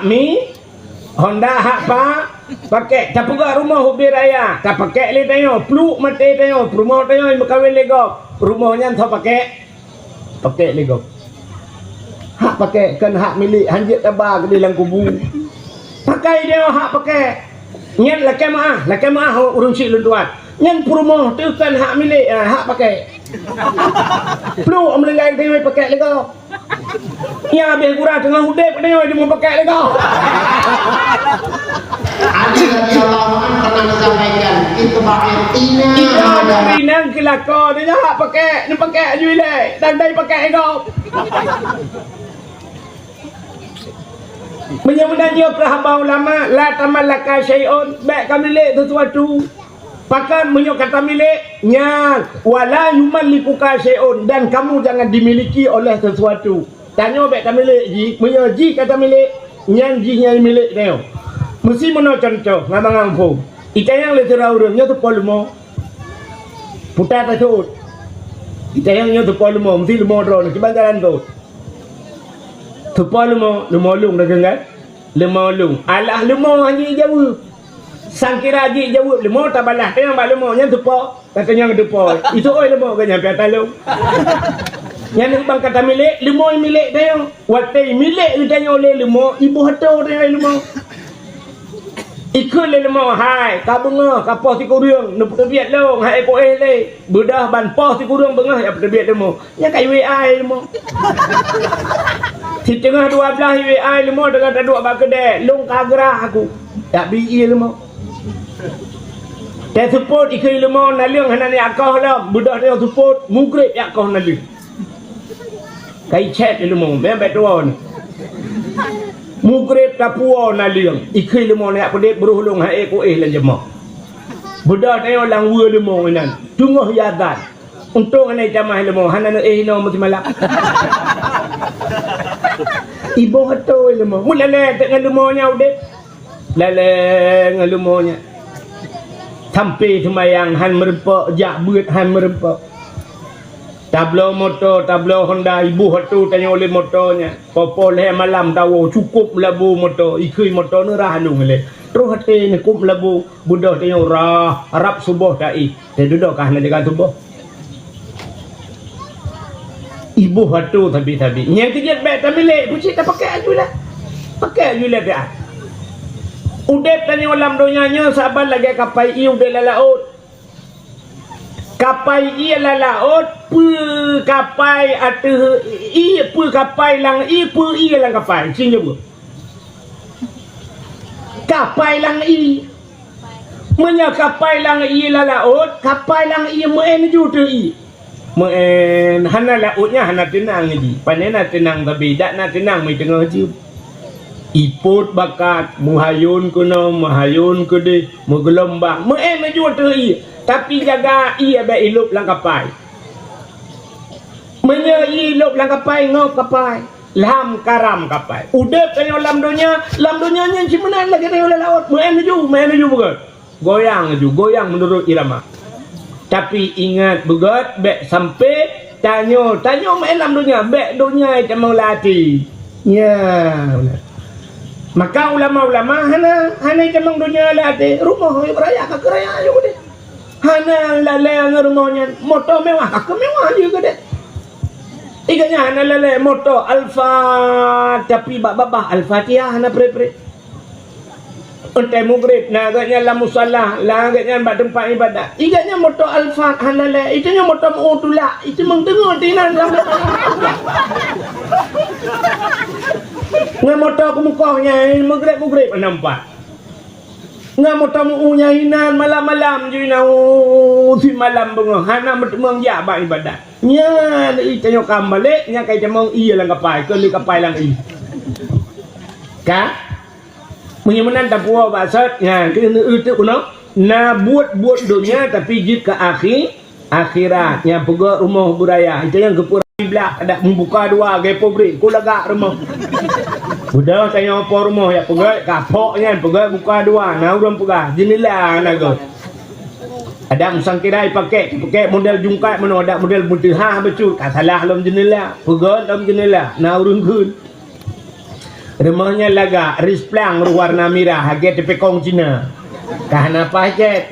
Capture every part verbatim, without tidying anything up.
Mi, Honda hak pa, pakèk. Tapeugah rumoh ubé raya, tapakèk lé tanyoe, pluek maté tanyoe, peurumoh tanyoe meukawen lé gob. Rumoh nyan tho pakèk, pakèk lé gob. Hak pakèk, kon hak milék, hanjeuet taba keudéh lam kubu. Pakai tanyoe hak pakèk. Nyan lakèe meu'ah, lakèe meu'ah ureueng chik lôn tuan. Nyan peurumoh teuh kon hak milék, ah, hak pakèk. Pluek meulinggai tanyoe pakèk lé gob. Nyang habéh gura teungoh udép, tanyoe di mupakèk lé gob. Ali radhiyallahu anhu pernah menyampaikan, "Itba'ir tina." Ina ina keulakon, ina hak pakèk, neupakèk aju ilèe, dan dai pakèk lé gob. Meunyoe meunan nyoe keu haba ulama, la tamallaka syai'un, bèk kamilék sesuatu. Pakon meunyoe ka tamilék, nyan, "Wala yumallikuka syai'un," dan kamu jangan dimiliki oleh sesuatu. Tanyoe bèk tamilék jih, meunyoe jih ka tamilék, nyan jih nyang milék tanyoe. Meusi meunoe cuntoh, ngon mangang phon. Itanyong lé sidroe ureueng, "Nyoe teupo leumo?" Puta taseuôt. Itanyong, "Nyoe teupo leumo?" Meusi leumo droeneuh, kiban jalan teuôt. Teupo leumo, leumo lôn dah deungon. Leumo lôn. Alah leumo hana jijaweueb. Sangkira jijaweueb leumo, tabalah tanyong bak leumo, "Nyan teupo?" Ka tanyong teupo. Itu oi leumo geuh nyan piata lôn. Nyan ban ka tamilék, leumo milék tanyoe. Watèe milék geutanyoe lé leumo, iboh atô tanyoe lé leumo. Ikheun lé leumo, "Hai, ka beungoh, ka poh sikureueng, neupeuteubiet lôn, hai ék kuéh lé." Beudôh ban poh sikureueng beungoh, jak peuteubiet leumo. Nyan ka iwé ai leumo. Siteungoh dua blaih iwé ai leumo, teungoh taduek bak keudè, lôn ka grah aku. Jak bi ié leumo. Teuseupôt ikheun leumo, naleueng hana jak koh lom. Beudôh tanyoe seupôt, mugreb jak koh naleueng. Ka icèt lé leumo, meu'en bèk tuwö nyoe. Mugreb tapuwoe naleueng, ikheun leumo, "Jak peudép, broh lôn hai ék kuéh lam jeumah." Beudôh tanyoe lam weue leumo inan, teungoh iazan. Untông hana itamah leumo, hana neuéh inoe meusimalam. Iboh atô leumo. Meulalèe teuk ngon leumo nyan udép. Lalèe ngon leumo nyan. Sampé seumayang han meureumpok, jak beuet han meureumpok. Tabloe moto, tabloe Honda, iboh atô tanyoe lé moto nyan. Poh-poh lhèe malam tawoe, cukôp meulabô moto, ikheun moto neurah lôn ilèe. Troh até neukôp meulabô, beudôh tanyoe rah, rab suboh taéh. Teududoe ka hana jaga tuboh. Iboh atô sabe-sabe. Nyang keujeuet bèk tamilék, peucit tapakèk aju lé. Pakèk aju lé piah. Udép tanyoe lam donya nyoe saban lagèe kapai ié udép lam laôt. Kapai ié lam laôt, peue kapai ateueh ié, peue kapai lam ié, peue ié lam kapai. Cit nyoe. Kapai lam ié. Meunyoe kapai lam ié lam laôt, kapai lam ié meu'en ju teuh ié. Meu'en, hana laôt nyan hana teunang jih. Pane na teunang sabe, dak na teunang meuteungoh jeuem. Ipôt bakat, meuhayôn keunoe, meuhayôn keudeh, meugeulumbang. Meu'en ju teuh ié, tapi jaga ié bèk ilôb lam kapai. Meunyoe ié ilôb lam kapai, ngôb kapai. Lam karam kapai. Udép tanyoe lam donya, lam donya nyan cit meunan lagèe tanyoe lam laôt. Meu'en ju, meu'en ju beugèt. Goyang ju, goyang meunurot irama. Tapi ingat beugèt, bèk sampé tanyoe, tanyoe meu'en lam donya, bèk donya itamong lam até. Nya, beuna. Maka ulama-ulama hana, hana itamong donya lam até. Rumoh raya ka keuraya ju udép. Hana lalèe ngon rumoh nyan, moto mewah, ka keu mewah jih keudeh. Igeuh nyan hana lalèe moto Alphard, tapi bak babah Al-Fatihah hana pré-pré. Enteuk mugrib, na geuh nyan lam musala, na geuh nyan bak teumpat ibadat. Igeuh nyan moto Alphard hana lalèe, itu nyan moto meu tulak, itu meuteungeut inan lam. Ngon moto keumukoh nyan, mugrib-mugrib hana meupat. Ngon moto meu nyang inan malam-malam ju inan, oh, simalam beungoh hana meuteumeung jak bak ibadat. Nyan ié tanyoe ka meubalek, nyan ka itamong ié lam kapai, keu lé kapai lam ié. Ka? Meunyoe meunan tapuwoe bak sot, nyan keuneuk euteuk keunoe, na buet-buet donya tapi jeuet keu akhé, Akhirat nyang peugöt rumoh beuraya, itu nyang geupeu iblak adak meubuka dua lagèe pabrik, ku lagak rumoh. Udah tanyoe po rumoh nyang peugöt, kapok nyan peugöt buka dua, na ureueng peugah, jeundela na göt. Adak meusangkira ipakèk, ipakèk model jungkat meunoe, adak model meuteuhah bacut, ka salah lom jeundela, peugöt lom jeundela, na ureueng kheun. Rumoh nyan lagak, risplang roh warna mirah, lagèe teupekong Cina. Ka hana paih cét.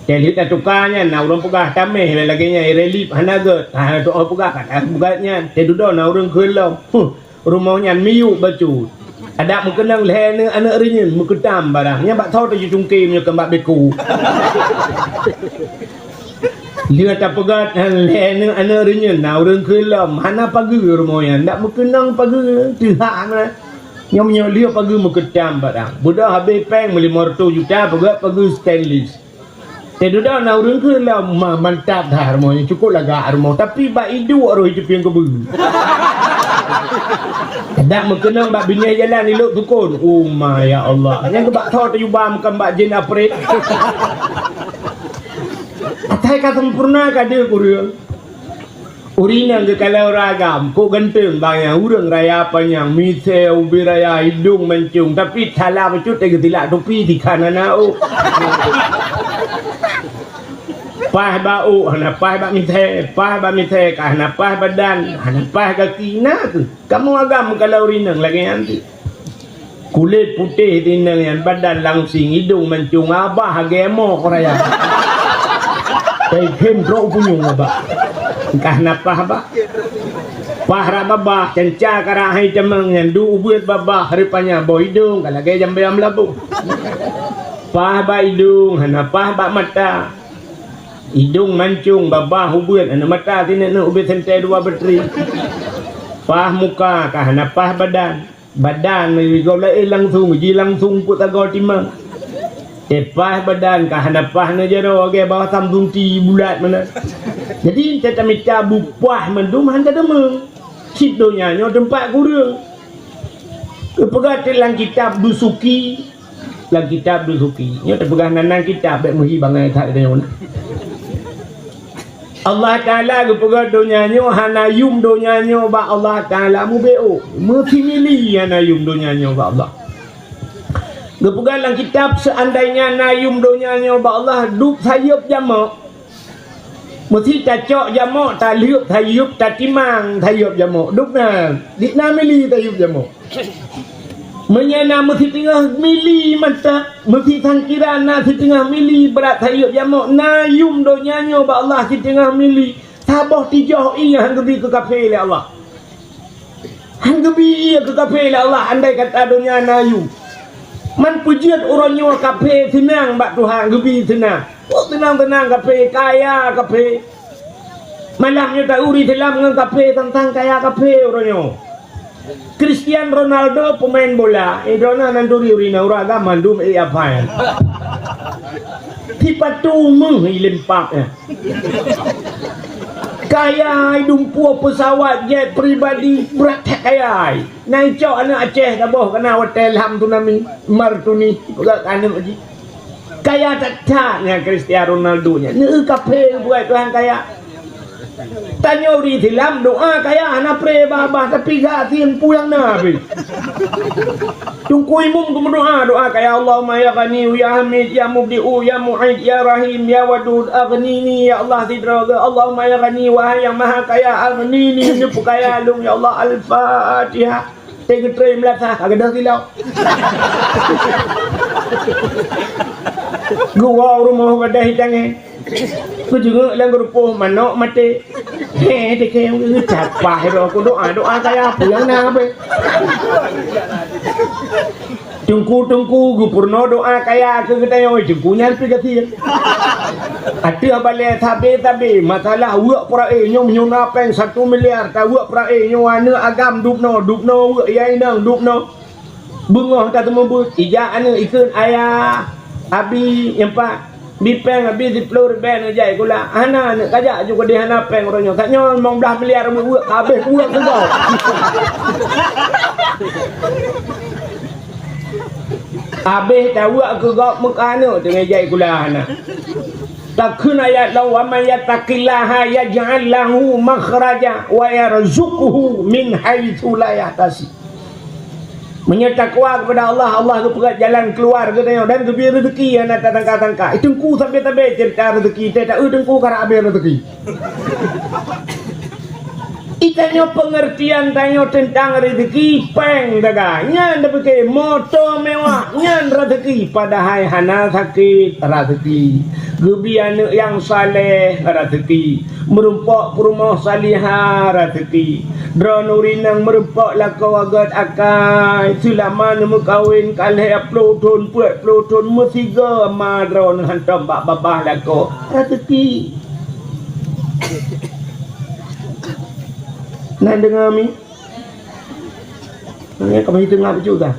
Teuliet tatuka nyan, na ureueng peugah tamèh lagèe nyan, irelip hana gèt. Ka hana tu'oh peugah, ka hana peugah nyan. Teududoe na ureueng kheun lom. Huh, rumoh nyan miyueb bacut. Adak meukeunong lhèe aneuk, aneuk reunyeun meukeutam barang. Nyan bak tho teucungké meunyoe keu bak beko. Lheueh tapeugah lhèe aneuk, aneuk reunyeun, na ureueng kheun lom, hana pageue rumoh nyan, dak meukeunong pageue, teuhah na. Nyoe meunyoe lheueh pageue meukeutam barang. Beudôh habéh péng meulimong reutôh juta, peugah pageue stainless. Teududoe na ureueng kheun lom, ma, mantap that rumoh nyan, cukôp lagak rumoh, tapi bak iduek roh iteupieng keubeue. Dak meukeunong bak binéh jalan ilok tukon. Oh ma, ya Allah. Nyan keu bak tho teujuba meukan bak jén apret. Atai ka sempurna ka deuh kureueng. Ureueng inong geukalon ureueng agam, kok ganteng bang nyan, ureueng raya panyang, misée ubit raya, idong mancong, tapi salah bacut teuh geutilak tupi di kanan na ôk. Paih bak ôk, hana paih bak misée, paih bak misée, ka hana paih badan, hana paih gaki, na kheueh. Kamoe agam geukalon ureueng inong lagèe nyan teuh. Kulét putéh tineng nyan, badan langsing, idong mancong, abah lagèe mok raya. Teukhém trok punyueng abah. Ka hana paih abah. Paih rab babah, canca karak hai tamong nyan, duek ubeuet babah, rupanya boh idong ka lagèe jambé meulaboh. Paih bak idong, hana paih bak mata. Idong mancong, babah ubeuet, aneuk mata tineng ubit sentée dua batri. Paih muka, ka hana paih badan. Badan gob laén langsong, ji langsong peuet sagoe timang. Teupaih badan ka hana paih neujaroe, lagèe bawah samsunti bulat meunan. Jadi, tatamita beupaih mandum han tadeungoe. Cit donya nyoe teumpat kureueng. Geupeugah teuk lam kitab Dusuki, lam kitab Dusuki. Nyoe teupeugah nan-nan kitab, bèk meuhi bangai that geutanyoe na. Allah Taala geupeugah donya nyoe hana yum donya nyoe bak Allah Taala mubeuôk. Meusimili hana yum donya nyoe bak Allah. Geupeugah lam kitab, seandainya na yum donya nyoe bak Allah, dub sayeuep jamok. Meusi tacok jamok, talheuep sayeuep, tatimang sayeuep jamok. Dub na, di na mili sayeuep jamok. Meunyoe na meusiteungoh mili mantap, meusisangkira na siteungoh mili brat sayeuep jamok, na yum donya nyoe bak Allah siteungoh mili, saboh tijoh ié han geubi keu kafé lé Allah. Han geubi ié keu kafé lé Allah, andai kata donya na yum. Man peujeuet uroe nyoe kafé seunang bak Tuhan, geubi seunang. Oh, seunang-seunang kafé, kaya kafé. Malam nyoe tauri silam ngon kafé, tantang kaya kafé uroe nyoe. Cristiano Ronaldo peumaén bola, eh, droeneuh nan turi ureueng inong, ureueng agam mandum, eh, apa nyan? Sipatu meuh ileumpap nyan. Kaya ai, dumpeue peusawat jet pribadi, brat that kaya ai. Na icok aneuk Aceh saboh kana watèe lam tsunami, Martuni, peugah keu aneuk jih. Kaya that-that nyan Cristiano Ronaldo nyan. Neu kafé buet Tuhan kaya. Tanyoe ureueng Islam doa kaya hana pré babah, tapi gasien puyang na pih. Teungku Imum geumeudoa, doa kaya, "Allahumma ya Ghani, ya Hamid, ya Mubdi'u, ya Mu'id, ya Rahim, ya Wadud, aghnini, ya Allah, sidroe." "Allahumma ya Ghani, wahai yang maha kaya, aghnini, neupeukaya lôn, ya Allah." Al-Fatihah. Teugeutreun meulasah, ka geudoh silop. Geuwoe u rumoh gadôh i tangèe. Geujeungok lam geurupoh manok maté. Hé, teuke, capah droe ku doa, doa kaya peue nyang na beh. Teungku-teungku geupeurunoe doa kaya keu geutanyoe, teungku nyan pih gasien. Ateueh balèe sabe-sabe, masalah weuek peurae nyoe meunyoe na péng satu miliar, taweuek peurae nyoe aneuk agam dubnoe, dubnoe weuek ya inong dubnoe. Beungoh tateumeubeuet, ijak aneuk ikheun, "Ayah, abi nyeumpat, bi péng abi siploh ribèe neujak sikula." Hana aneuk kajak ju keudeh hana péng uroe nyoe. Tanyoe limong blaih miliar weuek-weuek, habéh weuek keu gob. Habéh taweuek keu gob meuka aneuk teungoh jak sikula hana. Takheun ayat lom, "Wa may yattaqillaha yaj'al lahu makhraja wa yarzuqhu min haitsu la yahtasib." Meunyoe takwa keupada Allah, Allah geupeugah jalan keuluwa geutanyoe dan geubri reuzeki nyang na tatangka-tangka. Teungku sabe-sabe ceurita reuzeki, teuh taeu teungku karab habéh reuzeki. Itanyoe peungeurtian tanyoe teuntang rezeki, péng dagang, nyan tapike, moto mewah, nyan rezeki, padahai hana sakét rezeki. Geubi aneuëk nyang saleh rezeki, meurumpok peurumoh salihah rezeki. Droeneuh ureuëng nyang meurumpok lakoe gét akai, seulama neumeukawen ka lhée ploh thon, peuet ploh thon, meusigoe ma droeneuh hantom bak babah lakoe rezeki. Na deungoe mi? Nyan ka meuhitung ngap ju dah.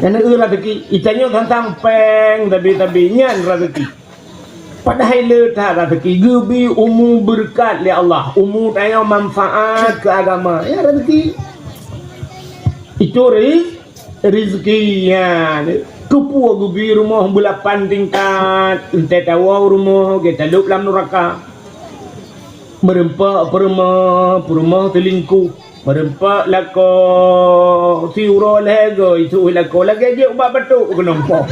Nyan eu rezeki, itanyoe tantang péng tabi-tabi nyan rezeki. Padahai le that rezeki geubi umu beureukat lé Allah, umu tanyoe manfaat keu agama, ya rezeki. Itu riz-, rezeki, ya. Keupeue geubi rumoh beulapan tingkat, entée tawoe rumoh, geutalop lam nuraka. Meureumpok peurumoh, peurumoh teulingkuh. Meureumpok lakoe, siuroe lhée goe, iseuôt lakoe lagée jeuet ubak batuk keunoe po.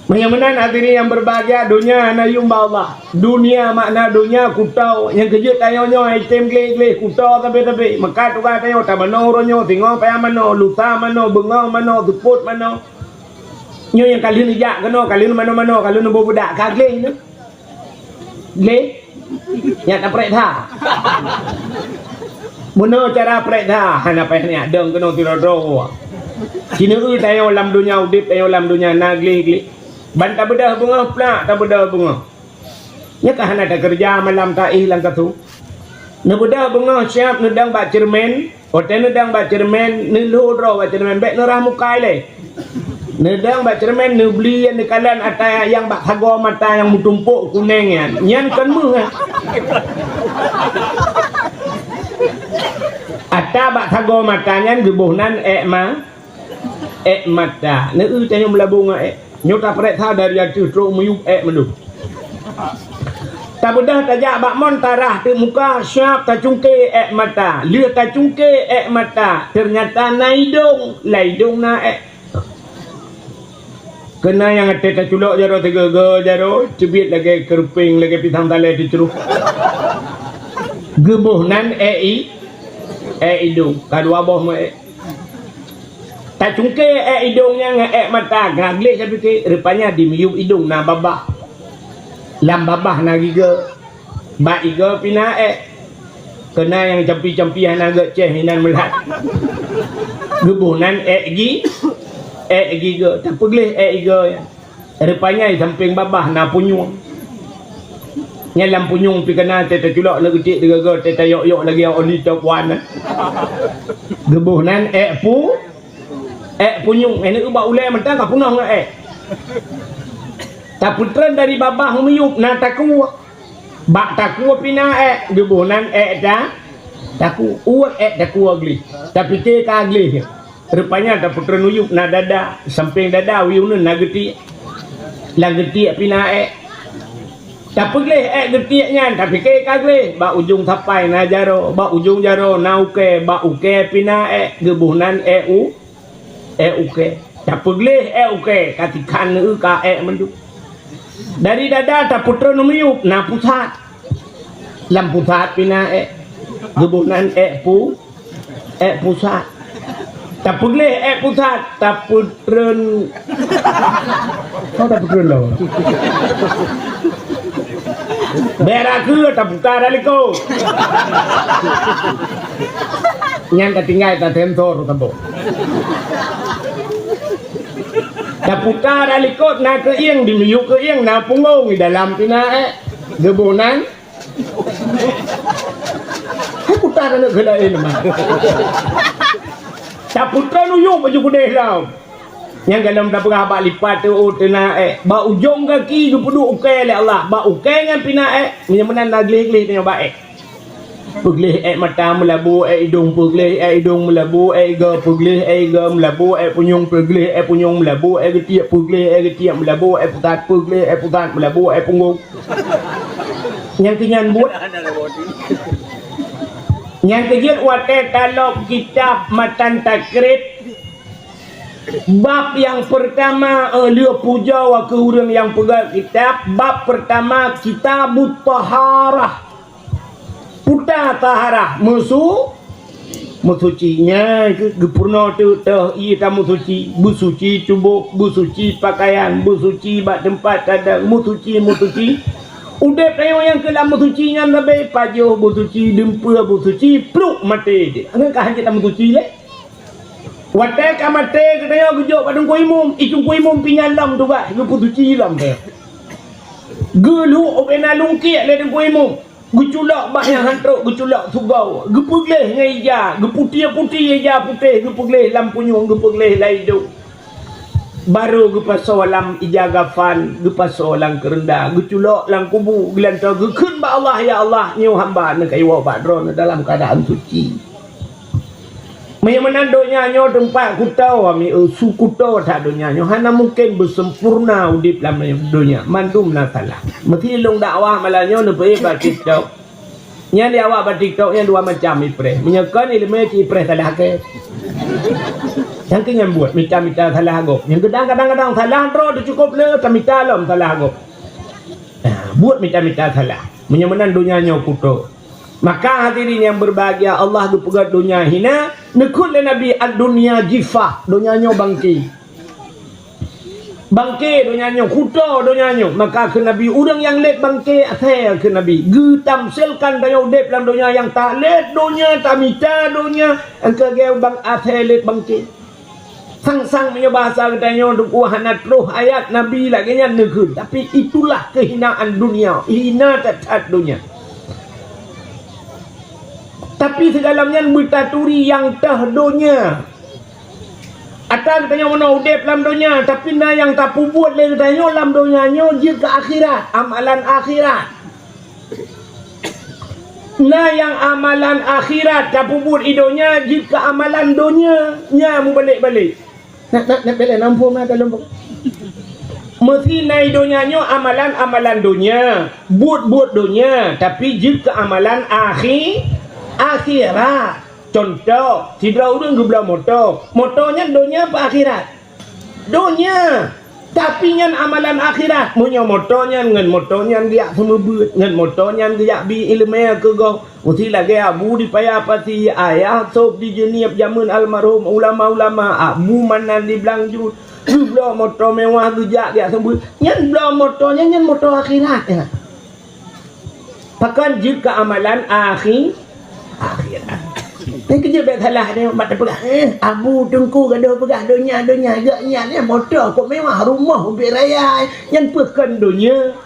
Meunyoe meunan hadirin nyang berbahagia, donya hana yuem bak Allah. Dunia makna donya kuto, nyang keujeuet tanyoe nyoe item gleh-gleh, kuto sabe-sabe. Meukat tugaih tanyoe, tamanoe uroe nyoe, singoh payah manoe, lusa manoe, beungoh manoe, seupôt manoe. Nyoe nyang ka lheueh neujak keunoe, ka lheueh neumanoe-manoe, ka lheueh neubeudak, ka gleh nyoe. Gleh? Nyak taprek that. Meunoe cara prek that, hana payah nyak dong keunoe sidroe-droe. Sineue tanyoe lam donya udeb, tanyoe lam donya na gleh-gleh. Ban tabeudôh beungoh plak, tabeudôh beungoh. Nyoe ka hana takeureuja malam taéh lam kasô. Neubeudôh beungoh siab neudong bak ceureumen, watée neudong bak ceureumen, neulhô droe bak ceureumen bék neurah muka ilée. Neudong bak ceureumen neubli neukalon ata nyang bak sagoe mata nyang meutumpok kuneng nyan. Nyan kon meuh, eh. Ata bak sagoe mata nyan geuboh nan ék ma-, ék mata. Neu-eu tanyoe meulabô ngon ék. Nyoe taprek that dari ateueh trok miyueb ék mandum. Tabeudôh tajak bak mon tarah teuk muka, siab tacungke ék mata. Lheueh tacungke ék mata, teunyata na idong, lam idong na ék. Keunan nyang até taculok jaroe sigoe-goe jaroe, teubiet lagée keureupeng, lagée pisang salée teucroh. Geuboh nan ék i-, ék idong, ka dua boh meu ék. Tacungke ék idong nyan ngon ék mata, ka gleh tapike, rupanya di miyueb idong na babah. Lam babah na gigoe, bak igoe pih na ék. Keunan nyang campi-campi hana gét céh inan meulat. Geuboh nan ék gi-, ék gigoe, tapeugleh ék igoe nyan. Rupanya di sampéng babah na punyueng. Nyan lam punyueng pih keunan teuh taculok neugeutik teugoe-goe teuh tayok-yok lagée oli top one. Geuboh nan ék pu-, ék punyueng. Ék neu bak ulée mantong ka peunoh ngon ék. Tapeutreun dari babah miyueb na takue. Bak takue pih na ék, geuboh nan ék ta-, takue. Uet ék takue gleh. Tapike ka gleh. Rupanya tapeutreun uyueb na dada, sampéng dada uyueb nyan na geutiek. Lam geutiek pih na ék. Tapeugleh ék geutiek nyan, tapike ka gleh. Bak ujong sapai na jaroe, bak ujong jaroe na ukée, bak ukée pih na ék, geuboh nan ék u-, ék ukée. Tapeugleh ék ukée, ka tikhan neu ka ék mandum. Dari dada tapeutreun u miyueb na pusat. Lam pusat pih na ék. Geuboh nan ék pu-, ék pusat. Tapeugleh ék pusat, tapeutreun. Kau tapeutreun lom. Bék rakeue taputa dalikot. Nyan tatinggai tasensor saboh. Taputa dalikot na keuieng, di miyueb keuieng na punggong, di dalam pih na ék. Geuboh nan. Hai puta aneuk keu laén mah. Taputa nuyuek baju keudeh lom. Nyang galom tapeugah bak lipat teuh, oh, teuna ék. Bak ujong gaki geupeuduek ukée lé Allah. Bak ukée nyan pih na ék. Meunyoe meunan na gleh-gleh tanyoe bak ék. Peugleh ék mata meulabô ék idong, peugleh ék idong meulabô ék igoe, peugleh ék igoe meulabô ék punyueng, peugleh ék punyueng meulabô ék geutiek, peugleh ék geutiek meulabô ék pusat, peugleh ék pusat meulabô ék punggong. Nyang keu nyan buet. Nyang keu jeuet watée talop kitab matan takrib, Bab nyang peurtama, eh, lheueh pujoe keu ureuëng nyang peugah kitab, bab peurtama Kitabut Taharah. Puta taharah, meusu-, meusuci. Nyan keuh geupeurunoe teuk toh ié tameusuci, beusuci tuboh, beusuci pakaian, beusuci bak teumpat tadong, meusuci, meusuci. Udeb tanyoe nyang keuh lam meusuci nyan sabe, pajoh beusuci, dumpeue beusuci, pluek maté jih. Nyan ka hanjeuet tameusuci lé. Watée ka maté geutanyoe geujok bak teungku imum, i teungku imum pih nyan lom tugaih geupeusuci lom teuh. Geulhok ubena lungkiek lé teungku imum, geuculok bak nyang han trok, geuculok sugoe, geupeugleh ngon ija, geuputéh-putéh ija putéh, geupeugleh lam punyueng, geupeugleh lam idong. Barô geupasoe lam ija gafan, geupasoe lam keureunda, geuculok lam kubu, geulantoe geukheun bak Allah, "Ya Allah, nyoe hamba neukayue bak Droeneuh dalam keuadaan suci." Meunyoe meunan donya nyoe teumpat kuto, ami, eh, su kuto that donya nyoe, hana mungken beusempurna udeb lam donya, mandum na salah. Meusi lôn dakwah malam nyoe neupeuék bak TikTok. Nyan di awak bak TikTok nyan dua macam ipreh. Meunyoe kon ileumé cit ipreh salah keu. Nyang keu nyan buet mita-mita salah gob. Nyang keudang kadang-kadang salah droe teucukôp le tamita lom salah gob. Nah, buet mita-mita salah. Meunyoe meunan donya nyoe kuto. Maka hadirin yang berbahagia, Allah geupeugah donya hina, neukheun lé Nabi, "Ad-dunya jifah," donya nyoe bangke. Bangke donya nyoe, kuto donya nyoe. Maka kheun Nabi, ureuëng nyang lét bangke asée kheun Nabi. Geutamsilkan tanyoe udeb lam donya nyang talét donya, tamita donya, nyang keu lagée bang asée lét bangke. Sang-sang meunyoe bahasa geutanyoe teungku hana troh ayat Nabi lagée nyan neukheun, tapi itulah kehinaan dunia, hina that-that donya. Tapi sigohlom nyan beutaturi nyang teuh donya. Ata geutanyoe meunoe udeb lam donya, tapi na nyang tapeubuet lé geutanyoe lam donya nyoe jeuet keu akhirat, amalan akhirat. Na nyang amalan akhirat tapeubuet i donya jeuet keu amalan donya, nya mubalek-balek. Nak, nak, nak belek nampung na dalam. Meusi na i donya nyoe amalan-amalan donya, buet-buet donya, tapi jeuet keu amalan akhi-, akhirat. Cuntoh, sidroe ureuëng geubloe moto. Moto nyan donya apa akhirat? Donya. Tapi nyan amalan akhirat. Meunyoe moto nyan ngon moto nyan geujak seumeubeuet, ngon moto nyan geujak bi iéleumé keu gob. Meusi lagée Abu di Paya Pasi, Ayah Sop di Jeunieb jameun almarhum ulama-ulama, Abu Manan di Blang Jut. Geubloe moto mewah geujak geujak seumeubeuet. Nyan bloe moto nyan, nyan moto akhirat nyan. Pakon jeuet keu amalan akhi-, akhirat. Nyan keuh jeuet bék salah nyoe, mat teupeugah, eh, Abu Teungku gadoh peugah donya, donya, geuh nyan, eh, moto kok mewah, rumoh ubit raya, nyan peue kon donya.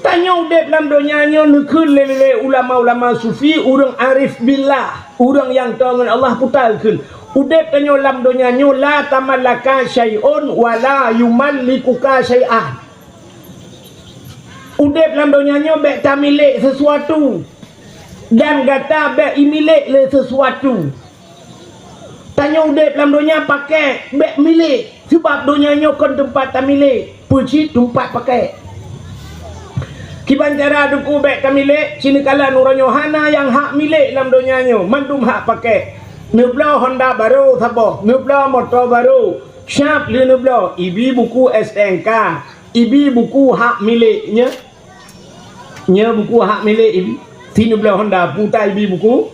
Tanyoe udeb lam donya nyoe neukheun lé, lé, lé ulama-ulama sufi, ureuëng arif billah, ureuëng nyang toe ngon Allah puta kheun. Udeb tanyoe lam donya nyoe la tamallaka syai'un wa la yumallikuka syai'an. Udeb lam donya nyoe bék tamilék sesuatu, dan gata bék imilék lé sesuatu. Tanyoe udeb lam donya pakék, bék milék, sabab donya nyoe kon teumpat tamilék, peue cit teumpat pakék. Kiban cara teungku bék tamilék, sineukala uroe nyoe hana nyang hak milék lam donya nyoe, mandum hak pakék. Neubloe honda barô saboh, neubloe moto barô, siab lheueh neubloe, ibi buku S T N K, ibi buku hak milék nyoe. Nyoe buku hak milék ibi. Sineubloe honda puta ibi buku.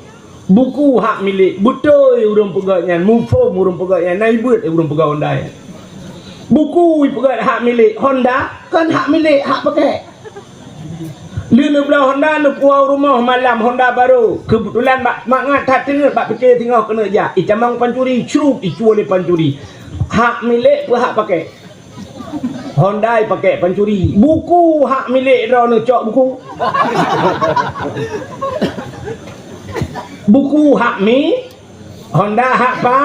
Buku hak milék. Beutôi ureuëng peugah nyan, muphom ureuëng peugah nyan, na ibeuet ureuëng peugah honda nyan. Buku ipeugah hak milék, honda kon hak milék, hak pakék. Lheueh neubloe honda, neupuwoe rumoh malam honda barô. Keubeutulan bak mangat that teungeut bak pike singoh keuneuk jak. Itamong pancuri, crup, icue lé pancuri. Hak milék peue hak pakék? Honda ipakék pancuri. Buku hak milék droeneuh cok buku. Buku hak mi, honda hak pa,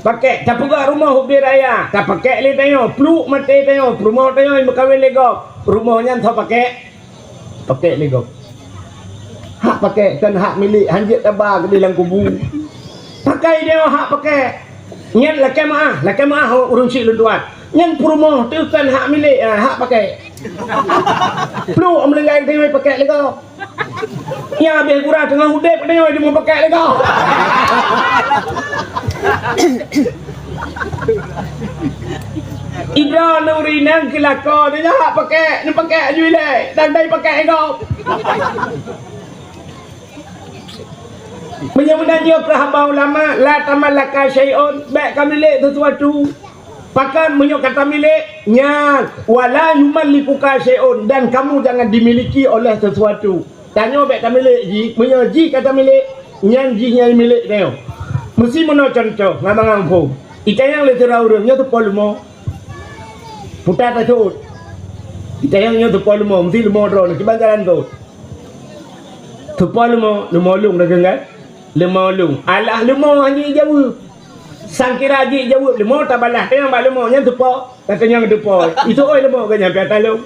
pakék. Tapeugah rumoh ubit raya, tapakék lé tanyoe, pluek maté tanyoe, peurumoh tanyoe meukawen lé gob. Rumoh nyan soe pakék? Pakék lé gob. Hak pakék kon hak milék, hanjeuet taba keudeh lam kubu. Pakai dia hak pakék. Nyan lakée meuáh, lakée meuáh ureuëng syik lôn tuan. Nyan peurumoh teuh kon hak milék, ah, hak pakék. Pluek meulinggai teuh pakék lé gob. Nyan habéh gura teungoh udeb teuh di meupakék lé gob. Idroe nuri nang keu lakoe, nyoe hak pakèk, neupakèk aju ilèe, dan dai pakèk ego. Meunyoe meunan nyoe keu haba ulama, la tamallaka syai'un, bèk kamilék sesuatu. Pakon meunyoe ka tamilék, nyan, wala yumallikuka syai'un, dan kamu jangan dimiliki oleh sesuatu. Tanyoe bèk tamilék jih, meunyoe jih ka tamilék, nyan jih nyang milék tanyoe. Meusi meunoe cuntoh, ngon mangang phon. Itanyong lé sidroe ureueng, nyoe teupo leumo. Puta taseuôt. Itanyong nyoe teupo leumo, meusi leumo droeneuh, kiban jalan teuôt. Teupo leumo, leumo lôn dah deungon. Leumo lôn. Alah leumo hana jijaweueb. Sangkira jijaweueb leumo, tabalah tanyong bak leumo, nyan teupo. Tatanyong teupo. Itu oi leumo geuh nyan piata lôn.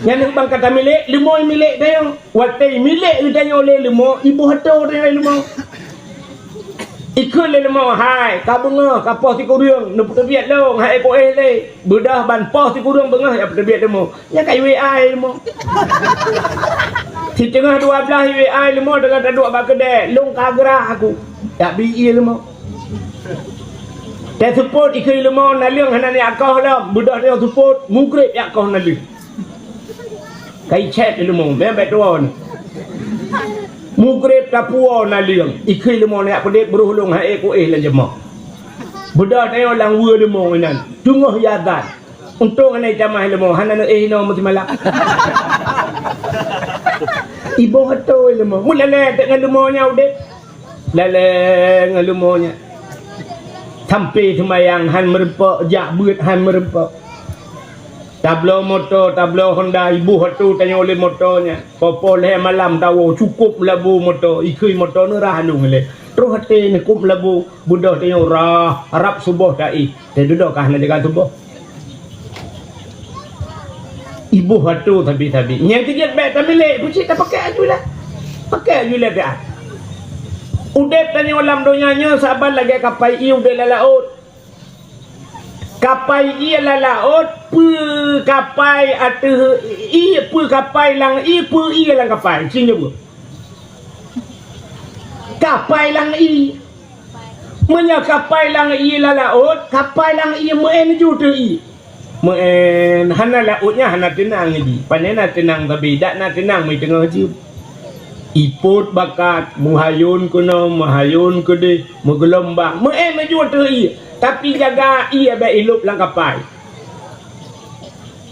Nyan ban ka tamilék, leumo milék tanyong. Watèe milék geutanyoe lé leumo, iboh atô tanyoe lé leumo. Ikheun lé leumo, hai, ka beungoh, ka poh sikureueng, neupeuteubiet lôn, hai, éh kuéh lé. Beudôh ban poh sikureueng beungoh, ya peuteubiet leumo. Nyan ka i-WA leumo. Siteungoh dua blaih i-WA leumo, teungoh taduek bak keudè, lôn ka grah aku. Jak bi ie leumo. Teuseupôt ikheun leumo, naleueng hana neujak koh lom, beudôh teuseupôt, mugreb jak koh naleueng. Ka icèt lé leumo, meu'en bèk tuwoe. Mugreb tapuwoe naleueng, ikheun leumo neujak peudeuet, beuroh lôn hai éh kuéh lam jeumah. Beudôh tanyoe lam weue leumo inan, teungoh i azan. Untông hana itamah leumo, hana neuéh inoe meusimalam. Iboh atô leumo, meulalè teuk ngon leumo nyang udép. Lalè ngon leumo nyan. Sampoe seumayang han meureumpok, jak beuet han meureumpok. Tabloe moto, tabloe Honda, iboh atô tanyoe lé moto nyan. Poh-poh lhèe malam tawoe, cukôp meulabu moto, ikheun moto neurah lôn ilèe. Troh até neuh cukôp meulabu, beudôh tanyoe rah, rab suboh taéh. Teududoe ka hana jaga tuboh. Iboh atô sabe-sabe. Nyang keujeuet bèk tamilék, peucit tapakèk aju ilèe. Pakèk aju ilèe piah. Udép tanyoe lam donya nyoe saban lagèe kapai ié udép lam laôt. Kapai ié lam laôt, peue kapai ateueh ié, peue kapai lam ié, peue ié lam kapai. Ci nyoe peue? Kapai lam ié. Meunyoe kapai lam ié lam laôt, kapai lam ié meu'en ju teuh ié. Meu'en, hana laôt nyan hana teunang jih. Pane na teunang sabe, dak na teunang meuteungoh jeuem. Ipot bakat, meuhayôn keunoe, meuhayôn keudeh, meugeulombang. Meu'en ju teuh ié, tapi jaga ié bèk ilôb lam kapai.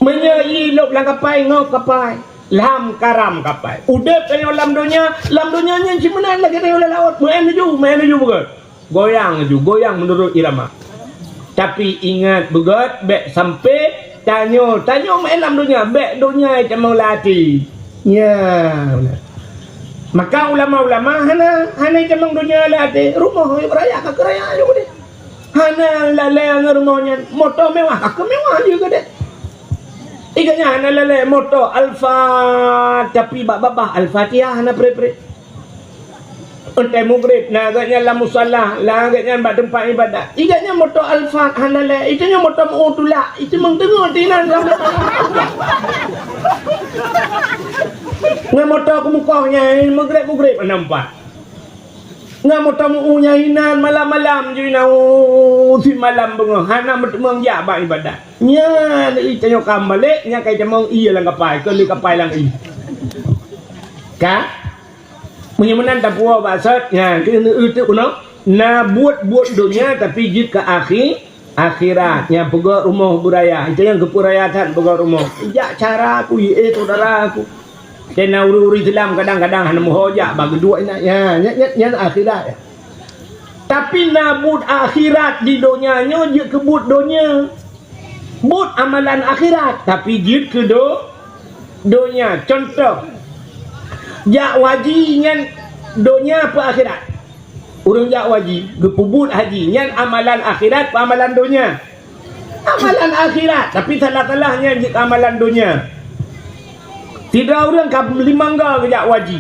Meunyoe ié ilôb lam kapai, ngôb kapai. Lam karam kapai. Udép tanyoe lam donya, lam donya nyan cit meunan lagèe tanyoe lam laôt. Meu'en ju, meu'en ju beugèt. Goyang ju, goyang meunurot irama. Tapi ingat beugèt, bèk sampoe tanyoe, tanyoe meu'en lam donya, bèk donya itamong lam até. Nya. Maka ulama-ulama hana, hana itamong donya lam até. Rumoh raya ka keu raya ju deh. Hana lalè ngon rumoh nyan, moto mewah, ka keu mewah ju deh. Iga nyan hana lalè moto Alfa, tapi bak babah Al-Fatihah hana pré-pré. Untèe mugreb, na geuh nyan lam musala, na geuh nyan bak teumpat ibadat. Iga nyan moto Alphard hana lé, itu nyan moto meu tulak, itu meuteungoh tinan lam. Ngon moto keumeukoh nyan, mugreb-mugreb hana meupat. Ngon moto meu nyan inan malam-malam ju inan, u, u, u, simalam beungoh, hana meuteumong jak bak ibadat. Nyan, i tanyoe ka balek, nyan ka itamong ié lam kapai, keu lé kapai lam ié. Ka? Meunyoe meunan tapuwoe bak sot, nyan keuneuk eu teuk bunoe, na buet-buet donya tapi jeuet keu akhi-, akhirat. Nyan peugöt rumoh beuraya, itu nyang keupeuraya that peugöt rumoh. Jak cara aku, eh, syedara aku. Keu na ureueng-ureueng Islam kadang-kadang hana meuho jak bak geuduek inan. Nyan, nyan, nyan, nyan akhirat. Tapi na buet akhirat di donya nyoe jeuet keu buet donya. Buet amalan akhirat, tapi jeuet keu do-, donya. Contoh, jak haji nyan donya peu akhirat? Ureueng jak haji, geupeubuet haji, nyan amalan akhirat peu amalan donya? Amalan akhirat, tapi salah-salah nyan jeuet keu amalan donya. Sidroe ureueng ka limong go geujak haji.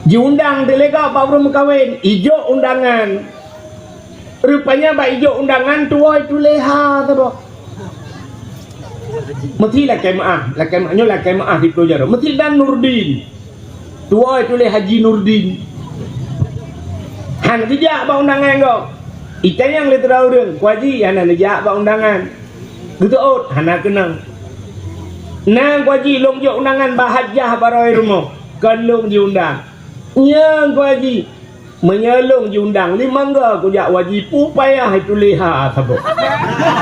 Jiundang teuh lé gob bak ureueng meukawen, ijok undangan. Rupanya bak ijok undangan tuwoe tuléh ha saboh. Meusi lakèe meu'ah, lakèe meu'ah, nyoe lakèe meu'ah siploh jaroe. Meusi dan Nurdin. Tuwoe tuléh Haji Nurdin. Han geujak bak undangan gob. Itanyong lé sidroe ureuëng, "Ku Haji, hana neujak bak undangan?" Geuseuôt, "Hana keunong." "Na Ku Haji, lôn jok undangan bak hajah barô rumoh, kon lôn jiundang." "Nyo Ku Haji, meunyoe lôn jiundang, limong go kujak Haji, peue payah ituléh ha saboh."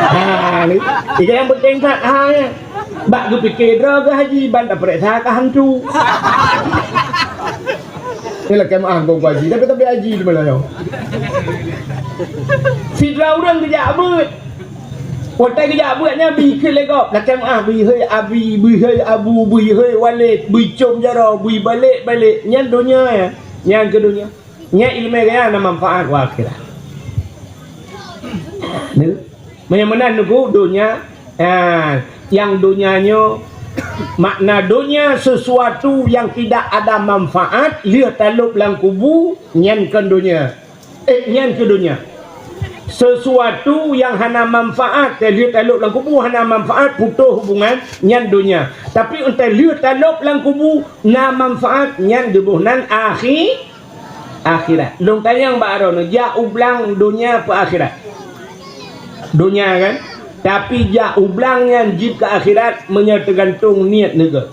Ha, ni, tiga nyang peunteng that ha nyan. Bak geupike droe geuh Haji, ban tapeuriksa ka hantu. Ni lakée meuáh gong Haji, tapi, tapi Haji di malam nyoe. Sidroe ureuëng geujak beuet. Watée geujak beuet nyan bri kheun lé gob, lakée meuáh bri hei Abi, bri hei Abu, bri hei Walid, bri com jaroe, bri balek-balek. Nyan donya nyan. Nyan keuh donya. Nyan iéleumé gaya na manfaat u akhirat. Ni. Meunyoe meunan neuku donya, ha, nyang donya nyoe, makna donya sesuatu yang tidak ada manfaat, lheueh talôb lam kubu, nyan kon donya. Eh, nyan keuh donya. Sesuatu yang hana manfaat, lheueh talôb lam kubu hana manfaat, putôh hubungan, nyan donya. Tapi 'oh lheueh talôb lam kubu na manfaat, nyan geuboh nan akhi-, akhirat. Lôn tanyong bak droeneuh, jak u blang donya peu akhirat? Donya kan? Tapi jak u blang nyan jeuet keu akhirat meunyoe teugantung niet neuh.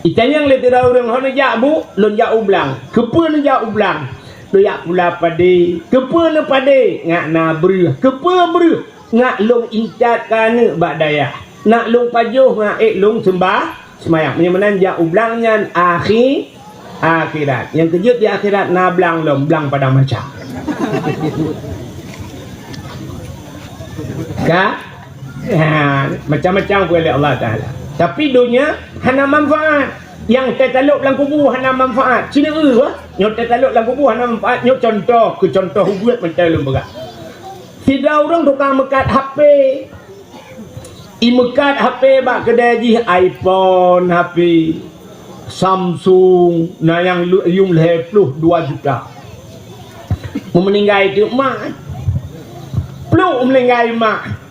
Itanyong lé sidroe ureuëng, "Ho neujak, Bu?" "Lôn jak u blang." "Keupeue neujak u blang?" "Lôn jak pula padé." "Keupeue neupadé?" "Ngat na breueh." "Keupeue breueh?" "Ngat lôn intat keu aneuëk bak dayah. Ngat lôn pajoh ngat ék lôn seumbah-, seumayang." Meunyoe meunan jak u blang nyan akhi-, akhirat. Nyang keujeuet di akhirat na blang lom, blang padang mahsyar. Ka? Ha, macam-macam peureulée Allah Taala. Tapi donya hana manfaat. Nyang teutalôb lam kubu hana manfaat. Sinoe, nyoe teutalôb lam kubu hana manfaat. Nyoe contoh, keu contoh ubeut mantong lôn peugah. Sidroe ureuëng tukang meukat H P. Imeukat H P bak keudée jih, iPhone H P, Samsung, na nyang lu-, yuem lhée ploh dua juta. Meuninggai teuk mak. Pluek meuninggai mak.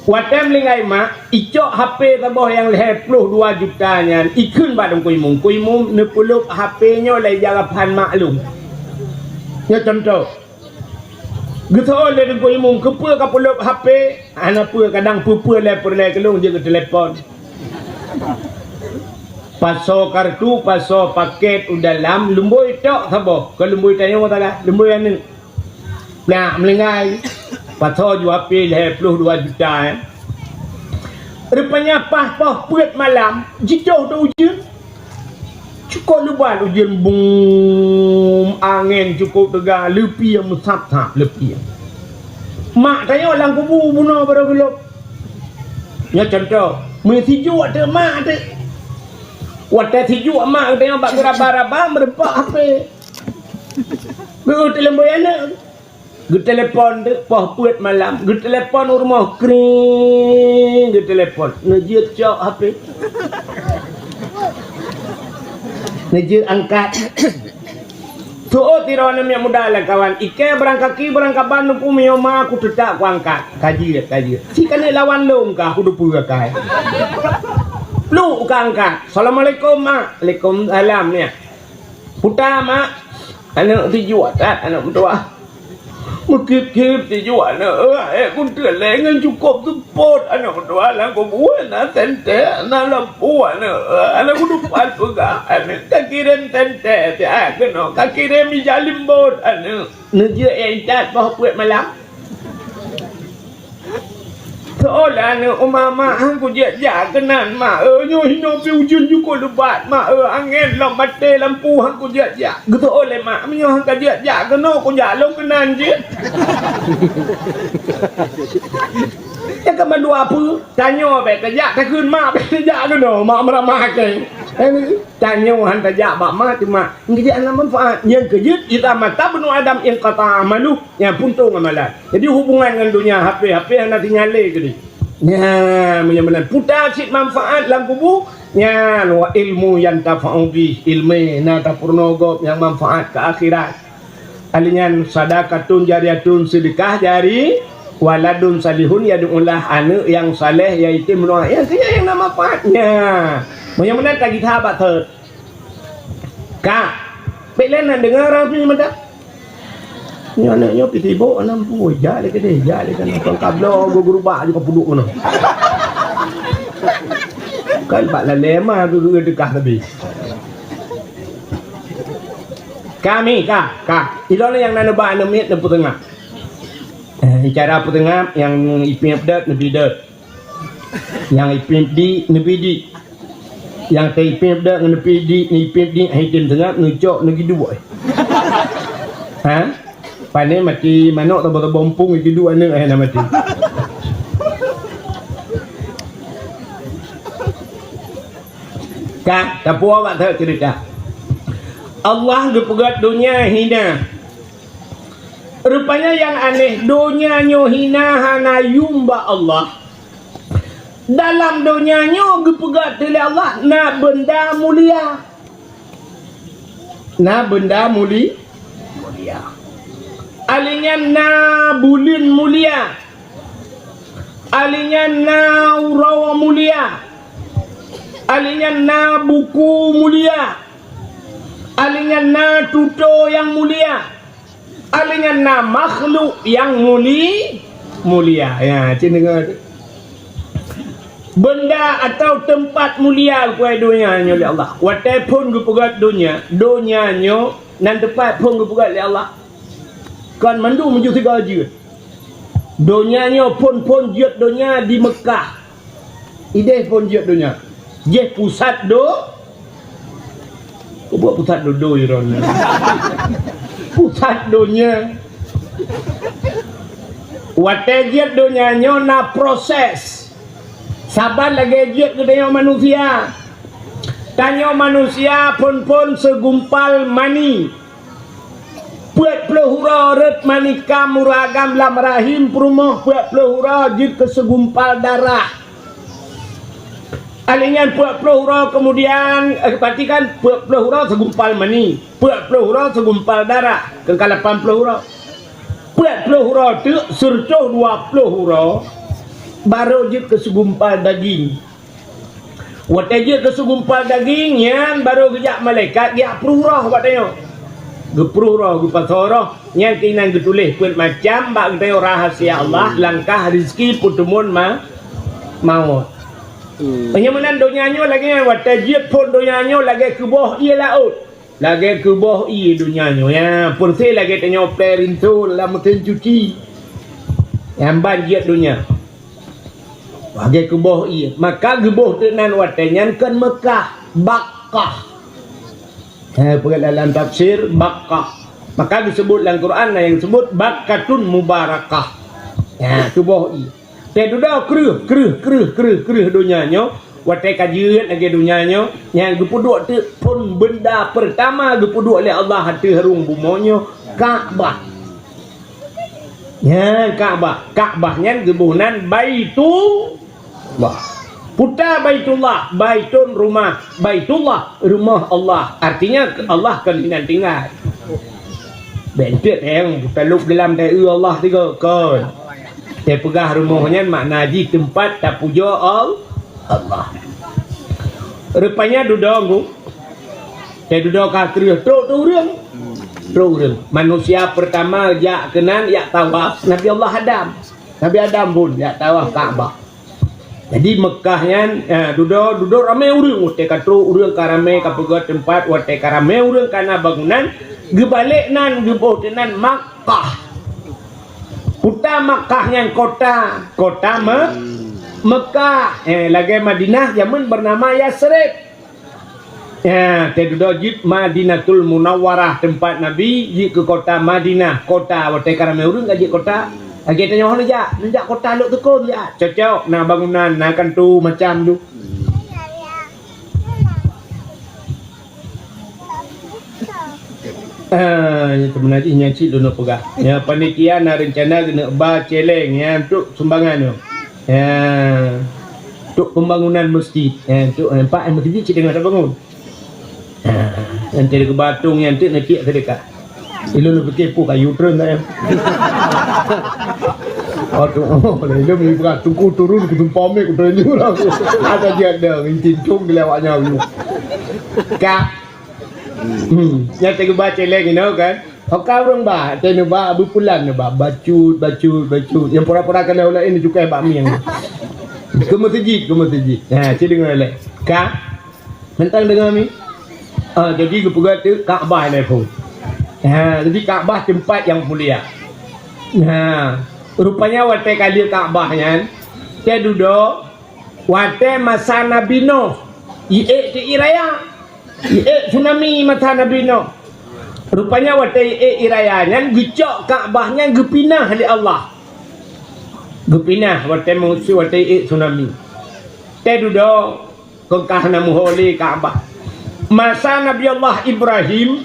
Watée meuninggai mak, icok H P saboh nyang lhée ploh dua juta nyan, ikheun bak Teungku Imum. "Teungku Imum, neupeulôb H P nyoe lé jarapan mak lôn." Nyoe contoh. Geuseuôt lé Teungku Imum, "Keupeue kapeulôb H P?" "Hana peue, kadang peue-peue lé peureulée keu lôn jeuet keu telepon." Pasoe kartu, pasoe paket u dalam, lumboi tok saboh, kon lumboi tanyoe salah, lumboi aneuëk. Nyak meuninggai, pasoe ju H P lhée ploh dua juta, eh. Rupanya paih poh peuet malam, jitoh teuh ujeuen. Cukôp leubat ujeuen, bum, angén cukôp teuga, leupie meusab-sab, leupie. Mak tanyoe lam kubu bunoe barô geulôb. Nyoe contoh, meusijuek teuk mak teuk. Watée sijuek mak tanyoe bak geuraba-raba, meureumpok H P. Geuteuleumboi aneuëk. Geutelepon teuk poh peuet malam, geutelepon u rumoh, kring, geutelepon. Neujeuet cok H P. Neujeuet angkat. Tuôt sidroe aneuk miet muda lé kawan, ikée beurangkaki beurangkaban neupeumiôh ma, aku teutak kuangkat. Ka jeuet, ka jeuet. Si keuneuk lawan lôn ka, aku teupeue akai. Pluek ka angkat. "Assalamualaikum, Mak." "Waalaikumsalam, ya." "Puta, Mak." Aneuk sijuek that aneuk meutuwah. Meukip-kip sijuek aneuk, eh, eh, kunteuk lé ngon cukôp seupôt aneuk meutuwah lam kubu na teuntée, na lampu aneuk, eh, aneuk kudupat peugah aneuk, ka kirém teuntée siat keunoe, ka kirém ija limbot aneuk. Neujeuet intat poh peuet malam. Seolah aneuk uma mak, han kujak jak keunan mak, eh, nyoe hinoe pih ujeuen jukôp leubat mak, eh, angén lom maté lampu han kujak jak. Geuseuôt lé mak, meunyoe han kajak jak keunoe kujak lôn keunan jih. Nyan ka mandua peue? Tanyoe bék tajak takheun mak bék tajak keunoe, mak meuramah kèe. Tanyoe han tajak bak mak teuma ngeujak hana manfaat. Nyang keujeuet, idza mata ibnu Adam inqata amaluh. Nyan puntông amalan. Jadi hubungan ngon donya, H P, H P hana tinggai lé keudeh. Nyan, meunyoe meunan puta cit manfaat lam kubu, nyan wa ilmu yantafa'u bih, ileumèe na tapeurunoe gob nyang manfaat keu akhirat. Ahli nyan sadaqatun jariyatun, seudeukah jari, waladun salihun yad'ulah, aneuk nyang saleh nyang item doa. Nyang keu nyan nyang na manfaat. Nyan. Meunyoe meunan tagita bak thot. Ka. Bék lé na deungoe ureueng pi mantong. Nyoe aneuk nyoe pih sibok, aneuk pu, jak lé keudeh, jak lé keunoe. Kon ka bloe gurubak ju ka peuduek keunoe. Kan bak lalée ma geu-, geu-, deukah teubi. Kami, ka, ka. Ilôn nyang na neuba aneuk miet neupeuteungab. Eh, cara peuteungab nyang ipiep dot, neubi dot. Nyang ipiep di, neubi di. Nyang teuipiep dot ngon neubi di, neuipiep di, hai tem teungab, neucok, neugiduek. Ha? Pane maté manok, tabo-tabo muphom, giduek aneuk, eh, na maté. Ka, tapuo bak that ceurita. Allah geupeugah donya hina. Rupanya nyang aneh, donya nyoe hina hana yum bak Allah. Dalam donya nyoe geupeugah lé Allah na beunda mulia. Na beunda muli-, mulia. Alinyan na buleuen mulia. Alinyan na uroe mulia. Alinyan na buku mulia. Alinyan na tutoe nyang mulia. Alinyan na makhluk nyang muli-, mulia. Ya, cit deungoe. Beunda atawa teumpat mulia geupeugah donya nyoe lé Allah. Watée phon geupeugah donya, donya nyoe nan teumpat phon geupeugah lé Allah. Kon mandum meujeuet sigoe jeuet. Donya nyoe phon-phon jeuet donya di Meukah. Ideh phon jeuet donya. Jih pusat do-, Keubuet pusat dudoe droeneuh. Pusat donya. Watée jeuet donya nyoe na proses. Saban lagée jeuet geutanyoe manusia. Tanyoe manusia phon-phon segumpal mani. Peuet ploh uroe rot mani kam ureuëng agam lam rahim peurumoh, peuet ploh uroe jeuet keu segumpal darah. Alinyan peuet ploh uroe keumudian, eh, perhatikan, peuet ploh uroe segumpal mani, peuet ploh uroe segumpal darah, keu ka lapan ploh uroe. Peuet ploh uroe teuk, siratoh dua ploh uroe, barô jeuet keu segumpal daging. Watée jeuet keu segumpal daging, nyan barô geujak malaikat geujak pruh roh bak tanyoe. Geupruh roh, geupasoe roh, nyan keunan geutuléh peuet macam bak geutanyoe rahasia Allah, langkah, rezeki, peuteumuan ma-, mawöt. Hmm. Meunyoe meunan donya nyoe lagée nyan, watée jeuet phon donya nyoe lagée keuboh ié laôt. Lagée keuboh ié donya nyoe, ya, peureuseh lagée tanyoe plé rinso lam meusén cuci. Nyang ban jeuet donya. Lagée keuboh ié. Maka geuboh teuk nan watée nyan kon Meukah, Bakkah. Eh, peugah dalam tafsir, Bakkah. Maka geuseubut lam Quran, na nyang seubut Bakkatun Mubarakah. Ya, keuboh ié. Teududoe kreueh, kreueh, kreueh, kreueh, kreueh donya nyoe. Watée ka jeuet lagée donya nyoe, nyang geupeuduek teuk phon beunda peurtama geupeuduek lé Allah ateueh rhueng bumoe nyoe, Ka'bah. Nyan Ka'bah. Ka'bah nyan geuboh nan Baitullah. Puta Baitullah, Baitun rumah, Baitullah rumoh Allah. Artinya Allah kon inan tinggai. Bék enteuk nyang talop geulam taeu Allah tiga kon. Teupeugah rumoh nyan makna jih teumpat tapujoe Al-, Allah. Rupanya dudoe ngu. Teududoe ka kreueh trok tu ureuëng. Trok ureuëng. Manusia pertama jak keunan jak tawaf Nabi Allah Adam. Nabi Adam pun jak tawaf Ka'bah. Jadi Meukah nyan, eh, dudoe, dudoe ramé ureuëng, watée ka trok ureuëng ka ramé, ka peugöt teumpat, watée ka ramé ureuëng ka na bangunan, geubalek nan geuboh teunan Makkah. Puta Makkah nyan kota, kota Me-, Meukah, eh, lagée Madinah jameun bernama Yasrib. Ya, teududoe jeuet Madinatul Munawwarah, teumpat Nabi jeuet keu kota Madinah, kota watée ka ramé ureuëng ka jeuet kota. Lagée tanyoe neujak, neujak kota Lhoksukon jak. Cocok, na bangunan, na kanto macam tu. Ah, nyan teuma jih nyan cit lôn peugah. Ya, panitia na reuncana keuneuk ba celeng, ya, untuk sumbangan tu. Ya, untuk pembangunan masjid. Ya, untuk, eh, nampak, eh, masjid cit teungoh tabangun. Ha, nyan teuka batong nyan teuk neupiek seudeukah. Ilôn neupike peue kayu treun dah nyan. Aduh, oh, ilôn meunyoe bukan tuku turun keu tumpah mé keu treun ju lah. Ada jih ada, ngincin cung di lewat nyawa. Ka. Hmm, nyan teuka ba celeng inoe kan. Oka ureuëng ba, teuh neuba beupulan neuba, bacut, bacut, bacut. Nyang pura-pura ka lheueh laén cukai bak mieng. Keu meuseujid, keu meuseujid. Ha, ci deungoe lé. Ka? Mantong deungoe mi? Ah, jadi geupeugah tu Ka'bah nyan phon. Ha, jadi Ka'bah teumpat nyang mulia. Ha, rupanya watée ka lheueh Ka'bah nyan, teuh dudoe watée masa Nabi Nuh, iék teuié raya. Iék tsunami masa Nabi Nuh. Rupanya watée iék raya nyan geucok Ka'bah nyan geupinah lé Allah. Geupinah watée musoh watée iék tsunami. Teuh dudoe kon ka hana meuho lé Ka'bah. Masa Nabi Allah Ibrahim,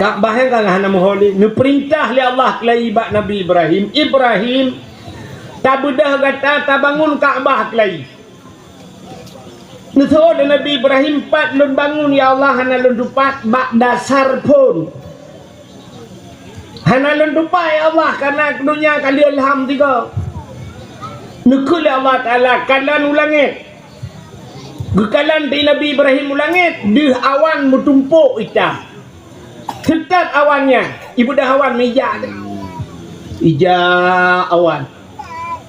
Ka'bah nyan ka hana meuho lé. Neupeurintah lé Allah keulayi bak Nabi Ibrahim, "Ibrahim, tabeudôh gata tabangun Ka'bah keulayi." Neuseuôt lé Nabi Ibrahim, "Pat lôn bangun, ya Allah, hana lôn tupat bak dasar phon. Hana lôn tupat, ya Allah, karena donya ka lheueh lham sigoe." Neukheun lé Allah Taala, "Kalon u langét." Geukalon di Nabi Ibrahim u langét, deuh awan meutumpôk ita. Teutab awan nyan, ibeudôh awan meuija. Ija awan.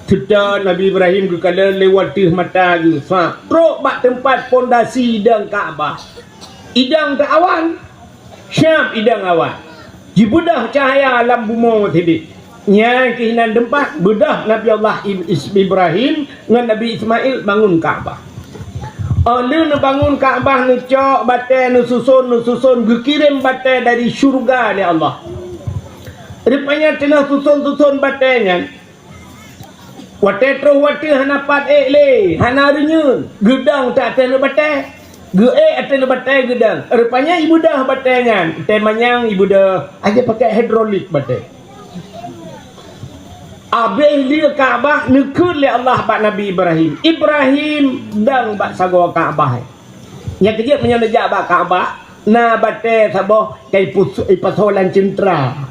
Teutab Nabi Ibrahim geukalon lé wateuh mata geuh, sa trok bak teumpat pondasi idong Ka'bah. Idong teuh awan, siab idong awan. Jibeudôh cahya lam bumoe sidéh. Nyan keuh nan teumpat beudôh Nabi Allah Ib-, Is-, Ibrahim ngon Nabi Ismail bangun Ka'bah. Óh lheueh neubangun Ka'bah, neucok batée, neususon, neususon, geukirém batée dari syeuruga lé Allah. Rupanya teungoh suson-suson batée nyan, watée troh watée hana pat ék lé, hana reunyeun, geudong teuh ateueh batée. Geuék ateueh batée geudong. Rupanya ibeudôh batée nyan, teuh manyang ibeudôh, akhé pakai hidrolik batée. Abéh lheueh Ka'bah neukheun lé Allah bak Nabi Ibrahim, "Ibrahim, dong bak sagoe Ka'bah." Nyang keujeuet meunyoe neujak bak Ka'bah, na batée saboh ka ipus-, ipasoe lam ceuntra.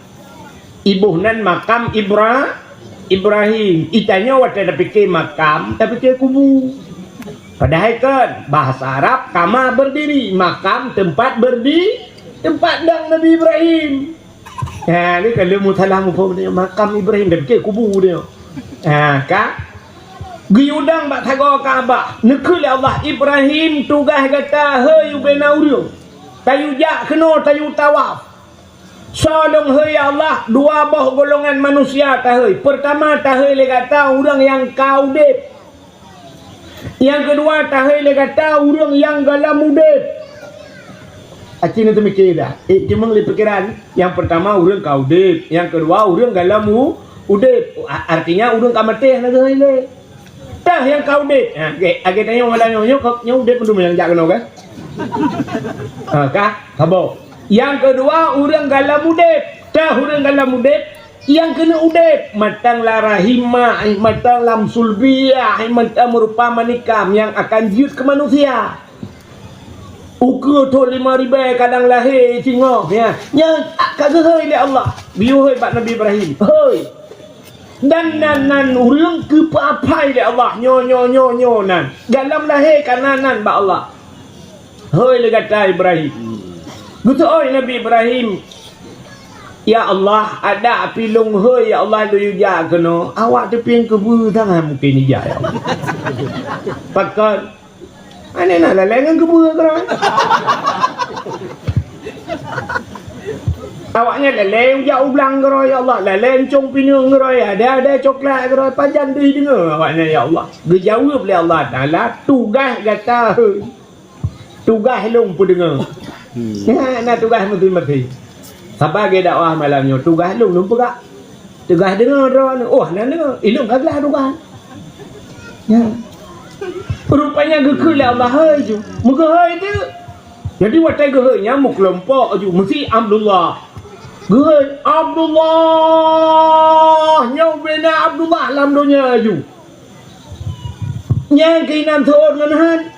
Iboh nan makam Ibra-, Ibrahim. Itanyoe watée tapike makam, tapike kubu. Padahai kon, bahasa Arab kama berdiri, makam tempat berdi-, tempat dong Nabi Ibrahim. Ha, ni kalau mu salah muphom dia, makam Ibrahim dah bikin kubu dia. Ha, ka? Geuyue dong bak sagoe Ka'bah. Neukheun lé Allah, "Ibrahim, tugaih gata hôi ubena ureuëng. Tayue jak keunoe, tayue tawaf." Soe lôn hôi, ya Allah, dua boh golongan manusia tahôi. Peurtama tahôi lé gata ureuëng nyang ka udeb. Nyang keudua, tahôi lé gata ureuëng nyang gohlom udeb. Aci na teumike dah. Eh, cuma lé pikiran. Nyang peurtama ureuëng ka udeb, nyang keudua ureuëng gohlom u-, udeb. A-, artinya ureuëng ka maté hana geuhôi lé. Tah nyang ka udeb. Ha, oke, lagée tanyoe malam nyoe, nyoe ka, nyoe udeb mandum nyang jak keunoe kan? Ha, ka? Saboh. Nyang keudua ureuëng gohlom udeb. Tah ureuëng gohlom udeb, nyang keuneuk udeb, mantong lam rahim mak, mantong lam sulbiah, mantong meurupa manikam nyang akan jeuet keu manusia. Ukeue thon lima ribée kadang lahé singoh, ya. Nyan ka geuhôi lé Allah. Geuyue hôi bak Nabi Ibrahim. Hôi. Dan nan, nan ureuëng geupeuaphai lé Allah. Nyoe, nyoe, nyoe, nyoe nan. Gohlom lahé ka na nan bak Allah. Hôi lé gata Ibrahim. Geuseuôt Nabi Ibrahim, "Ya Allah, adak pih lôn hôi, ya Allah, lôn yue jak keunoe. Awak teupieng keubeue sangat mungken ijak, ya Allah." Pakon? Aneh na lalée ngon keubeue keudroe. Awaknyan lalée jak u blang keudroe, ya Allah. Lalée ncong pineung keudroe, ada-ada coklat keudroe. Pajan deuh deungoe awaknyan, ya Allah. Geujaweueb lé Allah Taala, "Tugaih gata hôi." Tugaih lôn peudeungoe. Hmm. Na, na tugaih meuti-meuti. Saban lagée dakwah malam nyoe, tugaih lôn, lôn peugah. Tugaih deungoe droeneuh. Oh, na deungoe. Ilôn ka glah tugaih. Ya. Rupanya geukheun lé Allah hôi ju. Meugeuhôi teuk. Jadi watée geuhôi nyan meukeulompok ju. Meusi Abdullah. Geuhôi Abdullah. Nyoe ubena Abdullah lam donya ju. Nyang keunan seuôt ngon han.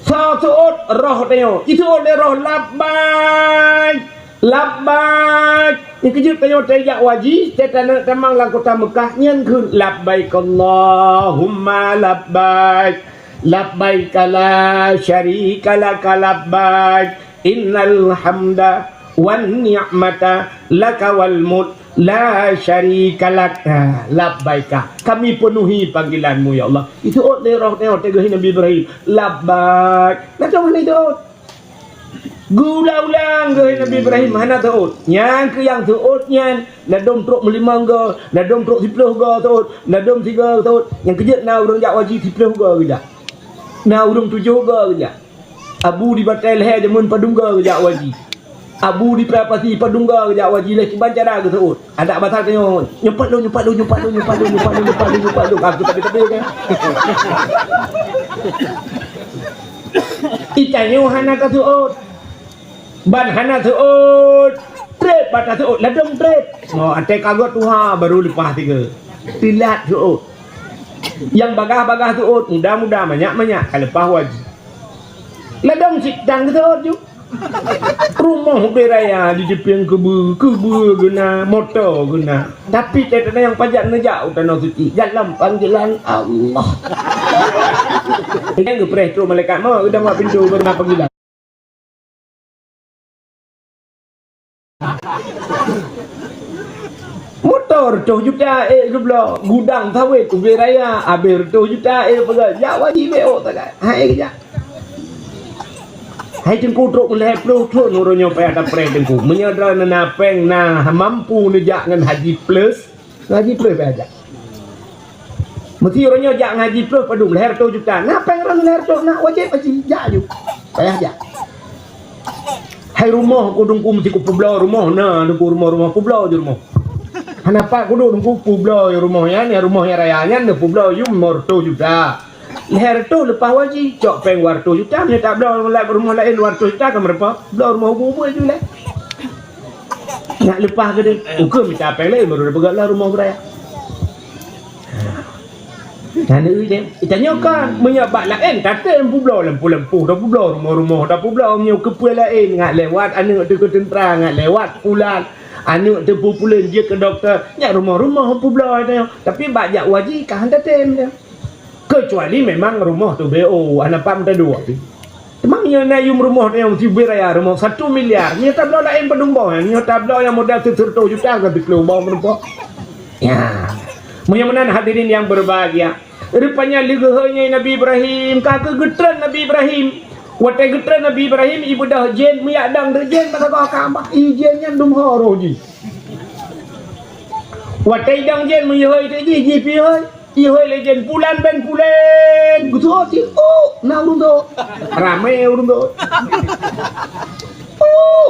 Sa seuôt roh tanyoe. Iseuôt lé roh, "Labbaik, labbaik." Nyang keujeuet tanyoe tajak haji, teuh taneuk tamong lam kota Meukah, nyan kheun, "Labbaik Allahumma labbaik. Labbaik la syarika laka labbaik. Innal hamda Wan ni'mata laka wal mulk la syarika lak. Ha, labbaika. Kami penuhi panggilanmu, ya Allah. Itu ot lé roh nyoe teuh geuh Nabi Ibrahim. Labbaik. Nah, cuma itu. Geulang-ulang geuh Nabi Ibrahim hana teuôt. Nyang keu nyang teuôt nyan, ladôm trok meulimong goe, ladôm trok siplôh goe teuôt, ladôm sigoe teuôt. Nyang keujeuet na ureuëng jak haji siplôh goe geujak. Na ureuëng tujoh goe geujak. Abu di batée lhée jameun padum goe geujak haji. Abu di Pasi padum goe geujak haji lé kiban cara geuteuôt. Adak basa tanyoe, "Nyupat lôn, nyupat lôn, nyupat lôn, nyupat lôn, nyupat lôn, nyupat lôn, nyupat lôn." Aku tapi-tapi kan. Itanyoe hana ka seuôt. Ban hana seuôt. Treb bak ka seuôt, ladôm treb. Oh, até kagot tuha baru leupah tiga. Tilat seuôt. Nyang bagah-bagah seuôt, muda-muda, manyak-manyak, ka leupah haji. Ladôm cit dang seuôt ju. Rumoh ubé raya di Jepieng keubeu, keubeu geuna, moto geuna. Tapi teuntang nyang pajak neujak u Tanoh Suci, dalam panggilan Allah. Nyang geupreh trok malaikat maut, geudong bak pintoe, geuna panggilan. Moto reutôh juta ék geubloe, gudang sawét ubé raya, abéh reutôh juta ék peugah, jak haji bék ôk sagai. Hai geujak. Hai Teungku trok meulhèe ploh thon uroe nyoe payah tapreh Teungku. Meunyoe droeneuh na péng na mampu neujak ngon haji plus, ngon haji plus payah jak. Meusi uroe nyoe jak ngon haji plus padum lhèe reutôh juta. Na péng droeneuh lhèe reutôh na wajéb haji jak aju. Payah jak. Hai rumoh ku Teungku meusi kupeubloe rumoh na Teungku rumoh-rumoh peubloe ju rumoh. Hana pat kuduek Teungku peubloe rumoh nyan, rumoh nyang raya nyan neupeubloe ju lhèe reutôh juta. Lhèe reutôh leupah haji, cok péng dua reutôh juta, meunyoe tabloe lam rumoh laén dua reutôh juta ka meurumpok, bloe rumoh ubit-ubit ju lé. Nak leupah keudeh, ukeue mita péng laén baru peugah lah rumoh beuraya. Nyan ui deh. Tanyoe kan, meunyoe bak laén tatém peubloe lampu-lampu, tapeubloe rumoh-rumoh, tapeubloe meunyoe keupeue laén, ngat lewat aneuk teuh keu teuntra, ngat lewat pulan, aneuk teuh pupulan jeuet keu dokto, nyan rumoh-rumoh peubloe tanyoe. Tapi bak jak haji ka han tatém nyan. Keucuali memang rumoh teuh B O, hana pat meuteudua pih. Teuma meunyoe na yum rumoh nyang sibeuet raya rumoh satu miliar, meunyoe tabloe laén padum boh, meunyoe tabloe nyang modal seureutôh juta ka teukleueng boh meurumpok. Ya. Meunyoe meunan hadirin yang berbahagia, rupanya lé geuhôi nyan Nabi Ibrahim ka keu geutreun Nabi Ibrahim. Watée geutreun Nabi Ibrahim ibeudôh jén meuyak dong deuk jén bak sagoe Ka'bah. I jén nyan dum ho roh jih. Watée idong jén meuyuhôi deuk jih, jih pih hôi. Ihôi lé jén pulan ben pulen. Geutuho cit, "Oh, na ureuëng tu." Ramé ureuëng tu. "Oh."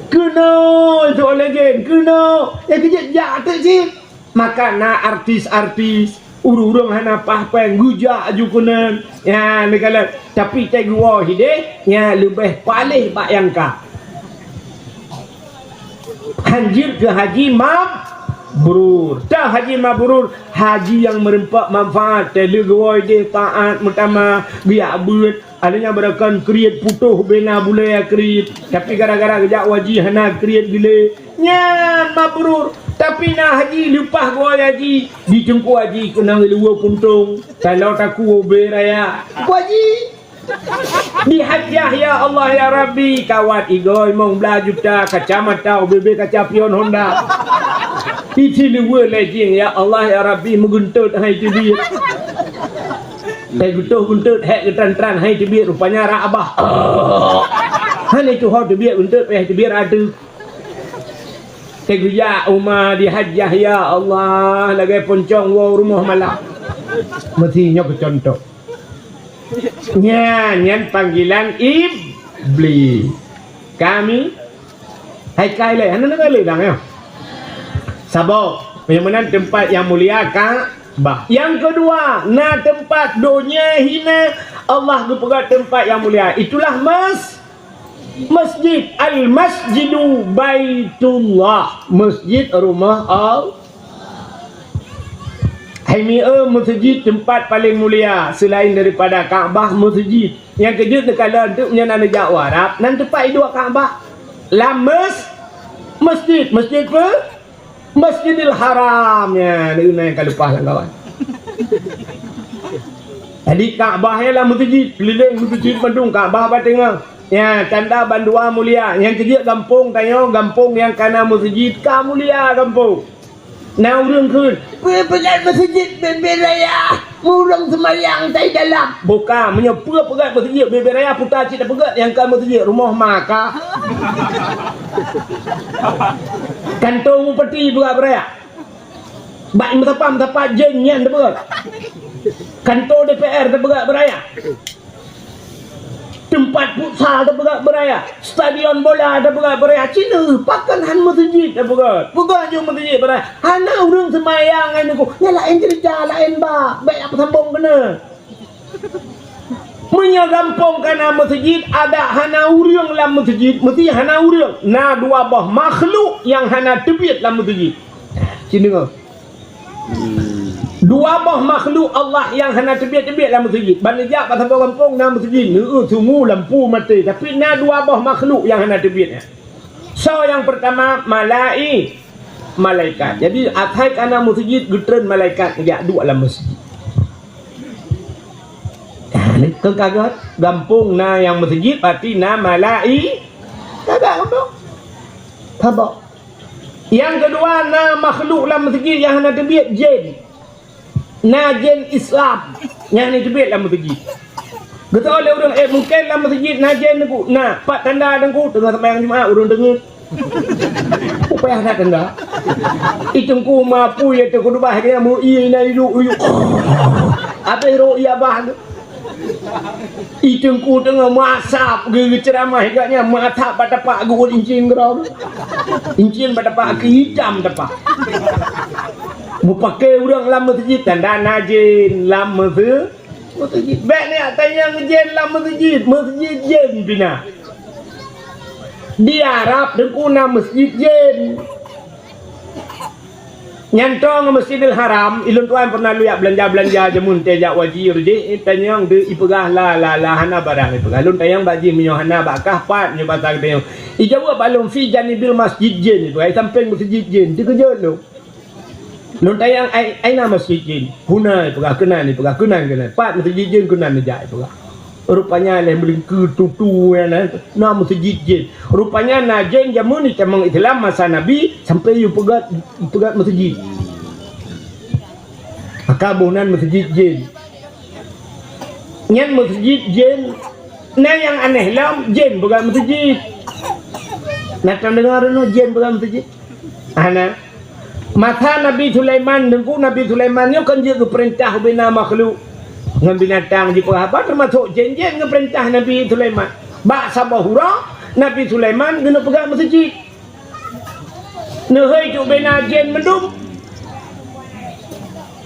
Keunoe, itu lé jén, keunoe. Eh, keujeuet jak teuk cit. Maka na artis-artis, ureuëng-ureuëng hana paih péng, geujak aju keunan. Ya, neukalon. Tapi teuh geuwoe hideh, ya, leubeh paléh bak nyang ka. Hanjeuet keu haji mabrur. Teuh haji mabrur, haji nyang meureumpok manfaat, teuh lé geuwoe deh taat meutamah, geujak beuet, ada nyang beurakan kriet putôh bena bulée kriet. Tapi gara-gara geujak haji hana kriet geulée. Nyan mabrur. Tapi na haji leupah geuwoe haji, di Teungku Haji keunong luweue puntông. Taloe takue ubé raya. Teungku Haji. Di hajjah, ya Allah, ya Rabbi, kawat igoe limong blaih juta, kacamata ubé-bé kaca pion Honda. Isi luweue lejing, ya Allah, ya Rabbi, meugeuntot hai teubiet. Hai geutoh geuntot, hék geutran-tran hai teubiet, rupanya rak abah. Hana itu ho teubiet geuntot, payah teubiet rak ateueh. Teuh geujak uma di hajjah, ya Allah, lagée poncong woe rumoh malam. Meusi nyoe keucuntoh. Nyan, nyan panggilan Iblis. Kami hai kai lé, hana deungoe lé dang nyoe. Saboh, meunyoe meunan teumpat nyang mulia Ka'bah. Nyang keudua, na teumpat donya hina, Allah geupeugah teumpat nyang mulia. Itulah mas-, masjid, Al-Masjidu Baitullah, masjid rumah Allah. Hai mi-e meuseujid teumpat paleng mulia seulaén daripada Ka'bah meuseujid. Nyang keujeuet neukalon teuk meunyoe na neujak u Arab, nan teumpat iduek Ka'bah. Lam mes-, masjid, masjid peue? Masjidil Haram. Nyan, na nyang ka leupah lam kawan. Jadi Ka'bah nyan lam meuseujid, keulileng meuseujid mandum Ka'bah bak teungoh. Ya, tanda bandua mulia. Nyang keujeuet gampông tanyoe, gampông nyang kana meuseujid ka mulia gampông. Na ureuëng kheun, "Peue peugah meuseujid bit-bit raya, ureuëng seumayang tai dalam." Buka, meunyoe peue peugah meuseujid bit-bit raya, puta cit peugah nyang ka meuseujid rumoh maka. Kanto bupati peugah beuraya. Bak meusapat-meusapat jén nyan teupeugah. Kanto D P R teupeugah beuraya. Teumpat futsal teupeugah beuraya. Stadion bola teupeugah beuraya. Cina pakon han meuseujid teupeugah. Peugah jeuet meuseujid beuraya. Hana ureuëng seumayang ngon nyan, laén ceurita, laén bak. Bék peusambong keunoe. Meunyoe gampông kana meuseujid, adak hana ureuëng lam meuseujid, meusti hana ureuëng. Na dua boh makhluk nyang hana teubiet lam meuseujid. Cit deungoe. Dua boh makhluk Allah nyang hana teubiet-teubiet lam meuseujid. Ban neujak bak saboh gampông na meuseujid, neueu sungu lampu maté, tapi na dua boh makhluk nyang hana teubiet nyan. Soe nyang peurtama? Malai-, malaikat. Jadi asai kana meuseujid geutreun malaikat jak duek lam meuseujid. Keu ka gét, gampông na nyang meuseujid, berarti na malai-, ka gét gampông. Saboh. Nyang keudua, na makhluk lam meuseujid nyang hana teubiet, jén. Na jén Islam nyang hana teubiet lam meuseujid. Geuteupeue lé ureuëng, eh, mungken lam meuseujid na jén Teungku. Na, pat tanda Teungku, teungoh seumayang Jumat ureuëng deungon. Upaya na tanda. I Teungku mapui ya Teungku dubah keu nyan, meu ié na iyuk-iyuk. Habéh rôk ié abah tu. I Teungku teungoh meuasap geu-, geuceuramah geuh nyan, meuasap bak tapak geuhôt incin keudroe. Incin bak tapak keu itam tapak. Meupaké ureuëng lam meuseujid tanda na jén lam meuse-, meuseujid. Bék neujak tanyong jén lam meuseujid, meuseujid jén pih na. Di Arab Teungku na meuseujid jén. Nyan toe ngon Masjidil Haram, ilôn tuan pernah lôn jak beulanja-beulanja jameun teuh jak wajir jih, tanyong deuh ipeugah la, la, la, hana barang ipeugah. Lôn tanyong bak jih meunyoe hana bak kah pat nyoe basa geutanyong. Ijaweueb bak lôn fi janibil masjid jén ipeugah, i sampéng meuseujid jén, teukeujot lôn. Lôn tanyong ai, aina masjid jén? Huna ipeugah, keunan ipeugah, keunan, keunan. Pat meuseujid jén keunan neujak ipeugah. Rupanya lé meulingkeu tutu nyan na meuseujid jén. Rupanya na jén jameun itamong Islam masa Nabi sampai yue peugét, peugét meuseujid. Maka boh nan meuseujid jén. Nyan meuseujid jén. Na nyang aneh lom, jén peugét meuseujid. Na tadeungoe droeneuh jén peugét meuseujid? Hana. Masa Nabi Sulaiman, Teungku, Nabi Sulaiman nyoe kan jeuet geupeurintah ubena makhluk ngon binatang jipeugah haba, teumasok jén-jén geupeurintah Nabi Sulaiman. Bak saboh uroe, Nabi Sulaiman geuneuk peugét meuseujid. Neuhôi cuk bena jén mandum.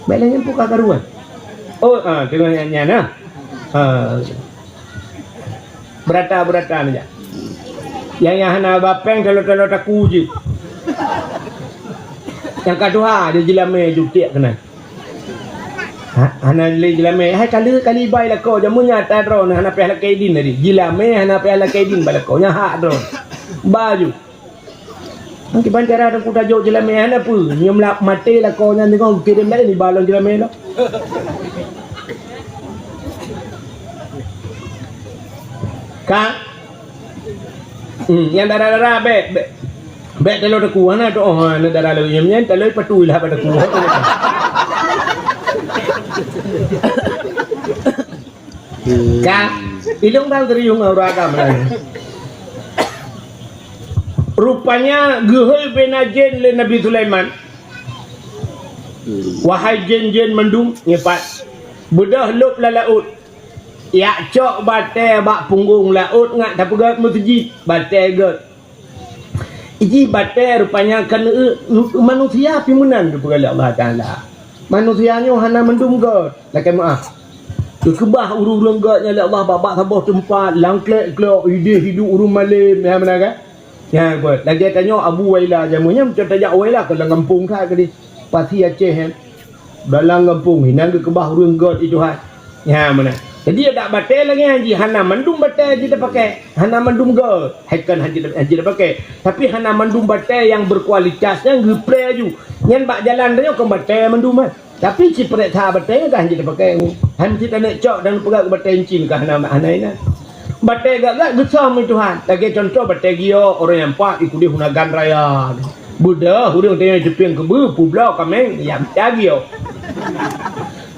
Bèk lagèe nyan pun ka karuan. Oh, ah, teungoh nyan, nyan, ah. Ah. Beurata-beurata neujak. Nyang, nyang hana ba péng talo-talo taku jih. Nyang ka tuha di jeulamé jutiek keunan. Ha, hana lé jeulamé. Hai kali-kali bai lakoe jameun nyan ata droeneuh hana payah lakèe idin tadi. Jeulamé hana payah lakèe idin bai lakoe. Nyan hak droeneuh. Ba ju. Nang kiban cara Teungku tajok jeulamé hana peue. Nyoe meulak maté lakoe nyan teungoh geukirém laén iba lom jeulamé lom. Ka? Hmm, nyang dara-dara bèk, bèk. Bèk talo taku, hana doh, hana dara lagèe nyan, nyan talo patu lah bak taku. Ka, ilong bang serius ngon urang agam laén. Rupanya geuhôi bena jén lé Nabi Sulaiman. Wahai jén-jén mandum, ngipat. Beudôh lôb lam laôt. Jak cok batèe bak punggong laôt ngat tapeugét meuseujid, batèe gét. Iji batèe rupanya kan, eh, manusia pih meunan geupeugah lé Allah Taala. Manusia nyoe hana mandum gét, lakèe meu'ah. Geukeubah ureueng-ureueng gét nyan lé Allah bak, bak saboh teumpat, lam klek-klok, idéh hidup ureueng malém, nyan meunan kan? Nyan buet. Lagèe tanyoe Abu Waila jameun nyan, meunyoe tajak Waila keu lam gampông that keudéh. Pasi Aceh nyan. Dalam gampông inan geukeubah ureueng gét itu hai. Nyan meunan. Jadi adak batèe lagèe nyan jih hana mandum batèe jeuet tapakai, hana mandum gét. Hai kon hana jeuet, hana jeuet tapakai. Tapi hana mandum batèe nyang berkualitas nyan geupreh aju. Nyan bak jalan tanyoe kon batèe mandum kan. Tapi sipreh that batèe nyan ka hana jeuet tapakai. Hai meusti taneuk cok dan peugah keu batèe incin ka hana, hana inan. Batée gak-gak geusom i Tuhan. Lagée cuntoh batée giok ureuëng nyang pat i keudeh u Nagan Raya. Beudôh ureuëng teunyang teupieng keubeue peubloe kaméng nyang mita giok.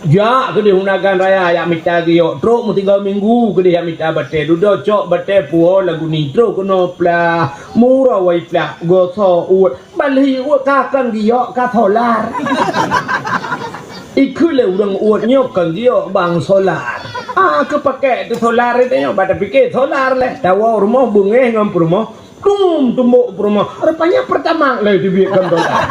Jak keudeh u Nagan Raya nyang mita giok, trok meusigoe minggu keudeh nyang mita batée. Dudoe cok batée puwoe lagu ni, trok keunoe plah, meurawai plah, gosoe uet. Balhi uet ka kon giok, ka solar. Ikheun lé ureuëng uet nyoe kon giok bang solar. Ah, keupaké teusolar itu nyoe, bak tapike solar lé. Tawoe rumoh beungéh ngon peurumoh, dum tumbok peurumoh. Rupanya Pertamax lé teubiet kon solar.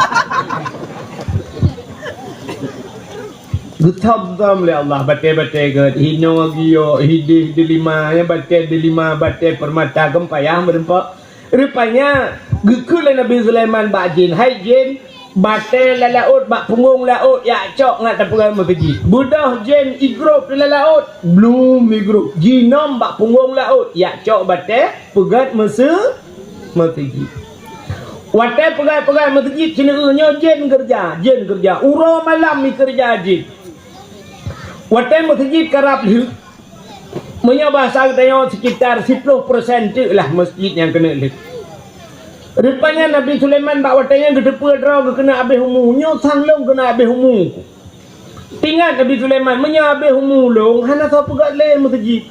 Geuthom-thom lé Allah, batée-batée gét, hinoe giok, hideh delima, nyang batée delima, batée peurmata, kon payah meureumpok. Rupanya, geukheun lé Nabi Sulaiman bak jén, "Hai jén, batée lam laôt bak punggong laôt jak cok ngat tapeugét meuseujid." Beudôh jén igrôp di lam laôt, blum igrôp, jinom bak punggong laôt jak cok batée peugét meuseu-, meuseujid. Watée peugét-peugét meuseujid, sineuk nyoe jén keureuja, jén keureuja. Uroe malam ikeureuja jén. Watée meuseujid karab lheueh, meunyoe bahasa geutanyoe sekitar siploh persen teuk lah meuseujid nyang keuneuk lheueh. Rupanya Nabi Sulaiman bak watée nyan geuteupeue droe geuh keuneuk abéh umu, nyoe sang lôn keuneuk abéh umu. Teuingat Nabi Sulaiman, meunyoe abéh umu lôn, hana soe peugét lé meuseujid.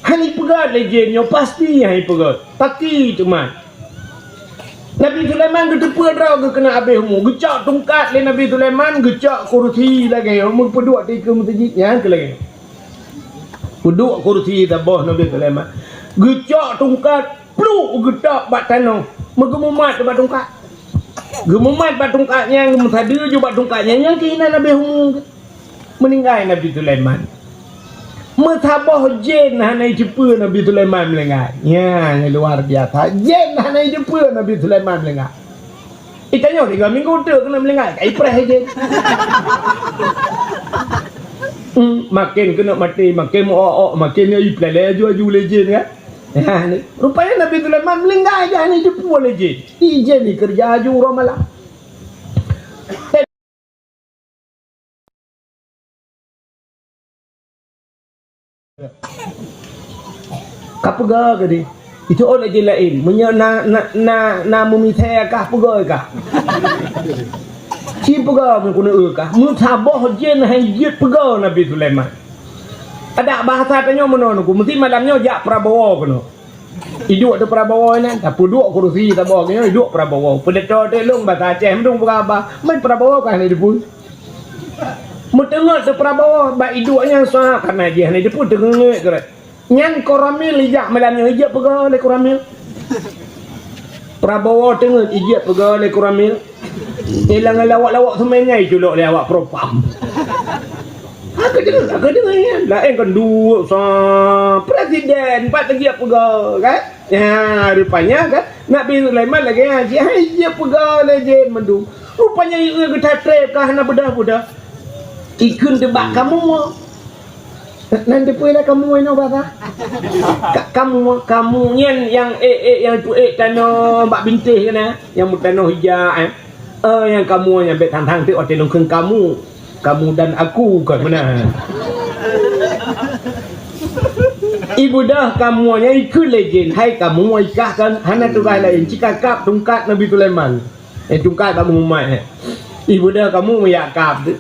Hana ipeugét lé jén nyoe, pasti hana ipeugét. Paki teuma. Nabi Sulaiman geuteupeue droe geuh keuneuk abéh umu. Geucok tungkat lé Nabi Sulaiman, geucok kursi lagée nyoe, meupeuduek dikeue meuseujid nyan keu lagée nyoe. Peuduek kursi saboh Nabi Sulaiman. Geucok tungkat, pluk geutôb bak tanoh. Meugeuh mumat bak tungkat. Geumumat bak tungkat nyan, geumeusadeue ju bak tungkat nyan, nyan keuh inan abéh umu. Meuninggai Nabi Sulaiman. Meusaboh jén hana jiteupeue Nabi Sulaiman meuninggai. Nyan luar biasa. Jén hana jiteupeue Nabi Sulaiman meuninggai. Itanyoe tiga minggu teuk keuneuk meuninggai, ka ipreh jén. Hmm, makin keuneuk maté, makin meu-ok-ok, makin ipeuleleh aju-aju lé jén kan. Ha, ni. Rupanya Nabi Sulaiman meuninggai jén hana jiteupeue lé jén. Jén ikeureuja aju uroe malam. Ka peugah geude. Itu orang je lain. Meunyoe na, na, na, na meumisai kah peugah kah. Ci peugah meukeuneuh kah. Meusaboh jén hai jeuet peugah Nabi Sulaiman. Adak bahasa tanyoe meunoe nuku. Meusti malam nyoe jak Prabowo keunoe. Iduek teuh Prabowo nyan, tapeuduek kursi saboh nyoe iduek Prabowo. Peudeutô teuh lôn basa Aceh meudueng peugah haba, mai Prabowo ka hana jiteupeue. Meuteungeut teuh Prabowo bak iduek nyan sa karena jih hana jiteupeue teungeut geuret. Nyan Koramil ijak malam nyoe ijak peugah lé Koramil. Prabowo teungeut ijak peugah lé Koramil. Ilang lawak-lawak seumai nyan iculok lé awak propam. Aku dengar, aku dengar ya. Lain kan dua sa presiden empat lagi apa ga kan? Ya, rupanya kan Nabi Sulaiman lagi ngaji, hai dia peugah lé jén mandum. Rupanya iya geutatreb ka hana bedah-bedah. Ikun tebak kamu. Nan teupeue lah kamu inoe basa. Ka, kamu, kamu nyan nyang ék-ék nyang tu ék tanoh bak bintéh kana, nyang beutanoh ija eh. Eh, nyang kamoe nyang bék thang-thang teuk watée lôn kheun kamu. Kamu dan aku kon meunan. Ibeudôh kamoe nyang ikheun lé jén, hai kamoe ikah kon hana tugaih laén, cika kab tungkat Nabi Sulaiman. Eh, tungkat bak mumat eh. Ibeudôh kamoe meuyak kab teuk.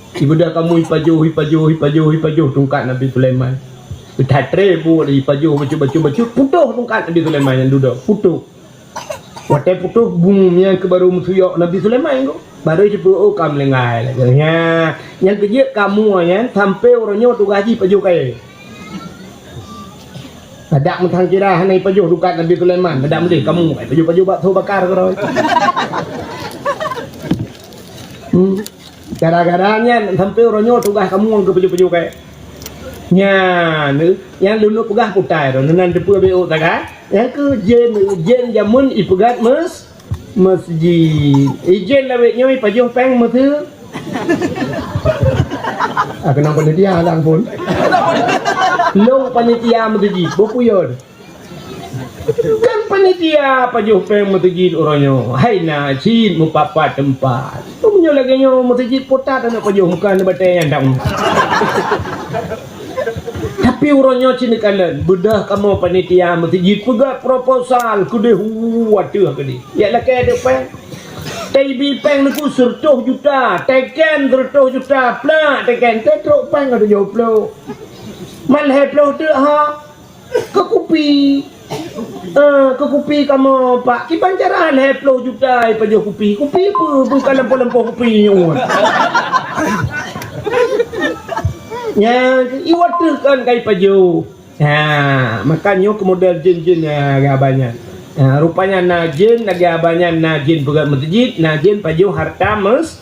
Ibeudôh kamoe ipajoh, ipajoh, ipajoh, ipajoh tungkat Nabi Sulaiman. Itatrebu ipajoh bacut-bacut-bacut, putôh tungkat Nabi Sulaiman nyang dudoe, putôh. Watée putôh bum nyang keu barô meusuyok Nabi Sulaiman ko. Barô jipeu oh ka meulinggai lagée nyan. Nyang keujeuet kamoe nyan sampoe uroe nyoe tugaih jih pajoh kayée. Adak meuthang kira hana ipajoh tungkat Nabi Sulaiman, adak meudeh kamoe pajoh-pajoh bak tho bakar keudroe. Hmm. Gara-gara nyan sampoe uroe nyoe tugaih kamoe keu pajoh-pajoh kayée. Nyan, nyang lôn peugah putai droe, nan teupeue bék ôk taga. Nyang keu jén, jén jameun ipeugét meus-, meusjid. Ijén lawét nyoe ipajoh péng meuseu-, Ah, keunong panitia lang pun. Lôn panitia meusjid, boh puyon. Kan panitia pajoh péng meusjid uroe nyoe. Hai na cit meupat-pat teumpat. Meunyoe lagée nyoe meusjid putat aneuk pajoh muka aneuk batée nyang dang. Tapi Uroe nyoe cit neukalon, beudôh kamoe panitia meuseujid peugah proposal keudeh, hu, ateueh keudeh. Jak lakée deuek péng. Taibi péng neuku seureutôh juta, teken seureutôh juta, plak teken, teutrok péng ka tujoh ploh. Man lhée ploh teuk ha. Keu kupi. Eh, keu kupi kamoe, Pak. Kiban cara lhée ploh juta ipajoh kupi. Kupi peue, peue ka lampôh-lampôh kupi nyoe. Nyan, iwat teuh kan ka ipajoh. Ha, maka nyoe keu model jén-jén, ha, lagée abah nyan. Ha, rupanya na jén, lagée abah nyan na jén peugét meuseujid, na jén pajoh hareuta mes-,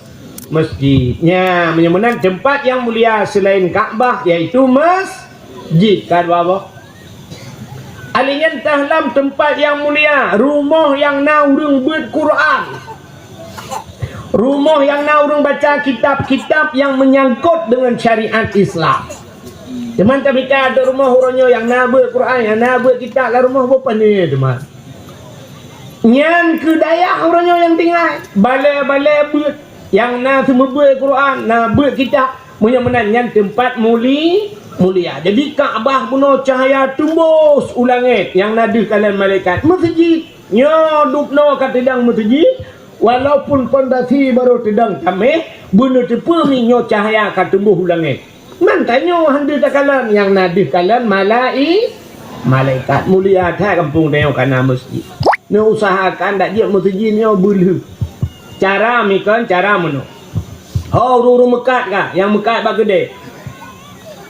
mesjid. Nya, meunyoe meunan teumpat nyang mulia seulaén Ka'bah, yaitu mes-, jid, ka dua boh. Alèh nyan teuh lam teumpat nyang mulia, rumoh nyang na ureuëng beuet Quran. Rumoh nyang na ureuëng baca kitab-kitab nyang meunyangkot deungon syariat Islam. Teuma tamita ateueh rumoh uroe nyoe nyang na beuet Quran, nyang na beuet kitab lam rumoh boh pané teuma. Nyan keu dayah uroe nyoe nyang tinggai, balée-balée beuet nyang na seumeubeuet Quran, na beuet kitab. Meunyoe meunan nyan teumpat muli-, mulia. Jadi Ka'bah bunoe cahya teumbus u langét nyang na deuh kalon malaikat. Meuseujid nyoe dubnoe ka teudong meuseujid, walaupun pondasi barô teudong taméh, beuneuteupeu mi nyoe cahya ka teumbus u langét. Man tanyoe han deuh takalon nyang na deuh kalon malai-, malaikat. Mulia that gampông tanyoe ka na meuseujid. Neuusahakan dak jeuet meuseujid nyoe beulheueh. Cara mi kon, cara meunoe. Ho ureuëng-ureuëng meukat ka, nyang meukat bak keudè.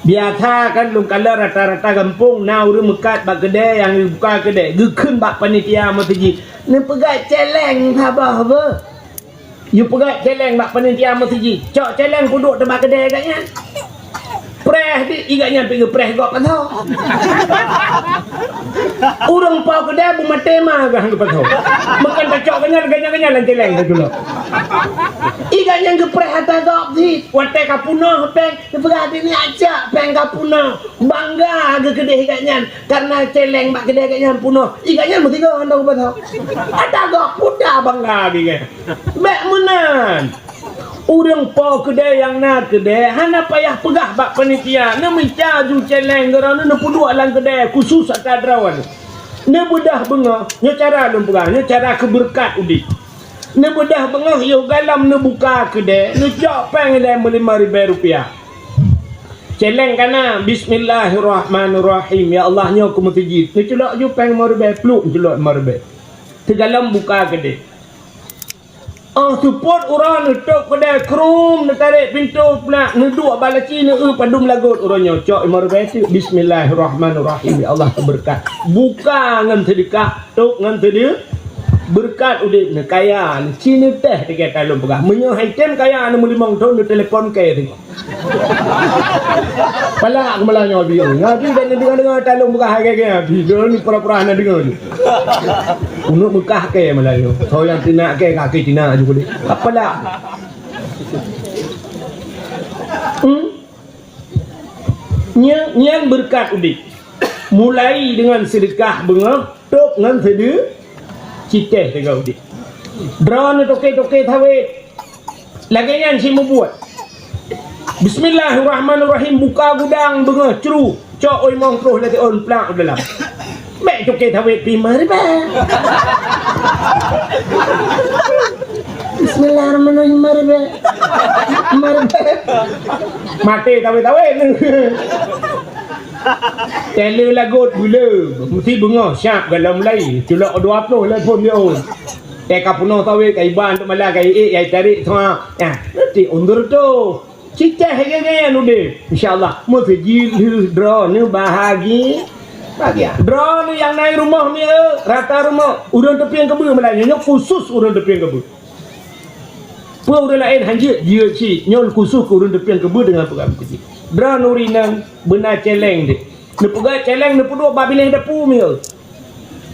Biasa kan lôn kalon rata-rata gampông na ureuëng meukat bak keudè nyang geubuka keudè, geukheun bak panitia meuseujid. Neupeugah céléng saboh beuh. Yue peugah céléng bak panitia meuseujid. Cok céléng peuduek teuma keudè gobnyan. Preh di, i gobnyan pih geupreh gob pasoe. Ureuëng po keudè beumaté ma gah geupasoe. Meukan tacok gobnyan, gobnyan, gobnyan lam céléng teuh dulu. I gobnyan geupreh ata gob sit. Watée ka peunoh péng, geupeugah, "Nyoe acok péng ka peunoh." Bangga geukeudeh i gobnyan karena céléng bak keudè gobnyan peunoh. I gobnyan meusigoe hana geupasoe. Ata gob puta bangga geuh. Bék meunan. Ureuëng po keudè nyang na keudè hana payah peugah bak panitia, neumita ju céléng droeneuh neupeuduek lam keudè khusus ata droeneuh. Neubeudôh beungoh, nyoe cara lôn peugah, nyoe cara keu beureukat udeb. Neubeudôh beungoh yoh galom neubuka keudè, neucok péng ilée meulimong ribée rupiah. Céléng ka na, "Bismillahirrahmanirrahim. Ya Allah, nyoe keu meuseujid." Neuculok ju péng limong ribée, pluek neuculok limong ribée. Teugalom buka keudè. Óh seupôt uroe neutôp keudè krum, neutarek pintoe plak, neuduek bak laci, neueu padum lagot uroe nyoe, cok limong ribée teuk, "Bismillahirrahmanirrahim, ya Allah, keu beureukat." Buka ngon seudeukah, tôp ngon seude-, beureukat udeb neukaya, neuci neutéh tinggai ka lôn peugah. Meunyoe hai tem kaya neumeulimong thon neutelepon kèe teuk. Palak keumalah nyoe Abi. Nyoe Abi dan neudeungoe-deungoe talong beurah hai kèe-kèe Abi. Droeneuh pura-pura hana deungoe ju. Uneuk meukah kèe malah nyoe. Soe nyang teunak kèe, kaki teunak ju keudeh. Apalak. Hmm? Nyan, nyan beureukat udeb. Mulai deungon seudeukah beungoh, tôp ngon seude-, citéh teuga udeb. Droeneuh toke-toke sawét. Lagèe nyan cit meubuet. Bismillahirrahmanirrahim, buka gudang beungoh cru, cok oi mong troh lagèe ôn plak u dalam. Bèk toke sawét pih limong ribèe. Bismillahirrahmanirrahim, limong ribèe. Limong ribèe. Maté sawét-sawét. Tèlè lagot bule, meusti beungoh siap galom mulai. Culok dua ploh lé phon dia. Tèka peunoh sawét, ka iban tu malah ka iék, ya tarek semua. Ya, nanti undur tu. Cicah gaya-gaya nudeh. Insya Allah, meuseujid lheueh droeneuh bahagi-, bahagia. Droeneuh nyang na i rumoh mi, eh, rata rumoh, ureueng teupieng keubeue malah nyoe, nyoe khusus ureueng teupieng keubeue. Peue ureueng laén han jeuet, jeuet cit. Nyoe khusus keu ureueng teupieng keubeue deungon peugah meukeujih. Droeneuh rinang beuna céléng deh. Neupeugah céléng neupeuduek bak binéh dapu mi.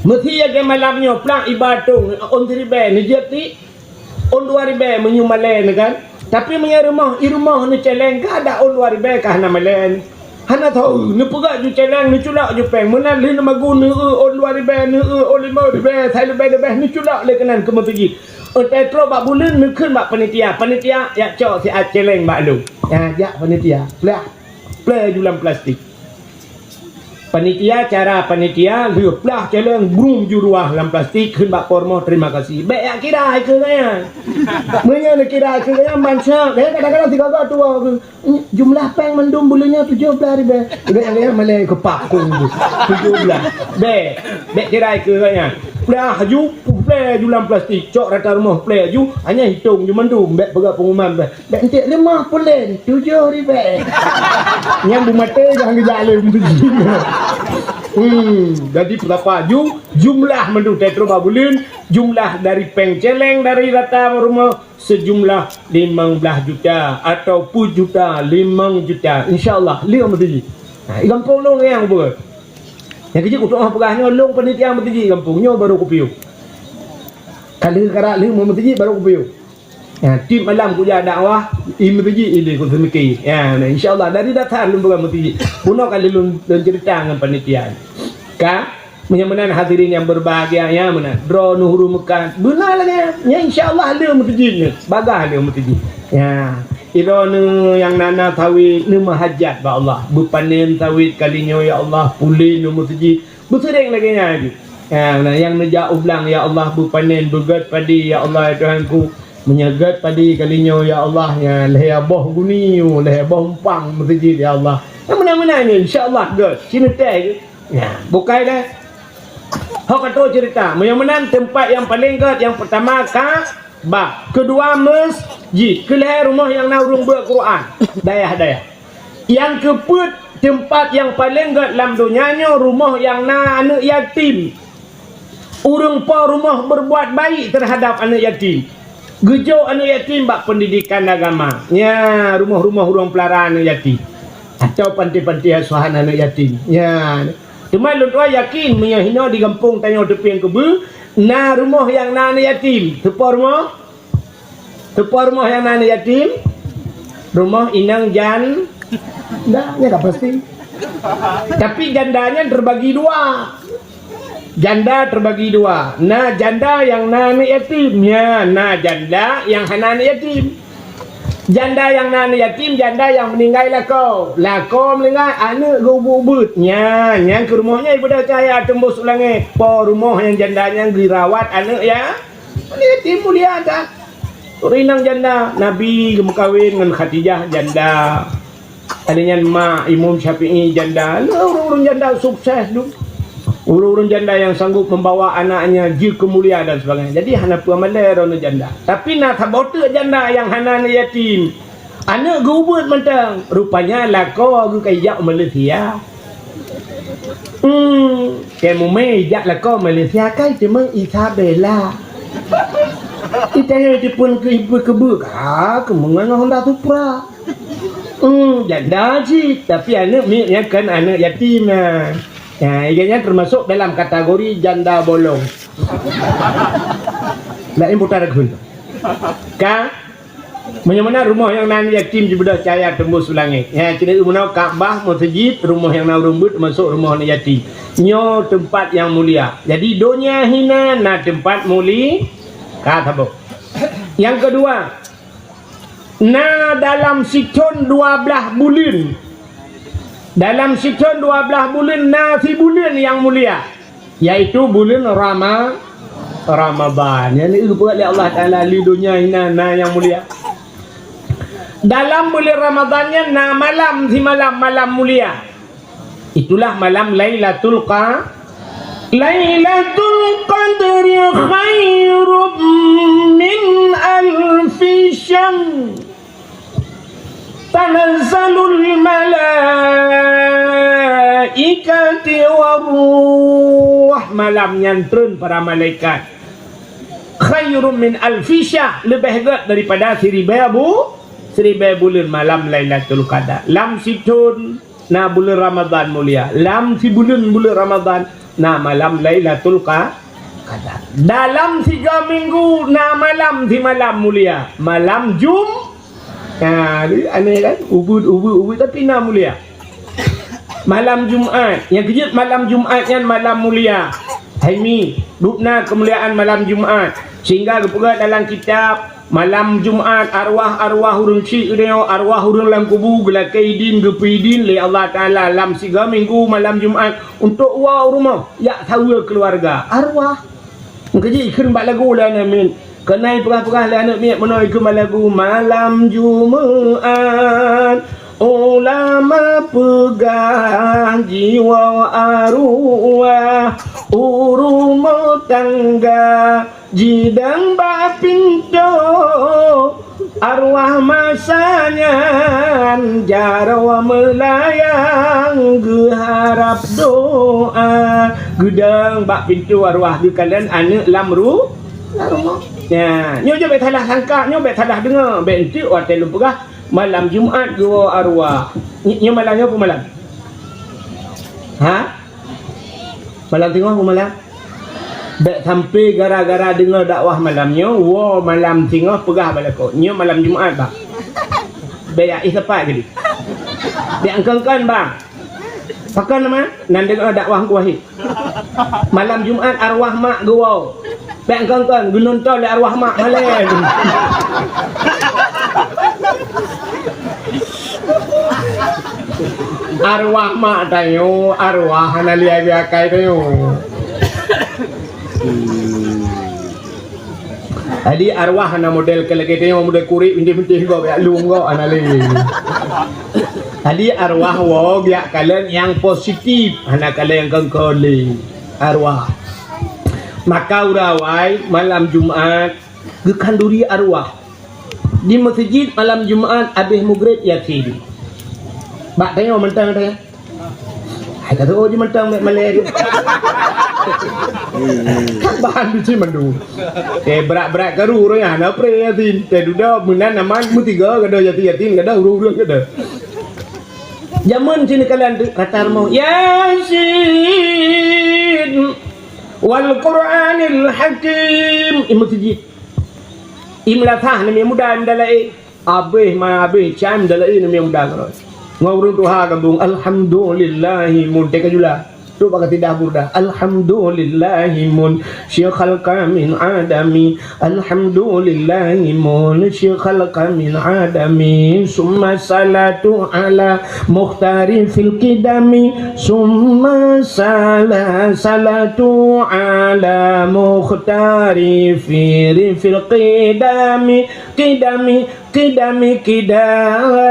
Meusi lagèe malam nyoe, plang iba tông, ôn siribèe neujeuet ti, ôn dua ribèe meunyoe malèe neuh kan. Tapi meunyoe rumoh, i rumoh neucéléng ka ada ôn dua ribèe ka hana malèe. Hana tho, neupeugah ju céléng, neuculak ju péng. Meunan lheueh neumagun, neueu ôn dua ribèe, neueu ôn limong ribèe, saleubèh-leubèh neuculak lé keunan keu meuseujid. Ôn teutroh bak buleuen neukheun bak panitia. Panitia, jak cok siat céléng bak lôn. Ya, jak panitia. Plah. Plè ju lam plastik. Panitia, cara panitia, lheueh plah céléng, brum ju ruah lam plastik, kheun bak po rumoh, "Terima kasih." Bék jak kira keu gaya. Meunyoe neukira keu gaya, mansa, gaya kadang-kadang sigoe-goe tuwoe keu, "Jumlah péng mandum buleuen nyoe tujoh blaih ribée." Bék jak kira malée keu pak keu tujoh blaih. Bék, bék kira keu gaya. Plah ju, plé ju lam plastik, cok rata rumoh, plé ju, hanya hitong ju mandum, bék peugah pengumuman, bék. Bék enteuk leumah pulen, tujoh ribée. Nyang beumaté jangan geujak lé meutuji. Hmm, jadi peurapa ju-, jumlah mandum teutron bak buleuen, jumlah dari péng céléng dari rata rumoh sejumlah limong blaih juta atau peuet juta, limong juta. Insya Allah, lheueh meutuji. Ha, di gampông lôn nyang beureukat. Nyang keujieb untuk peugah nyoe, lôn panitia meutuji gampông nyoe baru kupiôh. Ka lheueh karak lheueh meutuji baru kupiôh. Ya, tiep malam kujak dakwah, i meutuji ilée kuseumike. Ya, nah, insya Allah dari dasar lôn peugah meutuji. Bunoe kali lôn, lôn cerita ngon panitia. Ka, meunyoe meunan hadirin yang berbahagia, ya meunan. Droeneuh ureuëng meukat, beuna lagée nyan. Ya, insya Allah lheueh meutuji nyoe. Bagah lheueh meutuji. Ya, droeneuh nyang na-na sawét, neumeuhajat bak Allah. Beupanen sawét kali nyoe, ya Allah, pulen lheueh meutuji. Beuseuréng lagée nyan ju. Ya, nah, nyang neujak u blang, ya Allah, beupanen, beugét padi, ya Allah, ya Tuhanku. Meunyoe gét padi kali nyoe, ya Allah, ya lhée boh guni, lhée boh umpang meuseujid, ya Allah. Nyang meunan-meunan nyoe, insya Allah gét. Sineuteh gét. Ya, bukai deh. Ho ka troh cerita. Meunyoe meunan teumpat nyang paleng gét, nyang peurtama Ka'bah, keudua masjid, keulhée rumoh nyang na ureuëng beuet Quran, dayah-dayah. Nyang keupeuet, teumpat nyang paleng gét lam donya nyoe rumoh nyang na aneuëk yatim. Ureuëng po rumoh berbuat baik terhadap aneuëk yatim. Geujok aneuëk yatim bak pendidikan agama. Nya, rumoh-rumoh ureuëng pelara aneuëk yatim. Atau panti-panti asuhan aneuëk yatim. Nya. Teuma lôn tuan yakin meunyoe hinoe di gampông tanyoe Teupieng Keubeue, na rumoh nyang na aneuëk yatim. Teupo rumoh? Teupo rumoh nyang na aneuëk yatim? Rumoh inong jan-, dah, nyan ka pasti. Tapi janda nyan terbagi dua. Janda terbagi dua. Na janda nyang na aneuëk yatim. Nya, na janda nyang hana aneuëk yatim. Janda nyang na aneuëk yatim, janda nyang meuninggai lakoe. Lakoe meuninggai, aneuëk geuubeuet-ubeuet. Nya, nyang keu rumoh nyan ibadah cahya teumbôh su langét. Po rumoh nyang janda nyan geurawat aneuëk ya. Aneuëk yatim mulia that. Ureuëng inong janda, Nabi geumeukawen ngon Khadijah janda. Ada nyan mak Imam Syafi'i janda. Ureuëng-ureuëng janda sukses tu. Ureuëng-ureuëng janda yang sanggup membawa anaknya jeuet keu mulia dan sebagainya. Jadi hana peue malée droeneuh janda. Tapi na saboh teuk janda nyang hana aneuëk yatim. Aneuëk geuubeuet mantong. Rupanya lakoe geuh ka ijak u Malaysia. Hmm, keu mumé ijak lakoe Malaysia kan cuma Isabella. Itanya jipun keu ibu keubeue ka keumeungan Honda Supra. Hmm, janda cit, tapi aneuëk miet nyan kan aneuëk yatim na. Ya, ianya termasuk dalam kategori janda bolong. Lain putar gun. Ka Meunyoe meunan rumoh nyang na aneuëk yatim jibeudôh cahya teumbôh su langét. Nyan, cit meunan Ka'bah, meuseujid, rumoh nyang na ureuëng beuet, teumasok rumoh aneuëk yatim. Nyoe teumpat nyang mulia. Jadi, donya hina na teumpat muli-, ka saboh. Nyang keudua, na dalam sithon dua blaih buleuen. Dalam sithon dua blaih buleuen na sibuleuen nyang mulia. Yaitu buleuen Rama-, Ramadhan. Nyang dieupeue lé Allah Taala di donya hina na nyang mulia. Dalam buleuen Ramadhan nyan na malam simalam, malam mulia. Itulah malam Lailatul Qa-, Lailatul Qadri khairum min alfi syahr. Tanazzalul malaikati war ruh. Malam nyan treun para malaikat. Khairum min alfi syahr, leubeh gét daripada siribée bu-, siribée buleuen malam Lailatul Qadar. Lam sithon na buleuen Ramadhan mulia. Lam sibuleuen buleuen Ramadhan na malam Lailatul Qa-, Qadar. Dalam tiga minggu na malam simalam mulia. Malam Jum-, ha, aneh kan? Ubit, ubit, ubit, tapi na mulia. Malam Jumat. Nyang keujeuet malam Jumat nyan malam mulia. Hai mi, dubna keumuliaan malam Jumat. Sehingga geupeugah dalam kitab Malam Jumat, arwah-arwah ureuëng syik geutanyoe, arwah ureuëng lam kubu geulakée idin, geupeu idin lé Allah Taala lam siga minggu malam Jumat untuk woe u rumoh, jak saweue keuluwarga. Arwah. Meukeujih kheun bak lagu lé aneuk miet. Keunan peugah-peugah lé aneuk miet meunoe kheun bak lagu, malam Jumat, ulama peugah jiwoe arwah u rumoh tangga. Jidong bak pintoe arwah masa nyan, jaroe meulayang geuharab doa. Geudong bak pintoe arwah geukalon aneuk lam ru-, lam rumoh. Nyan, nyoe jeuet bék salah sangka, nyoe bék salah deungoe, bék enteuk watée lôn peugah malam Jumat geuwoe arwah. Nyoe, nyoe malam nyoe peue malam? Ha? Malam singoh peue malam? Bék sampai gara-gara deungoe dakwah malam nyoe, woe malam singoh peugah bak lakoe, nyoe malam Jumat, bang. Bék jak éh sapat jadi. Bék angkon-angkon, bang. Pakon nama? Nan deungoe dakwah Teungku Wahid. Malam Jumat arwah mak geuwoe. Bék angkon-angkon, geunonton lé arwah mak malée. Arwah mak tanyoe, arwah hana lé akai tanyoe. Jadi arwah hana model keu lagée tanyoe, model kurik bintéh-bintéh gob, jak lung gob, hana lé. Jadi arwah woe jak kalon nyang positif, hana kalon nyang kongkon lé. Arwah. Maka uroe awai malam Jumat geukhanduri arwah. Di meuseujid malam Jumat abéh mugreb Yasin. Bak tanyoe mantong teuh. Hai ka teuôt jimantong mek malée tu. Kan bahan bisi mandum. Eh, brat-brat karu ureuëng nyan, na pre Yasin. Teuh dudoe meunan aman meutiga gada Yasin, Yasin gada ureuëng-ureuëng gada. Jameun sini kalian tu rata rumoh. Yasin wal Qur'anil Hakim. Di meuseujid. Di meulasah namiet muda, muda laén. Abéh ma abéh cam dalai namiet muda keudroe. Ngon ureuëng tuha gabong, alhamdulillahi mun teuka jula. Trok bak kasidah Burdah. Alhamdulillahi mun syikhal kamin adami. Alhamdulillahi mun syikhal kamin adami. Summa salatu ala mukhtari fil qidami. Summa sala-, salatu ala mukhtari fi-, fil qidami. Qidami, qidami, qidami.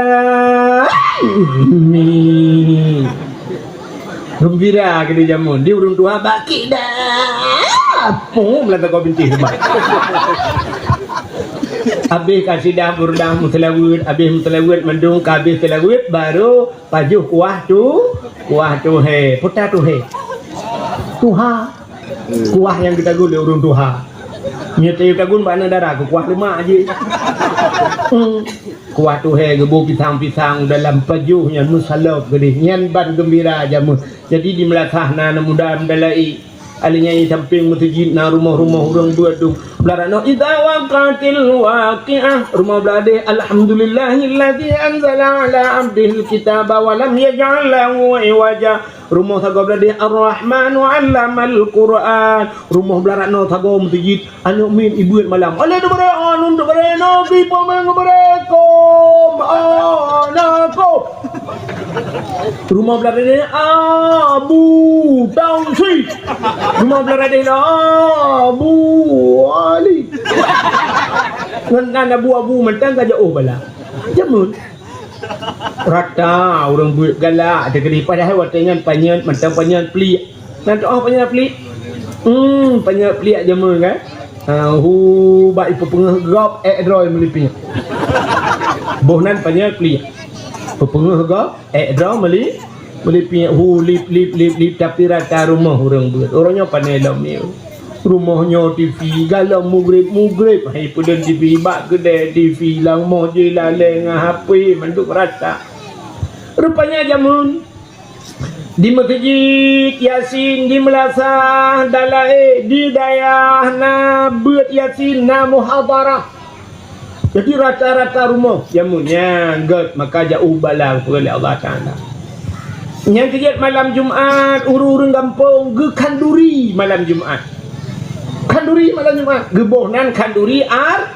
Geumbira keu di jameun. Di ureuëng tuha bak qidam. Pum, lam sagoe bintéh teuma. Abéh kasidah Burdah meuseulaweuet, abéh meuseulaweuet mandum ka abéh seulaweuet, baru pajoh kuah tu, kuah tuhée. Peue ta tuhée? Tuha. Kuah nyang geutagun lé ureuëng tuha. Nyoe tayue tagun bak aneuk dara keu kuah leumak jih. Hmm. Kuah tuhée geuboh pisang-pisang dalam pajoh nyan meusalop keudeh. Nyan ban geumbira jameun. Jadi di meulasah na aneuk muda meudalai. Alèh nyan di sampéng meuseujid na rumoh-rumoh ureuëng beuet dum. Beularang nyoe, idza waqatil waqiah. Rumoh beuladeh, alhamdulillahilladzi anzala ala abdihil kitaba wa lam yaj'al lahu iwaja. Rumoh sagoe beuladeh, Ar-Rahmanu 'allamal Qur'an. Rumoh beularang nyoe sagoe meuseujid, aneuk miet ibeuet malam. Alèh dubare, anu dubare, nabi pameng dubare, kom, anakom. Rumoh beularang nyoe, Abu Tausi. Rumoh beularang nyoe, Abu Ali. Ngon nan abu-abu mantong ka jauh bala. Jameun. Rata ureuëng beuet galak teukeudi, padahai watèe nyan panyöt mantong panyöt pliek. Nan teu'oh panyöt pliek? Hmm, panyöt pliek jameun kan? Ha, hu bak ipeupeungeuh gob ék droe meulipek. Boh nan panyöt pliek. Peupeungeuh gob ék droe meuli-, meulipek. Hu lip, lip, lip, lip, tapi rata rumoh ureuëng beuet. Ureuëng nyoe pane lom nyoe. Rumoh nyoe T V, galom mugreb-mugreb hai peudeueng T V, bak keudè T V, lam moh jilalée ngon H P mandum rata. Rupanya jameun di meuseujid Yasin, di meulasah, dalai, di dayah na beuet Yasin, na muhadharah. Jadi rata-rata rumoh jameun nyan gét, maka jauh bala geupeugah lé Allah Taala. Nyang keujeuet malam Jumat, ureuëng-ureuëng gampông geukhanduri malam Jumat. Khanduri malam Jumat, geuboh nan khanduri ar-,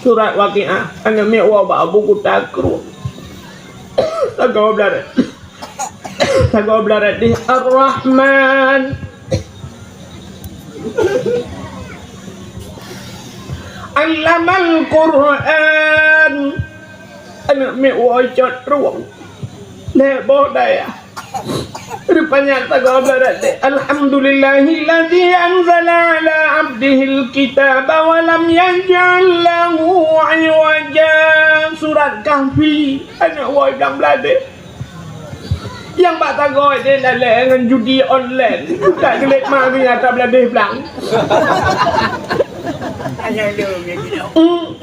Surat Waqiah, aneuk miet woe bak Abu Kuta Krueng. Sagoe blarat. Sagoe blarat deh Ar-Rahman. Allamal Qur'an. Aneuk miet woe cot rueng. Lhèe boh dayah. Rupanya sagoe blarat deh. Alhamdulillahilladzi anzala ala abdihil kitaba wa lam yaj'al lahu iwaja. Surat Kahfi. Aneuk woe blang blaih deh. Nyang bak sagoe deh lalè ngon judi online. Buka geulet ma geunya ata blaih deh blang. Hmm.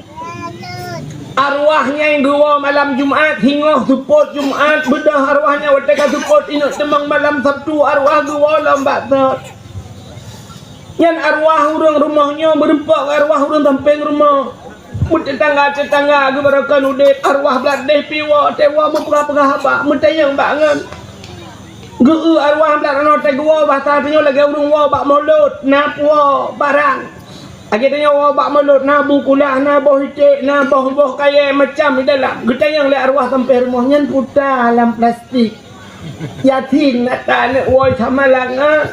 Arwah nyang geuwoe malam Jumat, singoh seupôt Jumat, beudôh arwah nyan watèe ka seupôt inong teumang malam Sabtu, arwah geuwoe lom bak sot. Nyan arwah ureueng rumoh nyoe meureumpok ngon arwah ureueng sampéng rumoh. Meuteutangga-teutangga geubarokon udép, arwah blah deh pih woe, watèe woe meupeugah-peugah haba, meutanyong bak ngon. Geu-eu arwah blah ranoe watèe geuwoe, basa tanyoe lagèe ureueng woe bak mulod, na puwoe barang. Lagèe tanyoe woe bak mulod, na bu kulah, na boh iték, na boh-boh kayèe macam di dalam. Geutanyong lé arwah sampéng rumoh, "Nyan peue ta lam plastik?" Yasin, ata aneuk woe sama langa.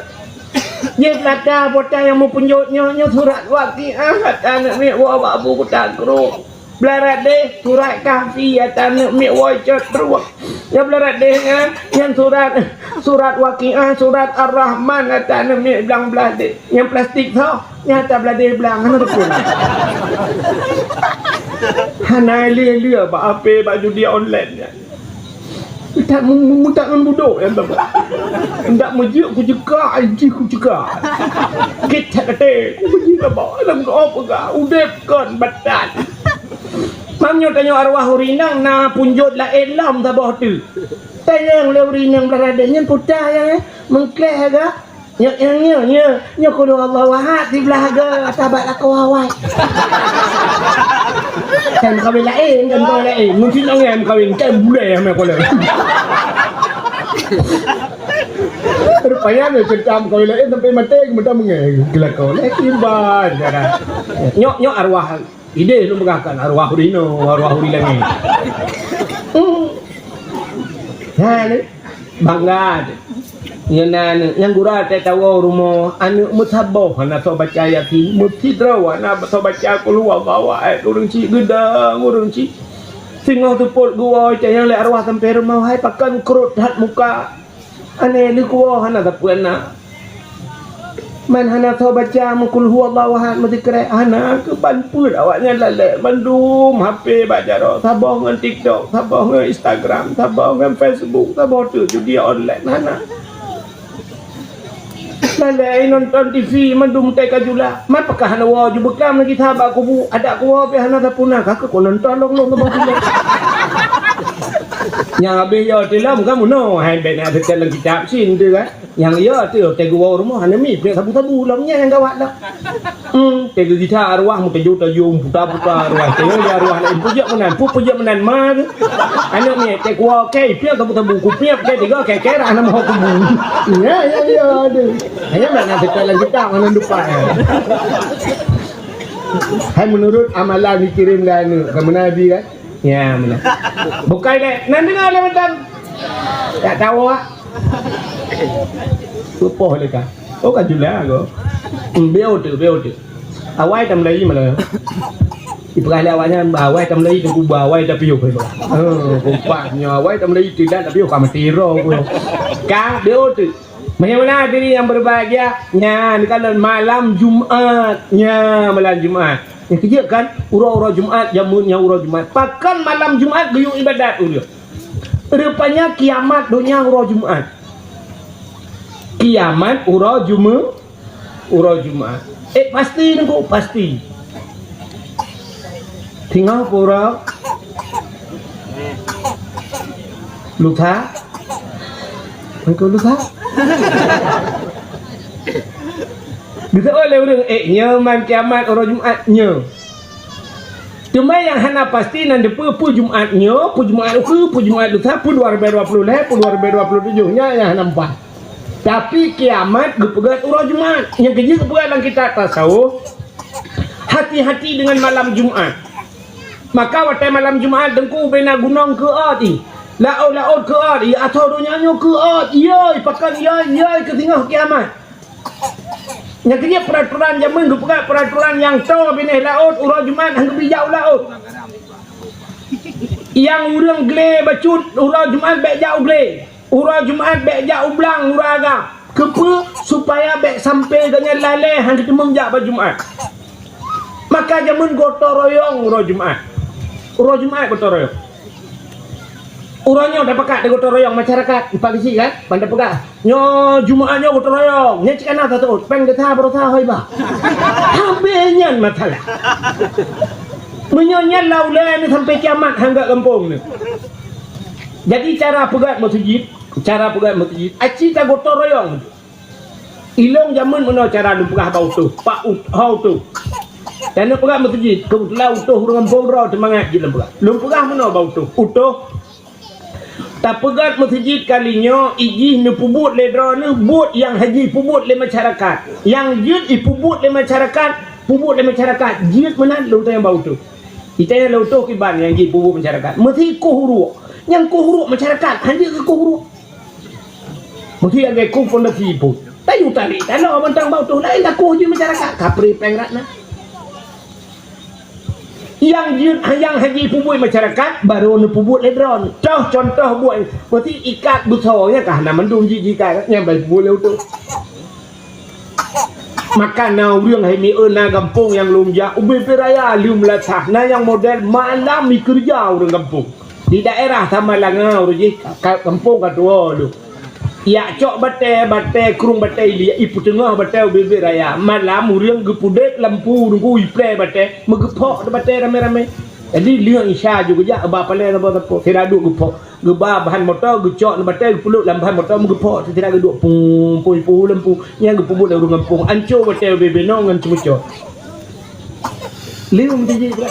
Jeuet lata peue ta nyang meupeunjot nyoe, nyoe surat Waqiah, ata aneuk miet woe bak Abu Kuta Krueng. Blarat deh, surat Kahfi, ata aneuk miet woe cot rueng. Nyang blarat deh nyan, nyan surat, surat Waqiah, surat Ar-Rahman, ata aneuk miet blang blaih deh. Nyang plastik tho, nyan ata blaih deh blang, hana teupeue. Hana lé-lé bak H P, bak judi online nyan. Meutak, meutak ngon budok nyang teuma. Ndak meujeuet kucekak, jih kucekak. Kit that até, kubeuji teuma. Lam doa peugah, udép kon batat. Mam nyoe tanyoe arwah ureueng inong na peunjot laén lom saboh teuk. Tanyong lé ureueng inong blah deh nyan peue ta nyang, eh, meukleh gah. Nyoe, nyoe, nyoe, nyoe, nyoe kulu Allahu Ahad siblah ge, sabat lakoe awai. Kan kawin laén, kan kawin laén. Mungkin orang yang kawin, kan bulai yang main kolom. Rupanya ni cerita kawin laén sampai mati, kemudian mengai kelakon. Eh, tiba, cara. Nyoe, nyoe arwah. Idéh lôn peugah kan arwah ureueng inong, arwah ureueng langét. Hmm. Ha, ni. Bangga teuh. Nyan na aneuk, nyang gura teuh tawoe rumoh, aneuk meusaboh hana soe baca Yasin, meusidroe hana soe baca Qul huwallahu ahad, ureueng chik geudong, ureueng chik. Singoh seupôt geuwoe, tanyong lé arwah sampéng rumoh, hai pakon krot that muka. Aneuk leukoe hana sapeue na. Man hana soe baca meuqul huwallahu ahad, meusikrek, hana, keuban peuet awaknyan lalek. Mandum H P bak jaroe, saboh ngon TikTok, saboh ngon Instagram, saboh ngon Facebook, saboh teuk judi online, hana. Lalek nonton T V, mandum tai ka jula. Man pakon hana woe ju beukam lagi sahabat kubu, adak kuwoe pih hana sapeue na, ka keuh nonton lôn-lôn saboh filem. Nyang habéh yo tilom ka meunoe, hai bèk na teuka lam kitab sin tu kan. Nyang yo tu, teuka woe rumoh, hana mi, pih sabu-sabu lom nyan nyang gawat dah. Hmm, teuka gita arwah meutajô-tajô, puta-puta arwah. Teuka arwah laén peujeuet meunan, pu peujeuet meunan ma tu. Aneuk miet, teuka woe, okey, pih sabu-sabu, kupiep, okey, tiga, okey, okey, dah nama kubu. Ya, ya, ya, aduh. Hanya mana kita lagi tak, mana lupa ya. Hai menurut amalan dikirim lah aneuk, kamu nabi kan? Ya, mana? Bukai deh. Nanti nak ada macam. Tak tahu ah. Lupa leka. Oh, ka jula ko. Hmm, beo tu, beo tu. Awai tam lagi malah. Ibrah lé awaknyan, awai tam lagi tu kuba, awai tapi yo. Oh, kompak nyo, awai tam lagi tu dah tapi yo ka mati ro ko. Ka beo tu. Meunyoe na diri nyang berbahagia, nyan kalon malam Jumat. Nya malam Jumat. Nyang keujeuet kan, uroe-uroe Jumat, jameun nyang uroe Jumat. Pakon malam Jumat geuyue ibadat ureueng. Rupanya kiamat donya uroe Jumat. Kiamat uroe Jume-, uroe Jumat. Eh, pasti nunggu, pasti. Tinggal pura lusa. Engkau lusa. Bisa oleh ureueng, eh, nyoe man kiamat uroe Jumat nyoe. Teuma nyang hana pasti nan dipeue, peue Jumat nyoe, peue Jumat ukeue, peue Jumat lusa, peue dua ribèe dua ploh lhèe, peue dua ribèe dua ploh tujoh, nyan nyang hana meupat. Tapi kiamat geupeugöt uroe Jumat. Nyang keujeuet geupeugöt lam kitab tasawuf, hati-hati dengan malam Jumat. Maka watèe malam Jumat, Teungku, ubé na gunong keuôt ih, laôt-laôt keuôt ih, ateueh donya nyoe keuôt, iyoi, pakon iyoi, iyoi keu singoh kiamat. Nyang keujeuet peuraturan jameun geupeugah peuraturan nyang toe binéh laôt uroe Jumat han geubri jak u laôt. Nyang ureueng glé bacut uroe Jumat bèk jak u glé. Uroe Jumat bèk jak u blang uroe agam. Keupeue? Supaya bèk sampoe gobnyan lalée han geuteumeung jak bak Jumat. Maka jameun gotong royong uroe Jumat. Uroe Jumat gotong royong. Uroe nyoe tapeugah di gotong royong masyarakat, empat bisi kan? Ban tapeugah, nyoe Jumat nyoe gotong royong. Nyan cit kana tatot, péng desya baroesa hôi bah. Habéh nyan masalah. Meunyoe nyan lam ulée nyoe sampai kiamat han gèt gampông nyoe. Jadi cara peugöt meuseujid, cara peugöt meuseujid, aci tagotong royong. Ilong jameun meunoe cara lôn peugah bak utoh, bak ut-, ho utoh. Dan lôn peugah meuseujid, keubeutulan utoh ureueng gampông droe teumangat jih lôn peugah. Lôn peugah meunoe bak utoh, utoh. Tapeugöt meuseujid kali nyoe, ijih neupeubuet lé droeneuh buet nyang hana jipeubuet lé masyarakat. Nyang jeuet ipeubuet lé masyarakat, peubuet lé masyarakat. Jeuet meunan lôn tanyong bak utoh. Itanyong lé utoh kiban nyang jipeubuet masyarakat. Meusi koh uruek. Nyang koh uruek masyarakat, han jeuet keu koh uruek. Meusi lagèe koh pondasi pun. Tayue tarék tanoh mantong bak utoh laén takoh jih masyarakat. Kapreh péng rat na. Nyang jeuet nyang hana jipeubuet masyarakat, barô neupeubuet lé droeneuh. Toh contoh buet, meusi ikat beusoe nyan ka hana mandum jih jikat, nyan ban peubuet lé utoh. Maka na ureueng hai mieu na gampông nyang lôn jak, ubé-bé raya lheueh meulasah. Na nyang model malam ikeureuja ureueng gampông. Di daerah Samalanga ureueng jih, ka, gampông ka tuwoe lôn. Ijak cok batèe, batèe krueng batèe ilia, ipeuteungoh batèe ubé-bé raya. Malam ureueng geupeudép lampu nunggu iplè batèe, meugeupok batèe ramé-ramé. Jadi lheueh Isya ju geujak ba palèe sapo-sapo, sira duek geupok. Geuba ban moto, geucok nibak batèe, geupeulok lam ban moto, meugeupok, sira geuduek pung, pung, pung lampu. Nyan geupeubuet lé ureueng gampông, anco batèe ubé-bé nyoe ngon ceumeucot. Lheueh meuseujid pula.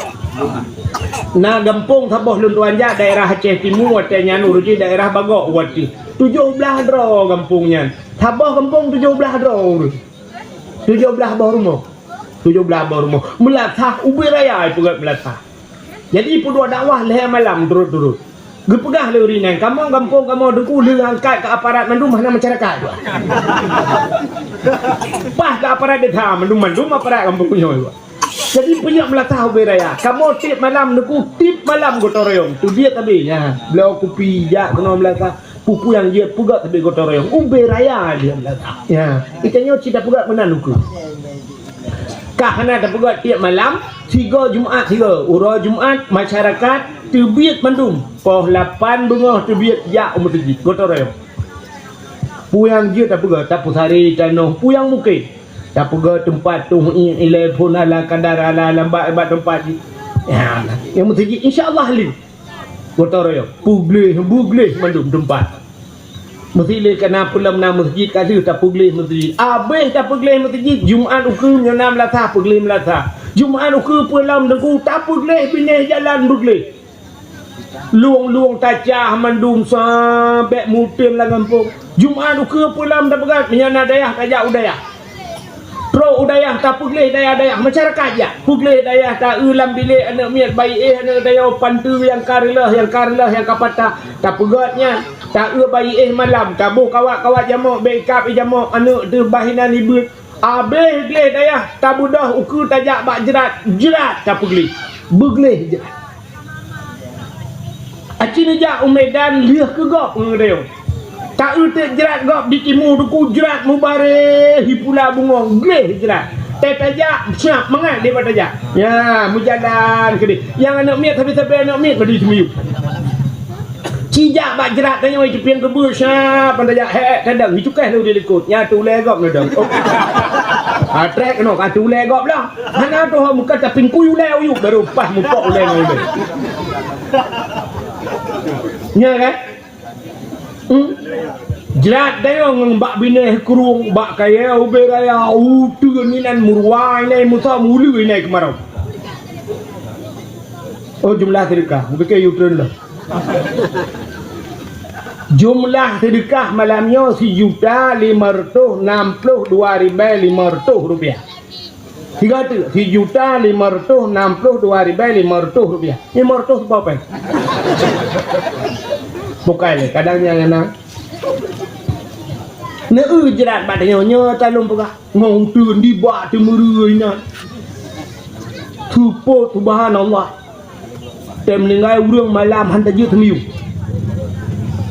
Na gampông saboh lôn tuan jak daerah Aceh Timu, watèe nyan ureueng jih daerah Bagok watèe. Tujoh blah droe gampông nyan. Saboh gampông tujoh blah droe ureueng. Tujoh blah boh rumoh. Tujoh blah boh rumoh. Meulasah ubé raya ipeugöt meulasah. Jadi peuduek dakwah lhèe malam turot-turot. Geupeugah lé ureueng nyan, "Kamoe gampông kamoe Teungku lheueh angkat keu aparat mandum hana masyarakat." Paih keu aparat desa mandum-mandum aparat gampông nyoe. Jadi peunyok meulasah ubé raya. Kamoe tiep malam Teungku, tiep malam gotong royong. Teubiet abéh nyan. Bloe kupi jak keunoe meulasah. Peue-peue nyang jeuet peugah teubiet gotong royong. Ubé raya lheueh meulasa. Ya, geutanyoe cit tapeugah meunan ukeue. Ka hana tapeugah tiep malam, sigoe Jumat sigoe. Uroe Jumat, masyarakat teubiet mandum. Poh lapan beungoh teubiet jak u meuseujid, gotong royong. Peue nyang jeuet tapeugah, tapeusaré tanoh, peue nyang mungken. Tapeugah teumpat tuh i-, ilée phon ala kadar ala lambat bak teumpat jih. Ya, nyang meuseujid insya Allah lé. Gotong royong, peugleh, beugleh mandum teumpat. Meusileh kana peulom na meuseujid ka lheueh tapeugleh meuseujid. Abéh tapeugleh meuseujid, Jumat ukeue nyoe na meulasa, peugleh meulasa. Jumat ukeue peulom Teungku tapeugleh binéh jalan beugleh. Lueng-lueng tacah mandum sabé muteun lam gampông. Jumat ukeue peulom tapeugah, meunyoe na dayah tajak u dayah. Trok u dayah, tapeugleh dayah-dayah, masyarakat jak. Peugleh dayah, taeu lam bilék aneuk miet, bayi éh aneuk dayah, panteue nyang ka reuloh, nyang ka reuloh, nyang ka patah. Tapeugöt nyan, taeu bayi éh malam, taboh kawat-kawat jamok, bèk ikab i jamok, aneuk teuh bah inan ibeuet. Abéh gleh dayah, tabeudôh ukeue tajak bak jrat, jrat tapeugleh. Beugleh jrat. Aci neujak u Medan lheueh keu gob ngon geutanyoe. Taeu teuk jrat gob di timu, Teungku, jrat mubareh, hi pula bungöng, gleh jrat. Teuh tajak, siap mangat lé bak tajak. Ya, meujalan keudeh. Nyang aneuk miet, sabe-sabe aneuk miet badi teumiyueb. Ci jak bak jrat tanyoe, itupieng keubeue, siap ban tajak, hek, hek, kadang, icukéh lé di likot. Nya tu ulèe gob neudong. Oh. Ha, trek keunoe, ka tu ulèe gob lah. Hana tu ho muka tapi kui ulèe uyueb baru pas mupok ulèe ngon ulèe. Nya kan? Hmm? Jrat dayong ngon bak binéh krueng, bak kayèe ubé raya, uteuen inan meuruwa inan musa mulu inan keumarau. Oh, jumlah sedekah, mungkin uteuen lah. Jumlah sedekah malam nyoe sijuta lima ratus enam puluh dua ribèe lima ratus rupiah. Sigoe teuk, sijuta lima ratus enam puluh dua ribèe lima ratus rupiah. Lima ratus seupôt pèng. Bukai lé, kadang nyang na. Neueu jrat bak tanyoe, nyoe talôn peugah. Ngon uteuen dibak teumeureu inan. Seupôt, subhanallah. Teumeulinggai ureueng malam han tajeuet teumiyueb.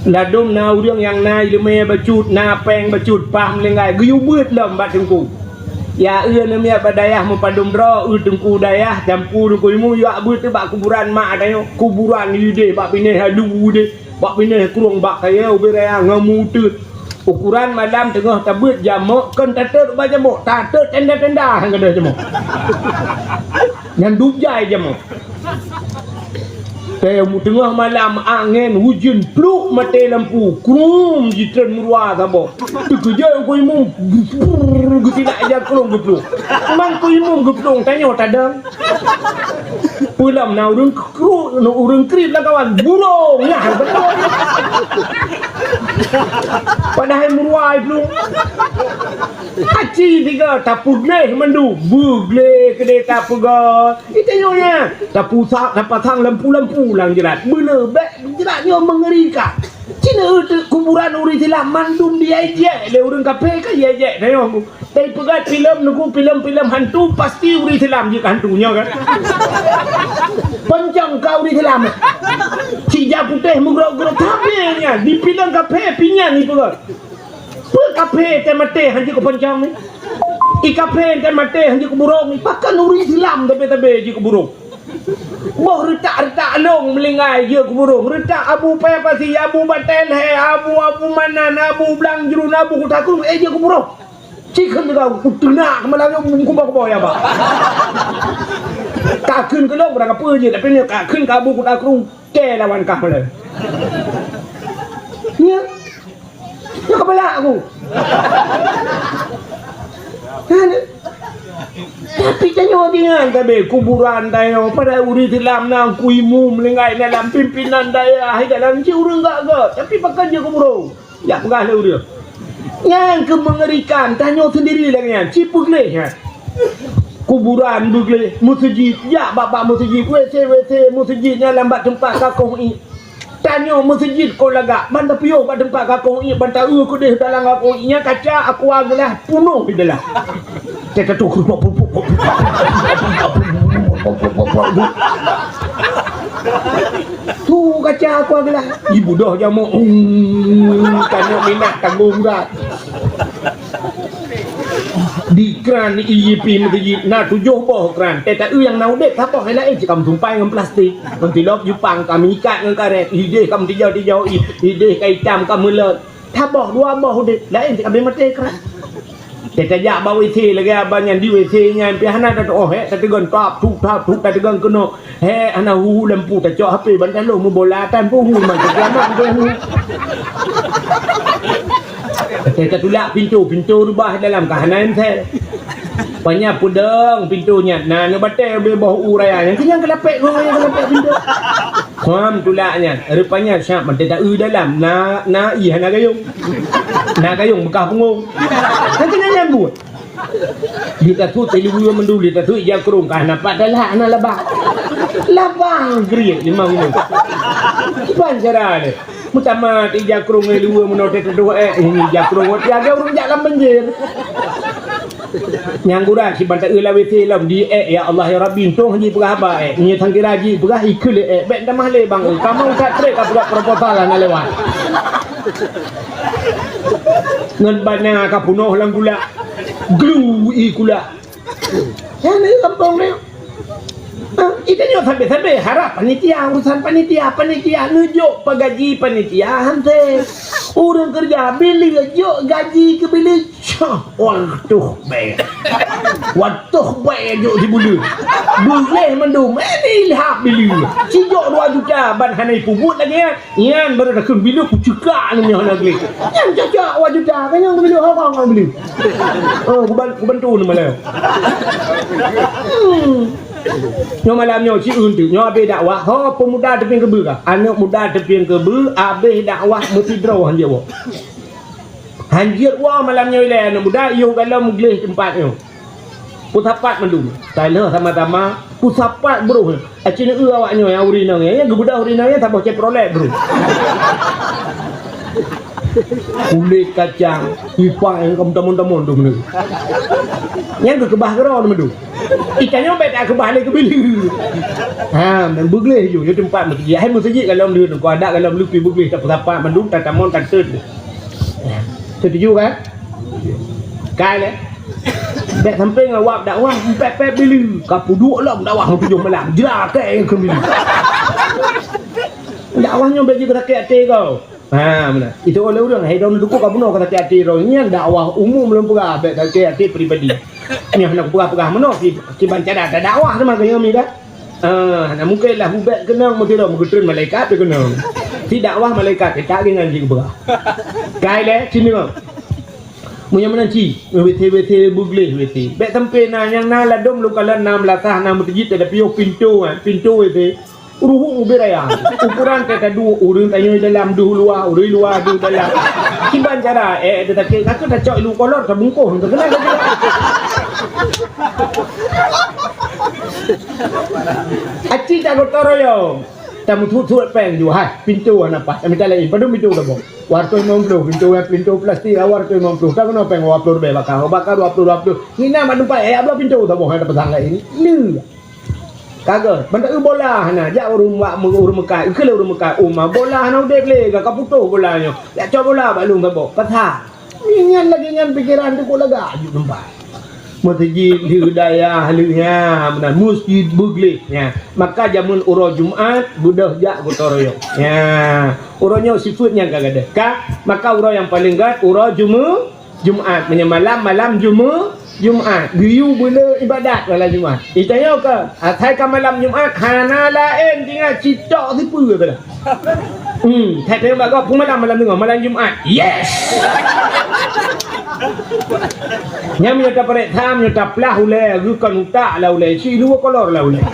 Ladôm na ureueng nyang na ileumèe bacut, na pèng bacut, paih meulinggai, geuyue beuet lom bak teungku. Ya, eu neumiet bak dayah meupadum droe, eu teungku dayah, campu teungku imum, yuak beuet bak kuburan mak tanyoe, kuburan ideh bak binéh halu deh, bak binéh krueng bak kayèe ubé raya ngon meuuteut. Ukuran malam teungoh tabeuet jamok, kon tatot bak jamok, tatot tenda-tenda han gadôh jamok. Nyan dub jai jamok. Teungoh malam angén ujeuen pluk maté lampu, krum jitreun meuruwa saboh. Teukeujot ku imum, geutilak ija krueng geupluk. Man ku imum geupluk, tanyoe tadong. Peulom na ureueng kru-, ureueng kriet lam kawan, burông, nyan beutôi. Padahai meuruwa iplueng. Aci tiga tapeugleh mandum, beugleh keudeh tapeugot. Itanyoe nyan, tapusak, tapasang lampu-lampu lam jrat. Beuleuh bèk jrat nyoe meungerikan. Cit na kuburan ureueng Islam mandum diejek lé ureueng kafé ka diejek tanyoe. Tapi peugah filem nuku filem-filem hantu, pasti ureueng Islam jeuet keu hantu nyoe kan. Poncong ka ureueng Islam. Cija putéh meugrok-grok, tapi nyan di filem kafé pih nyan ipeugah. Peue kafé teuh maté han jeuet keu poncong ni? I kafé teuh maté han jeuet keu burông ni. Pakon ureueng Islam tabe-tabe jeuet keu burông? Boh reutak-reutak long meulinggai jeuet keu burông. Reutak abu pèe pasi, abu batèe lhèe, abu, abu manan, abu blang jruen, abu kuta krueng, eh, jeuet keu burông. Ci kheun teuga, kuteunak keumalam nyoe, kuboh-kuboh ya, bah. Ka kheun keu lôn, barang apa jeuet, tapi nyoe ka kheun keu abu kuta krueng, kèe lawan kah malam. Nyoe. Nyoe keubalak aku. Kan? Tapi tanyoe deungon tabe kuburan tanyoe, padahai ureueng Islam na ku imum linggai dalam pimpinan dayah, dalam ci ureueng gak-gak, tapi pakon jeuet keu burông. Jak peugah lé ureueng. Nyang keu meungerikan, tanyoe sendiri lagèe nyan, ci peugleh nyan. Kuburan beugleh, meuseujid, jak bak-bak meuseujid, W C, W C meuseujid nyan lam bak teumpat kakoh ié. Tanyoe meuseujid kon lagak, ban tapiôh bak teumpat kakoh ié, ban taeu keudeh dalam kakoh ié nyan, kaca, aqua gelas, punoh di dalam. Teuka tu. Tu ka Baca aku adalah ibu dah jamu. Hmm, tanya minat tanggung berat. Di kran di I P meuseujid na tujoh boh kran. Tetapi nyang na udeb saboh laén cit ka meutumpai ngon plastik. Ngon tilop Jepang ka meuikat ngon karet. Ideh ka meutijau-tijau, i- ideh ka itam ka meulot. Saboh dua boh udeb, laén cit ka maté kran. Teutajak bak W C lagèe abang nyan di W C nyan pih hana tatuoh, hek tateugon tap tup tap tup tateugon keunoe. Hek hana hu lampu tacok H P ban taloh meubola tan peuhu man teukiamat peuhu. Teutatulak pintoe, pintoe reubah dalam ka hana ensel. Panya peudong pintoe nyan na neubatèe ubé boh u raya nyan. Keunyan keulapek gong raya keulapek pintoe. Kham tulak nyan, rupanya siap mantong taeu dalam na na ié hana gayong. Na gayong beukah pungong. Kan keunan nyang buet. Di tatu teuliweue mandum di tatu ija krong kah nampak dah lah hana labang. Labang geriek limong gunong. Kiban cara ni. Meutamah ija krong teuliweue meunoe teutuduh eh ini ija krong tiaga ureueng jak lam banjir. Nyang gura si bantaeu lawét lom di eh ya Allah ya Rabbi untông haji peugah haba eh. Nyoe sang kira ji peugah ikeu lé eh bèk tamah lé bang eh. Kamoe ka trek ka peugah proposal hana lewat. Ngon bana ka punoh lam gula. Glu i gula. Nyan di gampông ni. Ha, ita nyoe sabe-sabe harap panitia, urusan panitia, panitia neujok pagaji panitia hanse. Ureueng keureuja bileue jok gaji keu bileue. Cah, watoh bèe. Watoh bèe jok sibuleuen. Beuleh mandum, eh, ilham bileue. Sijok dua juta ban hana ipubuet lagèe nyan. Nyan baru takheun bila kucekak ni nyoh na gleh. Nyan cocok wak juta kan nyang bila hokong kan beli. Oh, kuban kubantu ni malam. Hmm. Nyoe malam nyoe si eun tu, nyoe habis dakwah. Ho pemuda teupin keubeu ka. Aneuk muda teupin keubeu habis dakwah meusidroe hanjeuet woe. Hanjeuet woe malam nyoe ilèe aneuk muda yoh galom gleh teumpat nyoe. Peusapat mandum. Taloh sama-sama peusapat broh. Aci neu awak nyoe nyang ureueng inong nyan, nyang geubeudôh ureueng inong nyan saboh Chevrolet broh. Kulét kacang, ipak nyang ka meutamon-tamon tu meuneu. Nyang geukeubah keudroe meuneu. Itanyoe bèk takeubah lé keubileue. Ha, beugleh ju, ju teumpat meuseujid. Hai meuseujid galom leuh, keu adat galom leuh pi beugleh tapeusapat mandum tatamon tateut. Setuju kan? Kai lé. Bèk sampai ngon wab dakwah, empet-pet bileue. Ka peuduek lom dakwah meutujoh malam. Jra kèe keu bileue. Dakwah nyoe bèk jeuet sakét até kau. Ha, meunan. Itu oleh ureueng, hai dong duku ka bunoe ka sakét até droe. Nyan dakwah umum lôn peugah, bèk sakét até pribadi. Nyoe hana kupeugah-peugah meunoe, ki-, kiban cara tadakwah teuma keu nyoe mi kan. Ah, hana mungken lah ubak keunong meusidroe meugeutreun malaikat teuh keunong. Si dakwah malaikat, eh, tak ringan jih geupeugah. Kai lé, sini, Bang. Meunyoe meunan ci, W T W T beugleh W T. Bèk sampai na nyang na ladôm lôn kalon na meulasah na meuteujit teuh piôh pintoe, eh, pintoe W T. Ruhueng ubé raya. Ukuran teuh ka duek, ureueng tanyoe dalam deuh luwa, ureueng luwa deuh dalam. Kiban cara, eh, eh, teutakét, ka tacok ilu kolor, tabungkôh, teukeunal lagèe. Aci tak gotong royong. Tameutuet-tuet péng ju, hai, pintoe hana paih. Tamita laén, padum pintoe saboh. Dua ratus lima puluh, pintoe, pintoe plastik, dua ratus lima puluh. Tameunoe péng dua puluh ribèe baka, baka dua puluh, dua puluh. Hina mak teumpat, eh, dua puluh pintoe saboh, hai, tapasang laén. Lé. Ka gèt, ban taeu bola hana, jak ureueng wak meu-, ureueng meukat, keu lé ureueng meukat, uma bola hana udeb lé, ka, ka putôh bola nyoe. Jak cok bola bak lôn saboh, pasang. Nyan lagèe nyan pikeran teuh kok lagak aju teumpat. Meuseujid lheueh dayah lheueh nyan, meunan meuseujid beugleh nyan. Maka jameun uroe Jumat beudôh jak gotong royong. Nyan, uroe nyoe sifeuet nyan ka gadôh. Ka, maka uroe nyang paleng gèt uroe Jumu-, Jumat. Meunyoe malam, malam Jumu-, Jumat. Geuyue beuleu ibadat malam Jumat. Itanyoe ka, asai ka malam Jumat hana laén tinggai sitok sipeue saja. Hmm, that teurimong bak gob, peue malam, malam teungoh, malam Jumat. Yes! Nyan meunyoe tapareksa, meunyoe taplah ulèe, geukon utak lah ulèe, si dua kolor lah ulèe.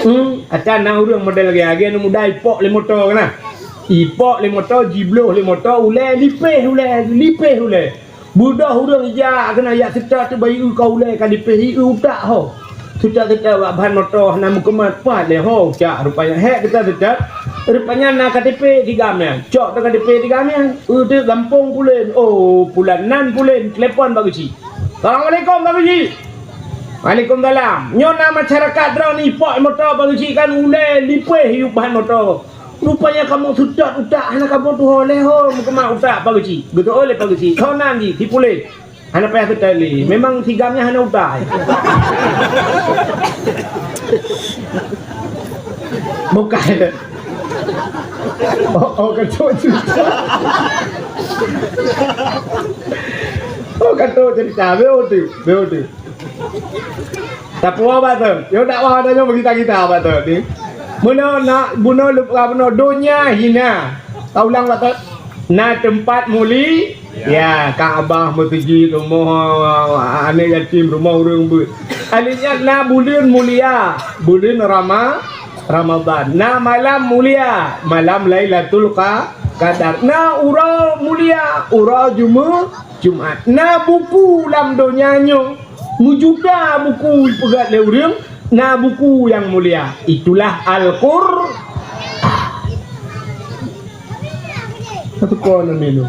Hmm, ata na ureueng model lagèe, lagèe aneuk muda ipok lé moto keunan. Ipok lé moto, jibloh lé moto, ulèe lipéh ulèe, lipéh ulèe. Beudôh ureueng ijak keunan yak seutôt teuh bayeue ka ulèe ka lipéh ié utak ho. Seutôt-seutôt bak ban moto hana meukeumot pat lé ho utak rupanya. Hék seutôt-seutôt, rupanya na K T P di gam nyan. Cok teuh K T P di gam nyan. Eu teuh gampông pulen. Oh, pulan nan pulen. Telepon bak geuchik. Assalamualaikum, bak geuchik. Waalaikumsalam. Nyoe na masyarakat droeneuh ipok moto Pak Geuchik kan, ulèe lipéh yup ban moto. Rupanya kamoe seutôt utak, hana kamoe tuho lé ho meukeumah utak Pak Geuchik. Geuteu'oh lé Pak Geuchik. Ho nan jih, si puléh. Hana payah seutôt lé. Memang si GAM nyan hana utak. Bukan. Oh, oh, ka trôk cerita. Oh, ka trôk cerita. Beutôi, beutôi. Tapuwoe bak tu. Yo dakwah tanyoe bak kita-kita bak tu ni. Meunoe na, bunoe lupa bunoe donya hina. Taulang bak tu. Na teumpat muli, ya, Ka'bah, meuseujid, rumoh aneuk yatim, rumoh ureueng beuet. Akhirnya na buleuen mulia, buleuen Rama-, Ramadan. Na malam mulia, malam Lailatul Qa-, Qadar. Na uroe mulia, uroe Jumu-, Jumat. Na buku lam donya nyoe, meujuta buku ipeugét lé ureueng, na buku nyang mulia. Itulah Al-Qur-, Satu kon minum.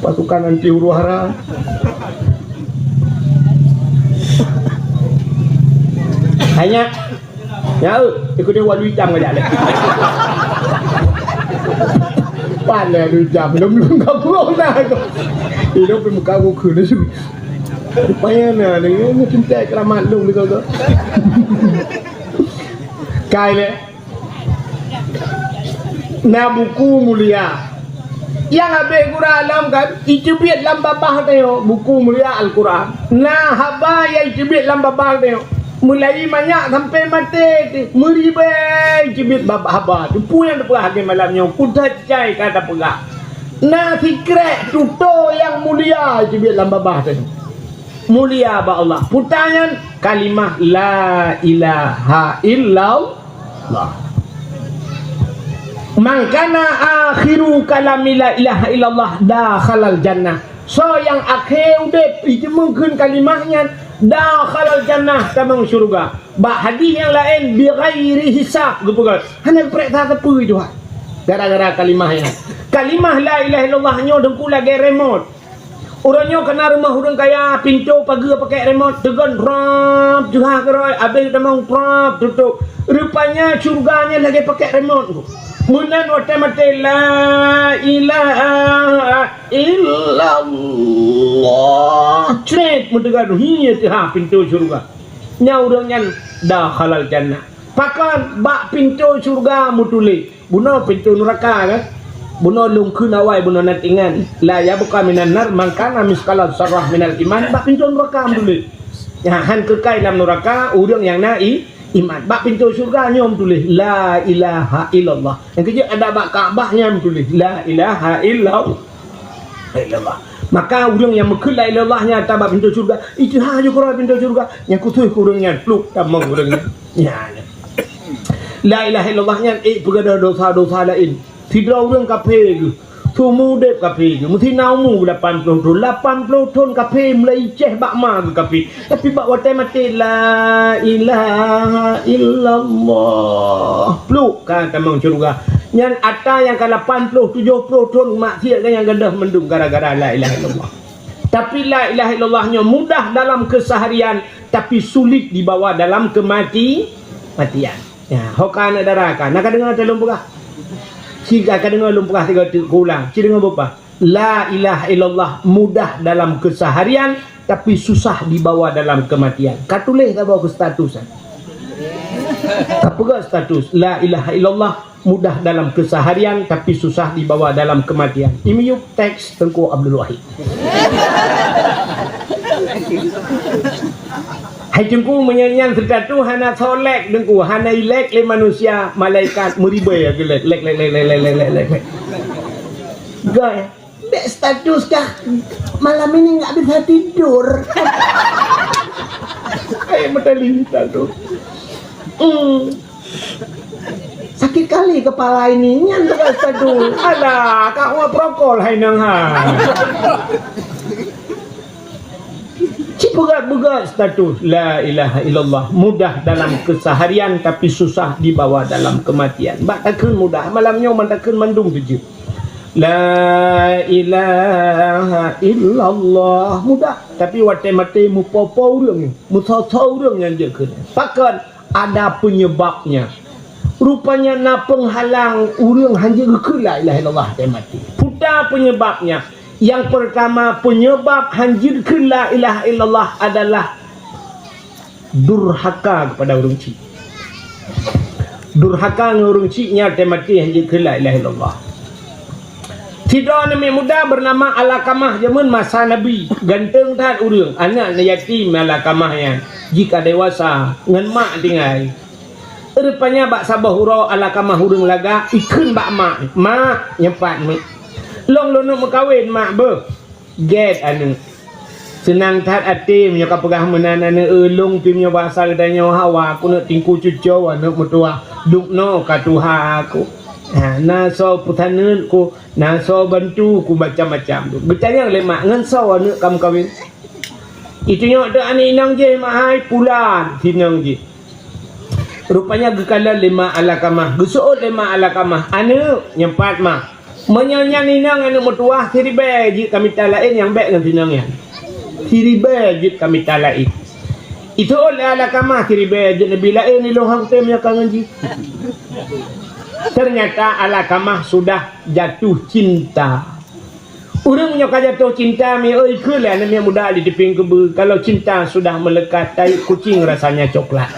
Pasukan anti huru-hara. Hanya Ya, ikut dia walu hitam kejap leh. Pan leh walu hitam, belum belum kau belum dah tu. Hidup di muka buku ni su. Rupanya na ni ni cinta keramat lu ni kau tu. Kai leh. Na buku mulia. Nyang habéh gura lom kan, iteubiet lam babah tanyoe buku mulia Al-Quran. Na haba nyang iteubiet lam babah tanyoe. Mulai manyak sampai maté, meuribèe iteubiet babah haba. Teupeu nyang teupeugah lagèe malam nyoe, peue that cai ka tapeugah. Na sikrek tutoe nyang mulia iteubiet lam babah tanyoe. Mulia bak Allah. Peue that nyan kalimah la ilaha illallah. Allah. Man kana akhiru kalami la ilaha illallah dakhalal jannah. Soe nyang akhé udép jiteumeung kheun kalimah nyan, dakhalal jannah, tamong syeuruga. Bak hadih nyang laén, bi ghairi hisab geupeugah. Hana geupreh sapeue Tuhan. Gara-gara kalimah nyan. Kalimah la ilaha illallah nyoe deungku lagèe remote. Uroe nyoe kana rumoh ureueng kaya, pintoe pageue pakèk remote, teugon rab, jeuha keurôi, abéh tamong rab, tutôp. Rupanya syeuruga nyan lagèe pakèk remote. Meunan watèe maté, la ilaha illallah. Cret, meuteugon, hi, teuha pintoe syeuruga. Nyan ureueng nyan dakhalal jannah. Pakon bak pintoe syeuruga meutuléh. Bunoe pintoe nuraka kan? Bunoe lôn kheun awai bunoe na tingan. La yabqa minan nar man kana misqala zarrah minal iman, bak pintoe nuraka meutuléh. Nyan han keukai lam nuraka ureueng nyang na i-, iman. Bak pintoe syeuruga nyoe meutuléh, la ilaha illallah. Nyang keujeuet adak bak Ka'bah nyan meutuléh, la ilaha illallah. Illallah. Maka ureueng nyang meukheun la ilaha illallah nyan ata bak pintoe syeuruga, iteuha ju keudroe pintoe syeuruga. Nyang khusos keu ureueng nyan, pluek tamong ureueng nyan. Nyan. La ilaha illallah nyan ék peugadôh dosa-dosa laén. Sidroe ureueng kafé geuh, seumeu udép kafé geuh, meusi na umu lapan ploh thon. Lapan ploh thon kafé mulai ceh bak ma geuh kafé. Tapi bak watèe maté, la ilaha illallah, pluek ka tamong syeuruga. Nyan ata nyang ka lapan ploh, tujoh ploh thon maksiat ka nyang gadôh mandum gara-gara la ilaha illallah. Tapi la ilaha illallah nyoe mudah dalam keseharian, tapi sulit dibawa dalam kemati-, matian. Ya, ho ka aneuk dara ka. Na ka deungoe teuh lôn peugah? Ci ka, ka deungoe lôn peugah sigoe teuk, kuulang. Ci deungoe beupaih. La ilaha illallah mudah dalam keseharian, tapi susah dibawa dalam kematian. Ka tuléh saboh keu status, eh. Ka peugah status, la ilaha illallah mudah dalam keseharian, tapi susah dibawa dalam kematian. Imiyup teks Teungku Abdul Wahid. Hai Teungku, meunyoe nyan seutatu hana soe like Teungku, hana i-like lé manusia, malaikat meuribèe geu-like, like, like, like. Gaya. Bèk status kah, malam ini nggak bisa tidur. Eh, meutali status. Hmm. Sakit kali kepala ini, nyan teuka status. Alah, kak wa prokol hai nang ha. Ci peugah-peugah status la ilaha illallah mudah dalam keseharian tapi susah dibawa dalam kematian. Bak takheun mudah, malam nyoe man takheun mandum teuh jeuet. La ilaha illallah. Mudah. Tapi watèe maté mupo-po ureueng, musoe-soe ureueng nyang jeuet kheun. Pakon? Ada penyebabnya. Rupanya na penghalang ureueng hanjeuet geukheun la ilaha illallah watèe maté. Peue penyebabnya? Yang pertama, penyebab hanjeuet kheun la ilaha illallah adalah durhaka kepada ureueng chik. Durhaka ngon ureueng chik nyan watèe maté hanjeuet kheun la ilaha illallah. Sidroe aneuk muda bernama Alqamah, jameun masa Nabi. Ganteng that ureueng, aneuk yatim Alqamah nyan. Jika dewasa, ngon mak tinggai. Rupanya bak saboh uroe Alqamah ureueng lagak, ikheun bak mak, "Mak, nyoe pat, Mak. Lôn lôn neuk meukawen, Mak, beuh." Gét aneuk. Seunang that até meunyoe ka peugah meunan aneuk, "Ulôn pih meunyoe basa geutanyoe hawa, keuneuk tingku cucoe aneuk meutuwah. Dubnoe ka tuha ku. Ha, na soe peusaneut ku, na soe bantu ku macam-macam tu." Geutanyong lé mak, "Ngon soe aneuk ka meukawen?" Itunyok teuh aneuk inong jih, "Mak hai, pulan sinong jih." Rupanya geukalon lé mak Alqamah, geuseuôt lé mak Alqamah, "Aneuk, nyoe pat, Mak. Meunyoe nyan inong aneuk meutuwah, siribèe jeuet ka mita laén nyang bèk ngon sinong nyan. Siribèe jeuet ka mita laén." Iseuôt lé Alqamah, "Siribèe jeuet neubi laén, ilôn han kutem nyoe ka ngon jih." Ternyata Alqamah sudah jatuh cinta. Ureueng nyoe ka jatuh cinta, mi oi, kheun lé aneuk miet muda di teupeng keubeue, "Kalau cinta sudah melekat, tai kucing rasanya coklat.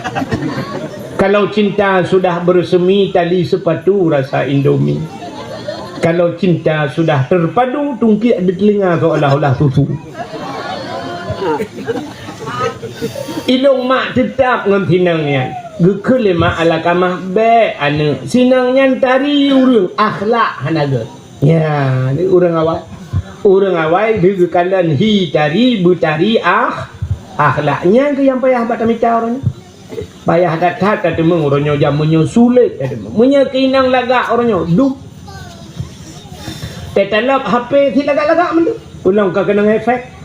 Kalau cinta sudah bersemi, tali sepatu rasa Indomie. Kalau cinta sudah terpadu, tungkiek di telinga seolah-olah susu." Ilôn mak teutap ngon sinong nyan. Geukheun lé mak Alqamah, "Bèk aneuk, sinong nyan tari ureueng, akhlak hana gèt." Ya, ni ureueng awai. Ureueng awai di geukalon hi tari, beutari ah, akhlak. Nyan keuh nyang payah bak tamita uroe nyoe. Payah that-that tateumeung uroe nyoe, jameun nyoe sulet tateumeung. Meunyoe keu inong lagak uroe nyoe, dup. Teutalop H P sit lagak-lagak meunan. Ulôn ka keunong efek.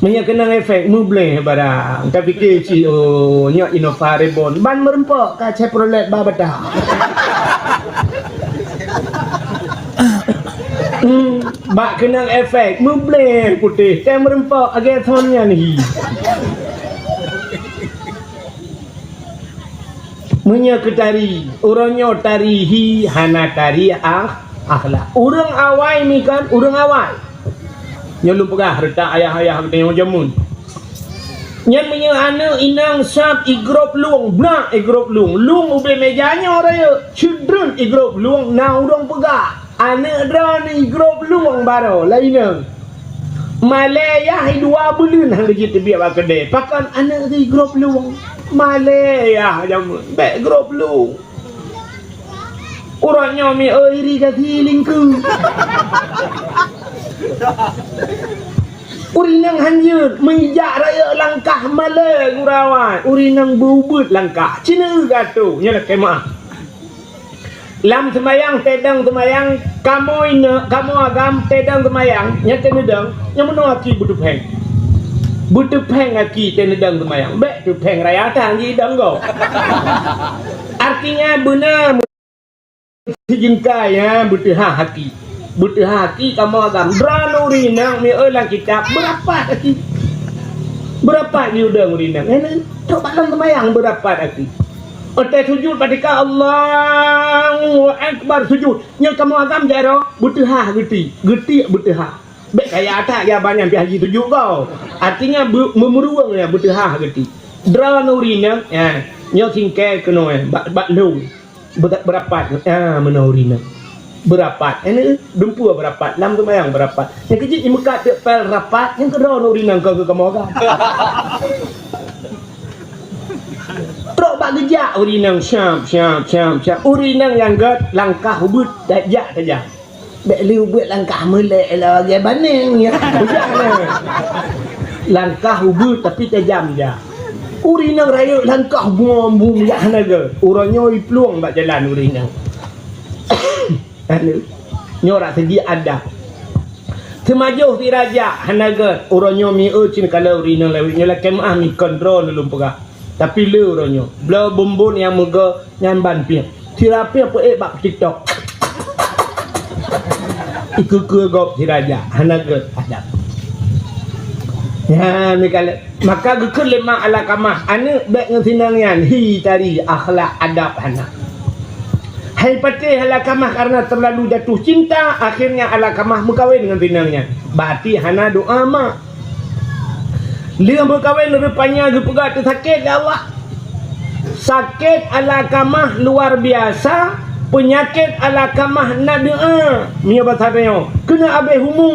Meunyoe keunong efek, meubleh barang. Tapike cit, oh, nyoe Innova Reborn. Ban meureumpok ka Chevrolet ba bata. Hmm, bak keunong efek, meubleh putéh. Ka meureumpok, agak thon nyan hi. Meunyoe keu tari, uroe nyoe tari hi hana tari ah, akhlak. Ureueng awai mi kan, ureueng awai. Nyoe lôn peugah reutak ayah-ayah geutanyoe jameun. Nyan meunyoe aneuk inong sab igrôp lueng, blah igrôp lueng, lueng ubé meja nyoe rayeuk, ceudreut igrôp lueng, na ureueng peugah. Aneuk droeneuh igrôp lueng baroe, laén nyan. Malèe yah dua buleuen han geujeuet teubiet bak keudè. Pakon aneuk geuh igrôp lueng? Malèe yah jameun, bèk grôp lueng. Uroe nyoe mi iri gaki lingkeu. Ureueng inong han jeuet, meujak rayeuk langkah malèe gura awai. Ureueng inong beu-ubeuet langkah. Cina gato, nyoe lakèe meu'ah. Lam seumayang, teudeung seumayang, kamoe ineuk, kamoe agam, teudeung seumayang, nyan teuneudong, nyan meunoe aki beuteupeng. Beuteupeng aki teuneudong seumayang. Bèk teupeng raya that jidong gob. Artinya beuna sijeungkai, ya, beuteuhah aki. Beuteuhah aki kamoe agam. Droeneuh ureueng inong mi oi lam kitab, beurapat aki. Beurapat di udeueng ureueng inong. Nyan, trok bak lam seumayang beurapat aki. Watèe sujud, patika Allahu Akbar, sujud. Nyoe kamoe agam jaroe, beuteuhah geuti, geuti beuteuhah. Bèk kaya that ya banyan pih haji sujud gob. Artinya, beu-, meumeuruweueng ya beuteuhah geuti. Droeneuh ureueng inong, ya, nyoe singkèe keunoe, bak, bak lôn. Beu-, beurapat, ya, meunoe ureueng inong. Beurapat. Ini dumpeue beurapat, lam seumayang beurapat. Nyang keu jih imeukat teuk pel rapat, nyang keudroe ureueng inong ka keu kamoe agam. Trok bak geujak ureueng inong, syap, syap, syap, syap. Ureueng inong nyang gèt langkah ubeuet tajak-tajak. Bèk lé ubeuet langkah meulèk lagèe baneng, ya. Bujang na. Langkah ubeuet tapi tajam jak. Ureueng inong rayeuk langkah bum-bum jak hana gèt. Uroe nyoe iplueng bak jalan ureueng inong. Anu, nyoe rak seugi adab. Seumajoh sira jak hana gèt, uroe nyoe mi eu cit kala ureueng inong lewat nyoe lakèe meu'ah mi kon droeneuh lôn peugah. Tapi le uroe nyoe, bloe bumbon nyang meugo nyan ban piep. Sira piep peuék bak TikTok. Keu-keu gob si raja, hana gét adab. Nyan, meukaleuet. Maka geukheun lé ma Alkamah, "Aneuëk, bék ngon sinong nyan, hi tari akhlak adab hana." Hai patéh Alkamah karena terlalu jatuh cinta, akhirnya Alkamah meukawen ngon sinong nyan. Berarti hana doa ma. Lheueh meukawen rupanya geupeugah teusakét lé Allah. Sakét Alkamah luar biasa, peunyakét Alkamah na doa. Meunyoe basa tanyoe, keuneuk abéh umu.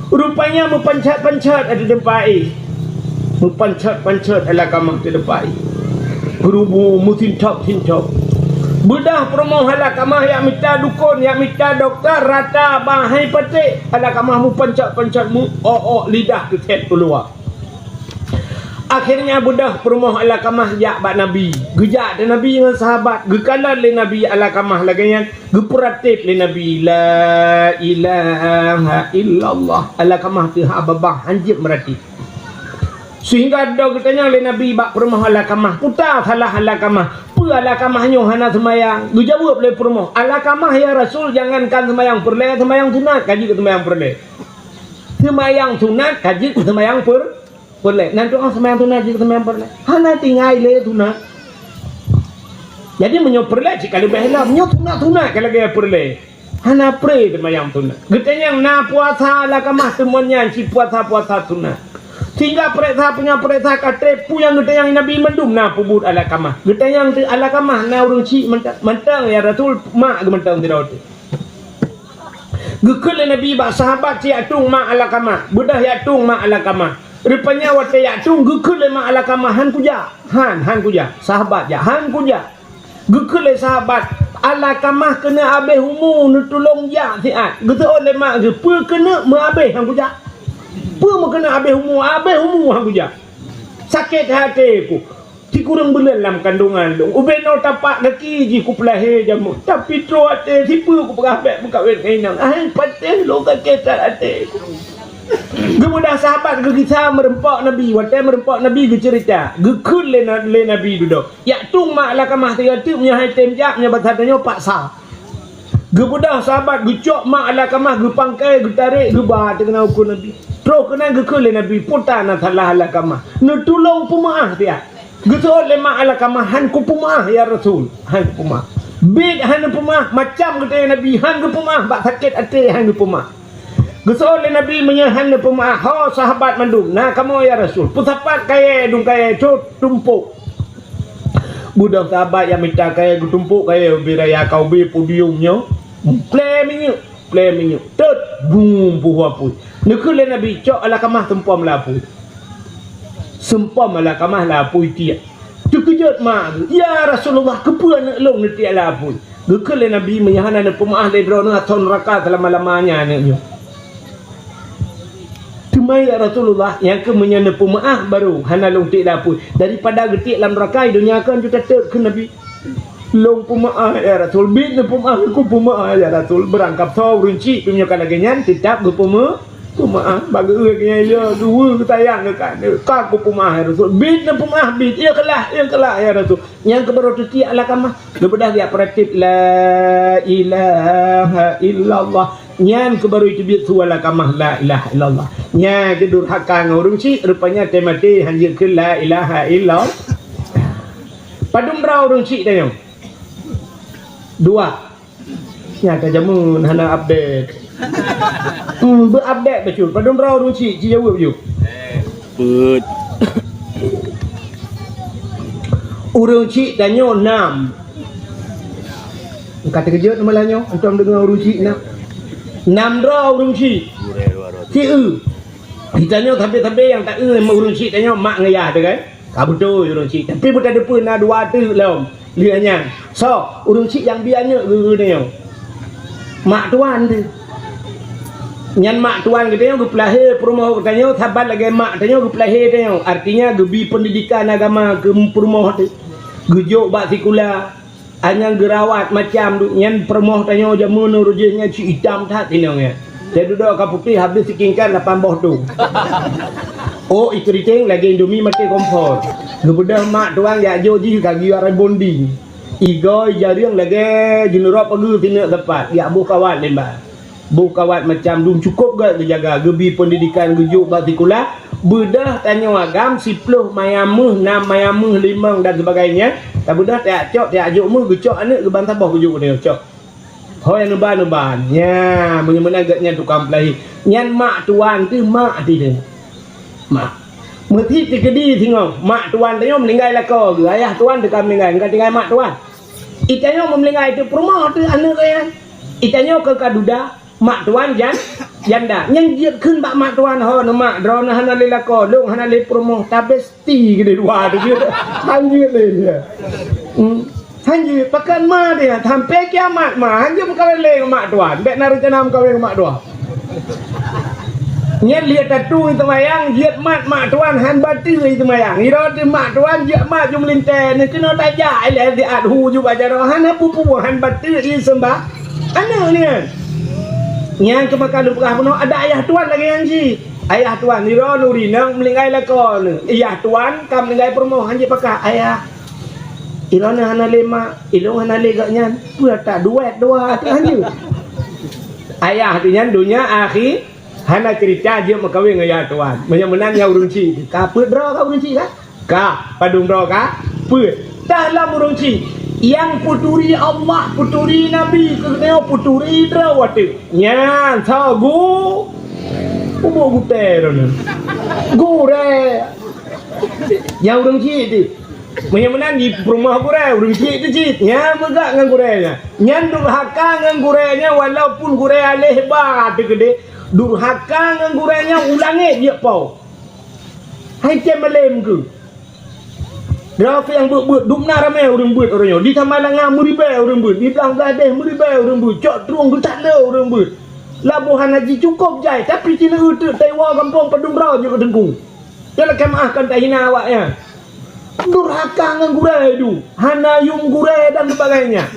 Rupanya meupanchat-panchat di teumpat éh. Meupanchat-panchat Alkamah di teumpat éh. Geurubu meusintop-sintop. Beudah peurumoh Alkamah jak mita dukon, jak mita dokto, rata bahai patéh. Alkamah meupanchat-panchat, meu-ok-ok lidah teuthét keuluwa. Akhirnya beudah peurumoh Alkamah jak bak Nabi. Geujak di Nabi ngon sahabat, geukalon lé Nabi Alkamah lagée nyan, geupeuratéb lé Nabi, "La ilaha illallah." Alkamah teuh haba-ba hanjeuet meuratéb. Sehingga do geutanyong lé Nabi bak peurumoh Alkamah, "Peue salah Alkamah? Peue Alkamah nyoe hana seumayang?" Geujaweueb lé peurumoh, "Alkamah, ya Rasul, jangankan seumayang peureulée, seumayang sunat ka jeuet keu seumayang peureulée." Seumayang sunat ka jeuet keu seumayang per-, peureulée. Nan tu'oh seumayang sunat jeuet keu seumayang peureulée. Hana tinggai lé sunat. Jadi meunyoe peureulée cit ka leubeh lom, nyoe sunat-sunat ka lagée peureulée. Hana pré seumayang sunat. Geutanyong na puasa Alkamah teumon nyan cit puasa-puasa sunat. Sehingga peuriksa, peue nyang peuriksa ka treb, peue nyang geutanyong Nabi mandum na peubuet Alkamah. Geutanyong teuk Alkamah na ureuëng chik mantong, mantong ya Rasul, mak geuh mantong sidroe teuk. Geukheun lé Nabi bak sahabat cit jak tueng mak Alkamah, beudah jak tueng mak Alkamah. Rupanya watée jak tueng geukheun lé mak Alkamah, "Han kujak, han, han kujak." Sahabat jak, "Han kujak." Geukheun lé sahabat, "Alkamah keuneuk abéh umu neutulông jak siat." Geuseuôt lé mak geuh, "Peue keuneuk meuabéh han kujak? Peue meukeuneuk abéh umu, abéh umu han kujak? Sakét até ku." Sikureueng buleuen lam kandongan lôn, ubé noe tapak gaki jih kupeulahé jameun, tapi troh até sipeue kupeugah bék meukawen ngon inong. Hai patéh lôn sakét that até. Geumudah sahabat geugisa meureumpok Nabi, watée meureumpok Nabi geuceurita, geukheun lé na-, lé Nabi dudoe. Jak tueng mak Alkamah sigoe teuk, meunyoe han tem jak, meunyoe basa tanyoe paksa. Geubeudôh sahabat geucok mak Alkamah, geupangkai, geutarek, geuba ateueh keunan ukeue Nabi. Troh keunan geukheun lé Nabi, "Peue tan na salah Alkamah? Neutulông peumeuáh siat." Geuseuôt lé mak Alkamah, "Han kupeumeuáh, ya Rasul, han kupeumeuáh." Biet han neupeumeuáh, macam geutanyong Nabi, han geupeumeuáh, bak sakét até han geupeumeuáh. Geuseuôt lé Nabi, "Meunyoe han neupeumeuáh, ho sahabat mandum, na kamoe ya Rasul, peusapat kayée dum kayée cot tumpôk." Beudôh sahabat nyang mita kayée geutumpôk kayée ubé raya ka ubé podium nyoe, plé minyeuk, plé minyeuk, tot, bum, puhu apui. Neukheun lé Nabi, "Cok Alkamah seumpom lam apui." Seumpom Alkamah lam apui tiek. Teukeujot mak geuh, "Ya Rasulullah, keupeue aneuëk lôn neutiek lam apui?" Geukheun lé Nabi, "Meunyoe hana neupeumeuáh lé droeneuh, asoe neuraka seulama-lamanya aneuëk nyoe." "Teuma ya Rasulullah, nyang keuh meunyoe neupeumeuáh barô hana lôn tiek lam apui, daripada geutiek lam neuraka di donya kon ju tatot," kheun Nabi. "Lôn peumeuáh ya Rasul, biet neupeumeuáh, kupeumeuáh ya Rasul." Beurangkab soe ureuëng chik meunyoe ka lagée nyan teutab geupeumeu-, peumeuáh. Bak geuék nyan, "Ya, geuweu geusayang keu kah, ka kupeumeuáh ya Rasul." "Biet neupeumeuáh, biet, ikhlas, ikhlas ya Rasul." Nyang keuh barô teutiek Alkamah. Geubeudôh geujak peuratéb, "La ilaha illallah." Nyan keuh barô teubiet su Alkamah, "La ilaha illallah." Nyan keuh durhaka ngon ureuëng chik, rupanya teumaté hanjeuet kheun la ilaha illallah. Padum droe ureuëng chik tanyoe? Dua. Nyata jameun hana update. Hmm, beu-update bacut. Padum droe ureuëng chik, ci jaweueb ju. Beut. Ureuëng chik tanyoe nam. Ka teukeujot malam nyoe, antom deungoe ureuëng chik nam. Nam droe ureuëng chik. Ci eu. Di tanyoe sabe-sabe nyang ta eu ureuëng chik tanyoe mak ngon yah teuh kan? Ka beutôi ureuëng chik, tapi beuteupeue na dua teuk lom. Lheueh nyan, soe ureuëng chik nyang bi aneuëk geuh nyoe? Mak tuan teuh. Nyan mak tuan geutanyoe geupeulahé peurumoh geutanyoe saban lagée mak tanyoe geupeulahé tanyoe. Artinya geubi peundidikan agama keu peurumoh teuh. Geujok bak sikula. Anyang geurawat macam duek nyan peurumoh tanyoe jameun ureuëng jih nyan ci itam that inong nyan. Teududoe ka putéh habéh sikingkan lapan boh dong. Oh, ikeuriteng lagée Indomie maté kompor. Geubeudôh mak tuan jak jok jih ka geuyue rebonding. Igôi jareueng lagée jeuneurop pageue sineuk sapat, jak boh kawat lemba. Boh kawat macam dum cukôp gét geujaga, geubi peundidikan, geujok bak sikula. Beudôh tanyoe agam siploh mayam méuh, nam mayam méuh, limong dan sebagainya. Tabeudôh tajak cok, tajak jok méuh, geucok aneuk geuban saboh geujok u tanyoe cok. Ho nyang neuba-neuba. Nya, meunyoe meunan gét nyan tukang peulahé. Nyan mak tuan teuh, mak teuh. Mak. Meusi teukeudi singoh, mak tuan tanyoe meuninggai lakoe geuh, ayah tuan teuh ka meuninggai, ka tinggai mak tuan. Itanyoe meuninggai teuh peurumoh teuh aneuk geuh nyan. Itanyoe keu ka duda, mak tuan jan-, janda. Nyan jeuet kheun bak mak tuan, "Ho neuh mak, droeneuh hana lé lakoe, lôn hana lé peurumoh, tabesti keudeh dua teuh jeuet." Han jeuet lé dia. Hmm. Han jeuet, pakon ma dia, sampai kiamat ma, han jeuet meukawen lé ngon mak tuan. Bèk na reuncana meukawen ngon mak tuan. Nyan lheueh tatu seumayang, jeuet mat mak tuan han bateue seumayang. Ira teuh mak tuan jeuet mat ju meulintèe, nyan keunoe tajak ilèe siat hu ju bak jaroe, hana peue-peue han bateue ie seumbah. Aneuk nyan. Nyan keuh maka lôn peugah bunoe, adak ayah tuan lagèe nyan jih. Ayah tuan, ira nuri nang meuninggai lakoe neuh. Ayah tuan ka meuninggai peurumoh han jipakat. Ayah, Iloe hana lé mak, ilôn hana lé gobnyan, peue that duet dua teuh han jeuet. Ayah teuh nyan donya akhi, hana ceurita jeuet meukawen ngon yah tuan. Meunyoe meunan nyan ureueng chik, ka peuet droe ka ureueng chik ka? Ka, padum droe ka? Peuet. Dah lam ureueng chik, nyang peuturi Allah, peuturi Nabi, keuneuk peuturi droe watèe. Nyan, soe gu-, ubuk gutèe droeneuh. Gurèe. Nyang ureueng chik teuh. Meunyoe meunan di peurumoh gurèe, ureueng chik teuh cit. Nyan beugèt ngon gurèe nyan. Nyan durhaka ngon gurèe nyan, walaupun gurèe aléh ba teuh keudeh, durhaka ngon gurèe nyan u langèt jeuet po. Hai cen malém keuh. Droe nyang beuet-beuet, dum na ramè ureueng beuet uroe nyoe. Di Samalanga meuribèe ureueng beuet, di blah-blah deh meuribèe ureueng beuet, cok trueng geutak le ureueng beuet. Laboh hana jicukôp jai, tapi sineuk teuk taiwoe gampông padum droe jeuet keu teungku. Nyan lakèe meu'ah kon tahina awaknyan. Durhaka ngon gurèe du, hana yuem gurèe dan sebagainya.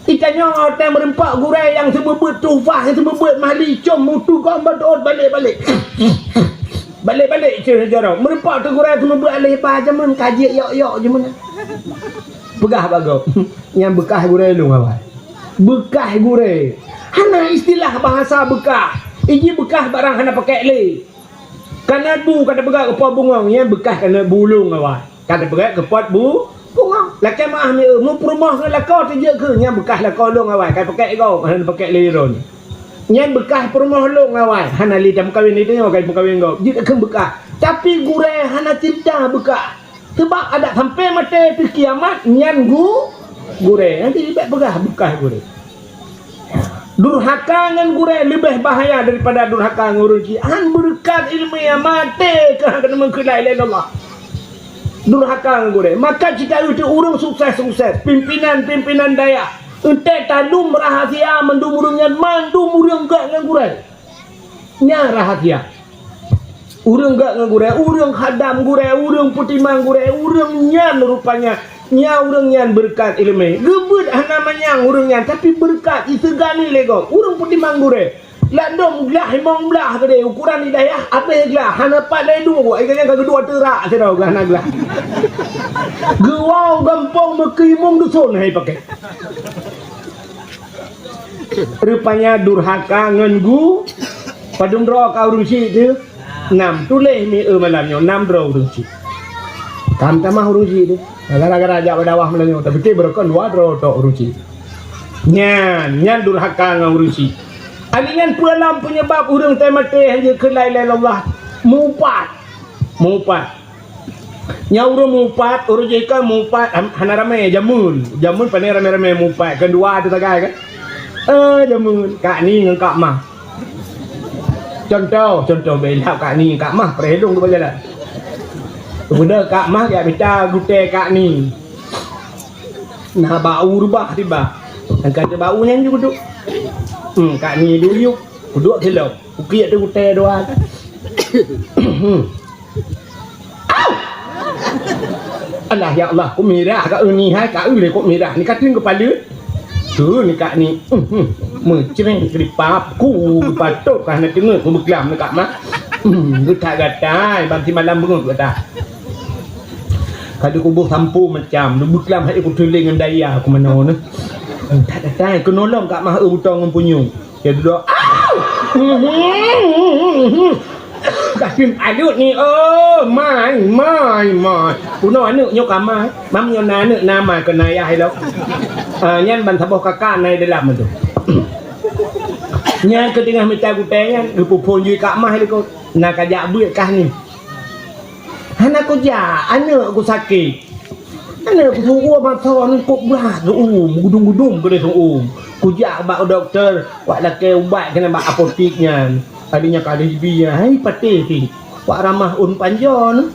Itanyoe watèe meureumpok gurèe nyang seumeubeuet tuhfah, nyang seumeubeuet mahli, com mutu gom beutot balek-balek. Balek-balek cit jaroe. Meureumpok teuh gurèe seumeubeuet aléh ba jameun ka jeuet yok-yok jameun. Peugah bak gob, "Nyan beukah gurèe lôn awai." Beukah gurèe. Hana istilah bahasa beukah. Iji beukah barang hana pakèk lé. Kanot bu ka tapeugèt keu pot bungong, nyan beukah kanot bu lôn awai. Ka tapeugèt keu pot bu-, bungong. Lakèe meu'ah mieu, meupeurumoh keu lakoe teuh jeuet keu, nyan beukah lakoe lôn awai, ka pakèk gob, hana pakèk lé droeneuh. Nyan beukah peurumoh lôn awai, hana lé tameukawen lé tanyoe, ka meukawen gob. Jeuet keu beukah. Tapi gurèe hana ceurita beukah. Sabab adak sampai maté teuh kiamat, nyan gu-, gurèe. Nanti bèk peugah beukah gurèe. Durhaka ngon gurèe leubeh bahaya daripada durhaka ngon ureueng chik. Han beureukat ileumèe, maté keuh han keuneuk meukeulai lé Allah. Durhaka ngon gurèe. Maka cit taeu teuh ureueng sukses-sukses, pimpinan-pimpinan dayah. Eunteuk talum rahasia mandum ureueng nyan, mandum ureueng gèt ngon gurèe. Nyan rahasia. Ureueng gèt ngon gurèe, ureueng khadam gurèe, ureueng peutimang gurèe, ureueng nyan rupanya, nyan ureueng nyan beureukat ileumèe. Geubeuet hana manyang ureueng nyan, tapi beureukat jiseugani lé gob. Ureueng peutimang gurèe. Ladôm glah limong blah keudeh, ukuran di dayah abéh glah, hana pat lé duek, ai nyan ka geuduek teurak sidroe glah hana glah. Geuwoe gampông meukeumong duson hai pakai. Rupanya durhaka ngon gu, padum droe ka ureueng chik teuh? Nam. Tuléh mieu malam nyoe, nam droe ureueng chik. Ka meutamah ureueng chik teuh. Gara-gara jak bak dakwah malam nyoe, tapi beureukan dua droe tok ureueng chik. Nyan, nyan durhaka ngon ureueng chik. Aneuk nyan peue lam peunyeubab ureueng teuh maté hana jeuet keu la ilaha illallah? Mupat. Mupat. Nyan ureueng mupat, ureueng jih kan mupat, han-, hana ramé jameun. Jameun pane ramé-ramé mupat, kan dua teuh sagai kan? Eh, jameun, Kak Ni ngon Kak Mah. Contoh, contoh bela Kak Ni, Kak Mah, peureuh lôn beujalan. Kemudian Kak Mah jak mita gutèe Kak Ni. Na bau reubah tiba. Angkat bau nyan ju duek. Hmm, Kak Ni duek yuk. Kuduek silop. Ukiek teuh gutèe dua. Au! Alah, ya Allah, kok mirah ka eu ni hai, ka eu lé kok mirah. Ni ka teueng keupala. Tu ni Kak Ni. Meucreng keudipap. Ku geupatot ka hana teungeut ku beuklam ni Kak Mah. Geutak gatai, bang simalam beungeut gata. Ka dikuboh sampo macam, beuklam hai ku teuléng ngon daya ku manoe ni. Geutak gatai, keunolong Kak Mah eu butong ngon punyueng. Ya duduk. Kasem aneuk ni, oh, mai, mai, mai. Bunoe aneuk nyoe ka mai. Mam nyoe na aneuk na mai keu na ayah ilong. Ah, nyan ban saboh kakak na di dalam tu. Nyan keu teungoh mita gutée nyan, geupeuphon jih kak mah likot. Na kajak beuet kah ni. Hana kujak, aneuk ku sakét. Aneuk ku sugoe mata ni kok blah geuum, gudum-gudum keudeh geuum. Kujak bak dokto, wak lakée ubat keunan bak apotik nyan. Adak nyan ka lheueh jibi nyan, hai patéh pih. Wak ramah ôn panjoe nyoe.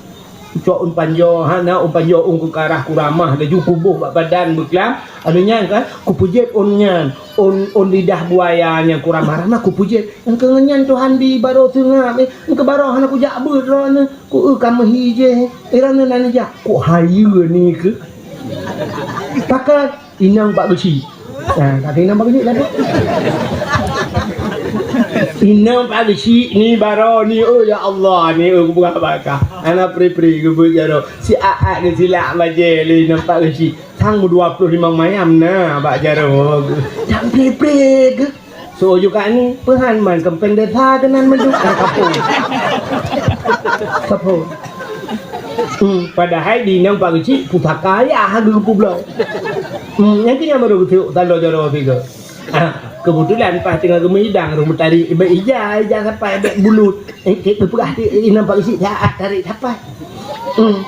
Cok ôn panjoe, hana ôn panjoe ôn keukarah kuramah, laju kuboh bak badan beuklam. Adak nyan kan, kupeujép ôn nyan. Ôn, ôn lidah buaya nyang kuramah-ramah kupeujép. Engkeu ngon nyan Tuhan bi barô seungab, eh. Engkeu barô hana kujak beuet droeneuh. Ku eu ka meuhi jih, eh, droeneuh na neujak. Ku hayeue ni keu. Pakat inong Pak Geuchik. Ha, kata inong Pak Geuchik lah tu. Inong Pak Geuchik ni barô ni, oh ya Allah, ni, oh, kupeugah bak kah. Hana pri-pri geubeuet jaroe. Si aat geusilak bajée lé inong Pak Geuchik. Sang meudua ploh limong mayam na bak jaroe. Dak pri-pri geuh. Soe juga ni, peuhan man keumpeng desa keunan meuduk ka kapô. Kapô. Hmm, padahai di inong Pak Geuchik pusaka ayah geupubloe. Hmm, nyang keu nyan baru geuteuek taloe jaroe sigoe. Ah, keubeutulan pas teungoh geumeudang rhueng meutarék bèk ija, ija sapai bèk bulut. Eh, keu peugah di inong Pak Geuchik, "Dak tarék sapai." Hmm.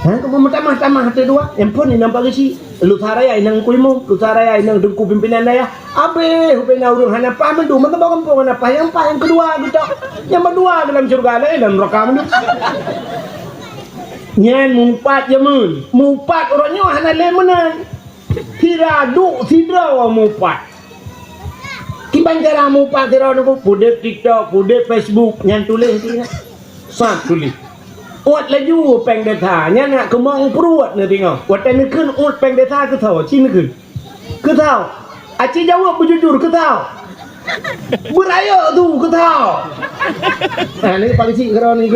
Ha, keu meutamah-tamah até dua, nyang phon inong Pak Geuchik. Lusa raya inong Teungku Imum, lusa raya inong Teungku pimpinan dayah. Abéh ubé na ureueng hana paih mandum, meuteumé gampông hana paih, nyang paih nyang keudua geutok. Nyang meudua dalam syeuruga, laén dalam neuraka mandum. Nyan mupat jameun, mupat uroe nyoe hana lé meunan. Sira duek sidroe mupat. Kiban cara mupat sidroe nyoe, pudeb TikTok, pudeb Facebook, nyan tuléh di na. Sat tuléh. Uet laju péng desa, nyan nak keumong pruet neudeungoe. Watèe neukheun uet péng desa keu soe, ci neukheun. Keu soe. Aci jaweueb beujujur keu soe. Beurayeuk tu keu soe. Nah, ni Pak Geuchik keudroe ni.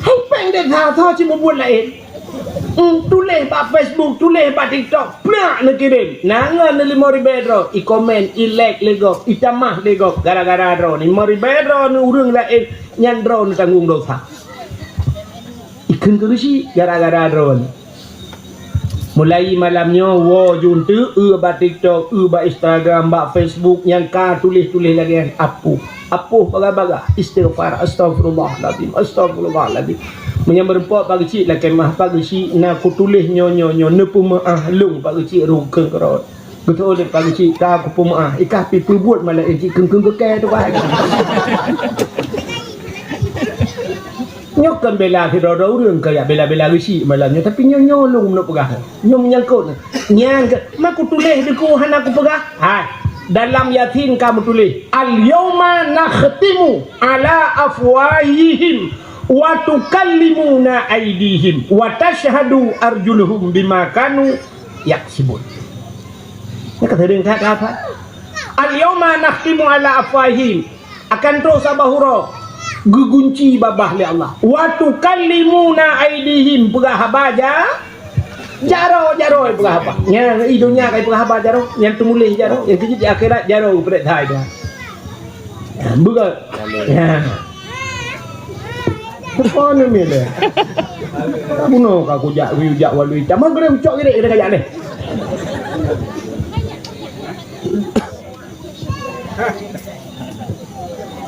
Hai péng desa soe ci mubuet laén. Hmm, tuléh bak Facebook, tuléh bak TikTok, plak neukirém. Na ngon lé limong ribèe droe, i komen, i like lé gob, i tamah lé gob, gara-gara droe. Limong ribèe droe neu ureueng laén, nyan droe neutanggong dosa. Ikheun keu Geuchik gara-gara droe. Mulai malam nyoe woe jeuet eu bak TikTok, eu bak Instagram, bak Facebook nyang ka tuléh-tuléh lagèe nyan, apoh. Apoh bagah-bagah, istighfar, astagfirullahalazim, astagfirullahalazim. Meunyoe meureumpok Pak Geuchik lakèe meu'ah, Pak Geuchik na kutuléh nyoe, nyoe, nyoe, neupeumeu'ah lôn Pak Geuchik rukon keurot. Geutôi lé Pak Geuchik ka kupeumeu'ah, ikah pi peubuet malah cit keung-keung keu kèe tu kan. Nyoe kon bela sidroe-droe ureueng ka jak bela-bela Geuchik malam nyoe, tapi nyoe, nyoe lôn meuneuk peugah. Nyoe meunyangkot. Nyang ke, ma kutuléh dikeue hana kupeugah? Hai, dalam Yasin ka meutuléh, "Al-yauma nakhtimu ala afwahihim wa tukallimuna aidihim wa tasyhadu arjuluhum bima kanu yaksibun." Nyoe ka seuring that ka hafal. "Al-yauma nakhtimu ala afwahihim." Akan troh saboh uroe geugunci babah lé Allah. "Wa tukallimuna aidihim," peugah haba ja-, jaroe, jaroe peugah haba. Nyan i donya ka ipeugah haba jaroe, nyan teumuléh jaroe, nyang keujeuet di akhirat jaroe geupeurintah Tuhan. Nyan, beugöt. Nyan. Teupon ni lé. Bunoe ka kujak, kujak walui. Tamah geureuh ucok geude, geude kajak lé.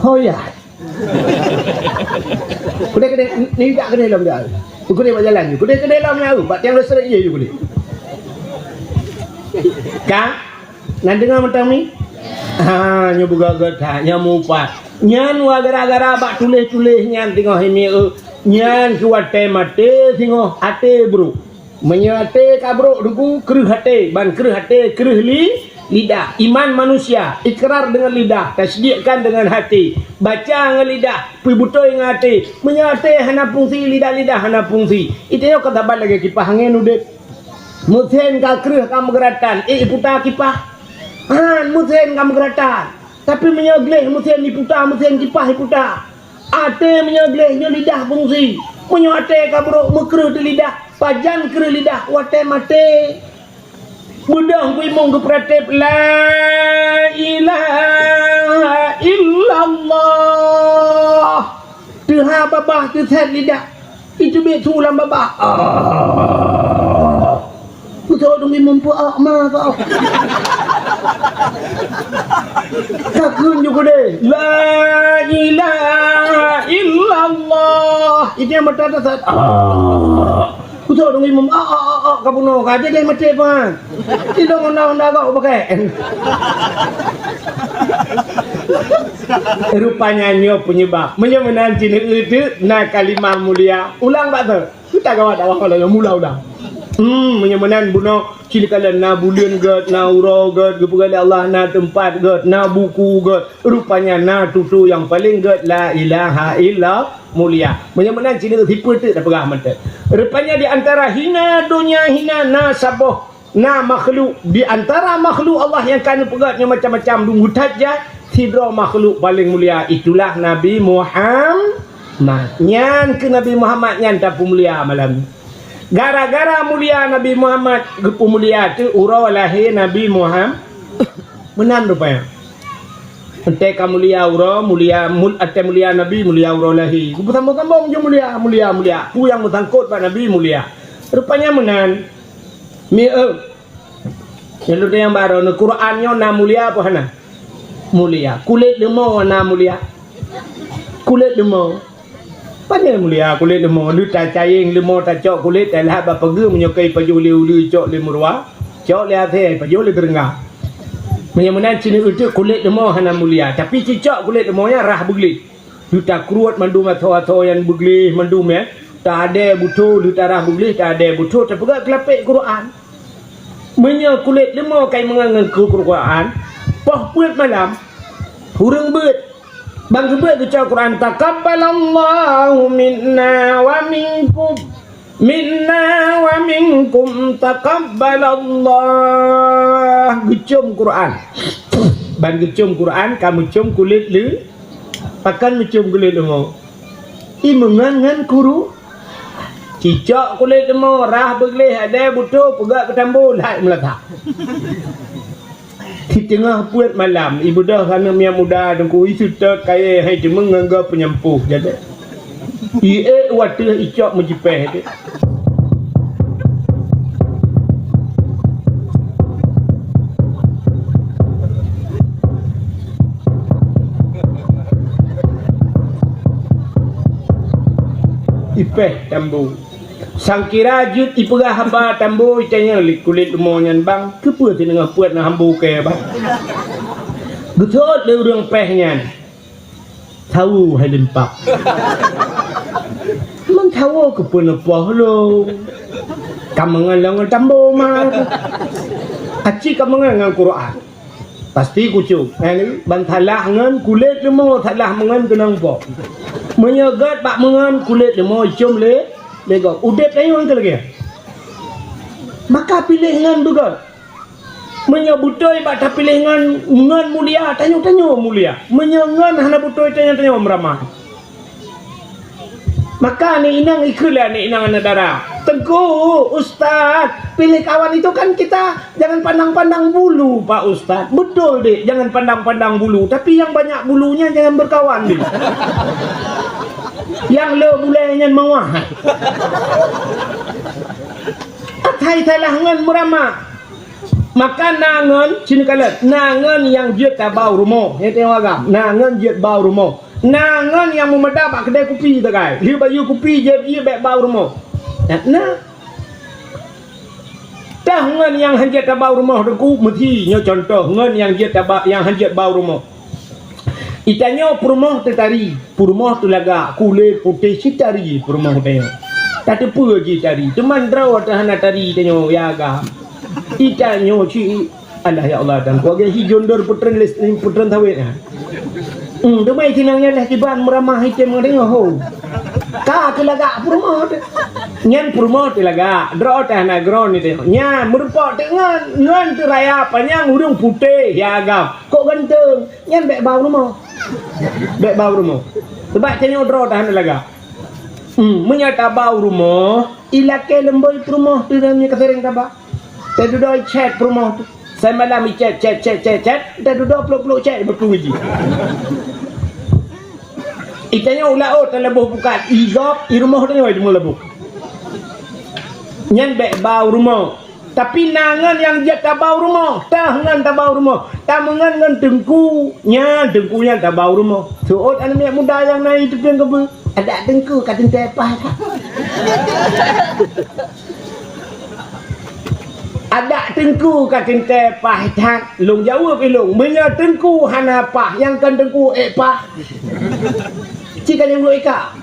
Oh ya. Kudeh, kudeh, ni jak kudeh lom jak. Kudeh bak jalan. Kudeh, kudeh lom jak. Bak tiang listrik je kudeh. Ka? Na deungoe mantong mi? Ha, nyoe beugöt-göt that, nyoe mupat. Nyan wa gara-gara bak tuléh-tuléh nyan teungoh imieu. Nyan keu watèe maté singoh até brok. Meunyoe até ka brok, Teungku, kreueh até, ban kreueh até, kreueh li-, lidah. Iman manusia, ikrar dengan lidah, tasdikkan dengan hati, baca ngon lidah, peubeutôi ngon até. Meunyoe até hana fungsi, lidah-lidah hana fungsi. Itu nyoe ka saban lagèe kipah angén udép. Meusén ka kreueh ka meugeuratan, ék iputa kipah? Han, meusén ka meugeuratan. Tapi meunyoe gleh meusén iputa, meusén kipah iputa. Até meunyoe gleh nyoe lidah fungsi. Meunyoe até ka brok meukreueh di lidah, pajan kreueh lidah watèe maté. Beudôh Teungku Imum geupeuratéb, "La ilaha illallah." Teuha babah teusét lidah. Iteubiet su lam babah. Ah. Beutôi Teungku Imum peuak ma kau. Ka kheun ju keudeh. La ilaha illallah. Itu yang mata teusét. Ah. Beutôi Teungku Imum. Ah, ah, ah, ah, ka bunoe ka jadi mati pan. Tidak honda-honda kau pakai. Rupanya nyoe penyebab. Meunyoe meunan cit na kalimah mulia. Ulang bak tu. Kita gawat dakwah kalau yang mula ulang. Hmm, meunyoe meunan bunoe cit kalian na buleuen gét, na uroe gét, geupeugah lé Allah na teumpat gét, na buku gét. Rupanya na tutoe nyang paleng gét la ilaha illa mulia. Meunyoe meunan cit sipeue teuk tapeugah mantong. Rupanya di antara hina donya hina na saboh Na makhluk di antara makhluk Allah nyang ka neupeugét nyoe macam-macam dum that jai, sidroe makhluk paleng mulia, itulah Nabi Muhammad. Nyan keuh Nabi Muhammad nyan tapeumulia malam nyoe. Gara-gara mulia Nabi Muhammad geupeumulia teuk uroe lahé Nabi Muhammad. Meunan rupanya. Entée ka mulia uroe, mulia mul-, entée mulia Nabi, mulia uroe lahé. Geupeusambong-sambong ju mulia, mulia, mulia. Peue nyang meusangkot bak Nabi mulia. Rupanya meunan. Mi eu. Nyang lôn tanyong bak droeneuh, Quran nyoe na mulia apa hana? Mulia. Kulét leumô na mulia? Kulét leumô. Pane mulia kulét leumô? Lheueh tacayeng leumô tacok kulét, talhah bak pageue meunyoe ka ipajoh lé uleue, icok lé meuruwa, cok lé asèe, ipajoh lé teureungga. Meunyoe meunan cit na kulét leumô hana mulia, tapi cicok kulét leumô nyan rhah beugleh. Lheueh takruet mandum atho-atho nyang beugleh mandum, ya. Taadé butho, lheueh tarhah beugleh, taadé butho, tapeugah keulapék Quran. Meunyoe kulét leumô kai meungon ngon Quran, poh peuet malam, ureueng beuet. Ban geubeuet geucok Quran, "Taqabbalallahu minna wa minkum." Minna wa minkum taqabbalallah. Geucom Quran. Ban geucom Quran, ka meucom kulét leu-, pakon meucom kulét leumô. I meungon ngon kuru. Cicok kulét leumô, rhah beugleh, adé butho, peugah keu tambo, lhai meulatak. Di teungoh peuet malam, ibeudôh aneuk miet muda teungku, iseutôt kayée hai teumeung ngon gob peunyampôh, jadi. Iék u ateueh icok meucipéh teuh. Ipéh tambo. Sangkira jeuet ipeugah haba tambo, itanyong lé kulét leumô nyan, "Bang, keupeue sineungoh peuet na hambo kée, Bang?" Geuseuôt lé ureueng péh nyan, "Sawo hai limpak." "Man sawo keupeue neupoh lôn? Ka meungon lôn ngon tambo ma. Aci ka meungon ngon Quran." Pasti kucok. Eh, ban salah ngon kulét leumô, salah meungon keunong po. Meunyoe gét bak meungon kulét leumô icom lé, lé gob. Udép tanyoe keu lagée. Maka piléh ngon beugét. Meunyoe beutôi bak tapiléh ngon, ngon mulia, tanyoe-tanyoe mulia. Meunyoe ngon hana beutôi, tanyoe-tanyoe meuramah. Maka aneuk inong ikheun lé aneuk inong aneuk dara, "Teungku, Ustaz, pilih kawan itu kan kita jangan pandang-pandang bulu, Pak Ustaz." "Betul, Dek, jangan pandang-pandang bulu, tapi yang banyak bulunya jangan berkawan, Dek." Nyang le bulée nyan meuwah. Asai salah ngon meuramah. Maka na ngon, sinoe kalon, na ngon nyang jeuet tabau rumoh. Nyan teuh agam. Na ngon jeuet bau rumoh. Na ngon nyang meumada bak keudè kupi sagai. Lheueh bayeue kupi jeuet jih bèk bau rumoh. Na, na. Tah ngon nyang hanjeuet tabau rumoh teungku, meusi nyoe contoh ngon nyang jeuet taba-, nyang hanjeuet bau rumoh. Itanyoe peurumoh teutari, peurumoh teulagak, kulét putéh cit tari peurumoh tanyoe. Tateupeue jih tari, teuma droe teuh hana tari tanyoe, ya ga. Itanyoe cit, alah ya Allah, dan kuagai hi jondor peutren les-, peutren sawét, ha. Hmm, teuma itinang nyan leh kiban meuramah item ngon tanyoe, ho. Ka teulagak peurumoh teuh. Nyan peurumoh teulagak, droe teuh hana groe ni tanyoe. Nyan meurumpok teuk ngon, ngon teuraya panyang ureueng putéh, ya ga. Kok ganteng. Nyan bèk bau rumoh. Bèk bau rumoh. Sabab tanyoe droe teuh hana lagak. Hmm, meunyoe tabau rumoh, ilakèe leumbôi peurumoh teuh nyan nyang ka sering taba. Teududoe chat peurumoh tu. Semalam ichat, chat, chat, chat, chat. Teududoe plôk-plôk chat beutôi jih. Itanyong u laôt teuleuboh bukan i gob, i rumoh tanyoe teumeuleubôh. Nyan bèk ba u rumoh. Tapi na ngon nyang jeuet taba u rumoh, teuh ngon taba u rumoh. Tameungon ngon teungku, nyan teungku nyan taba u rumoh. Seuôt aneuk miet muda nyang na i teupieng keubeue, adak teungku ka teuntèe paih ka. Adak teungku ka teuntèe paih that, lôn jaweueb ilôn, meunyoe teungku hana paih, nyang kon teungku ék paih. Ci ka jaweueb ika.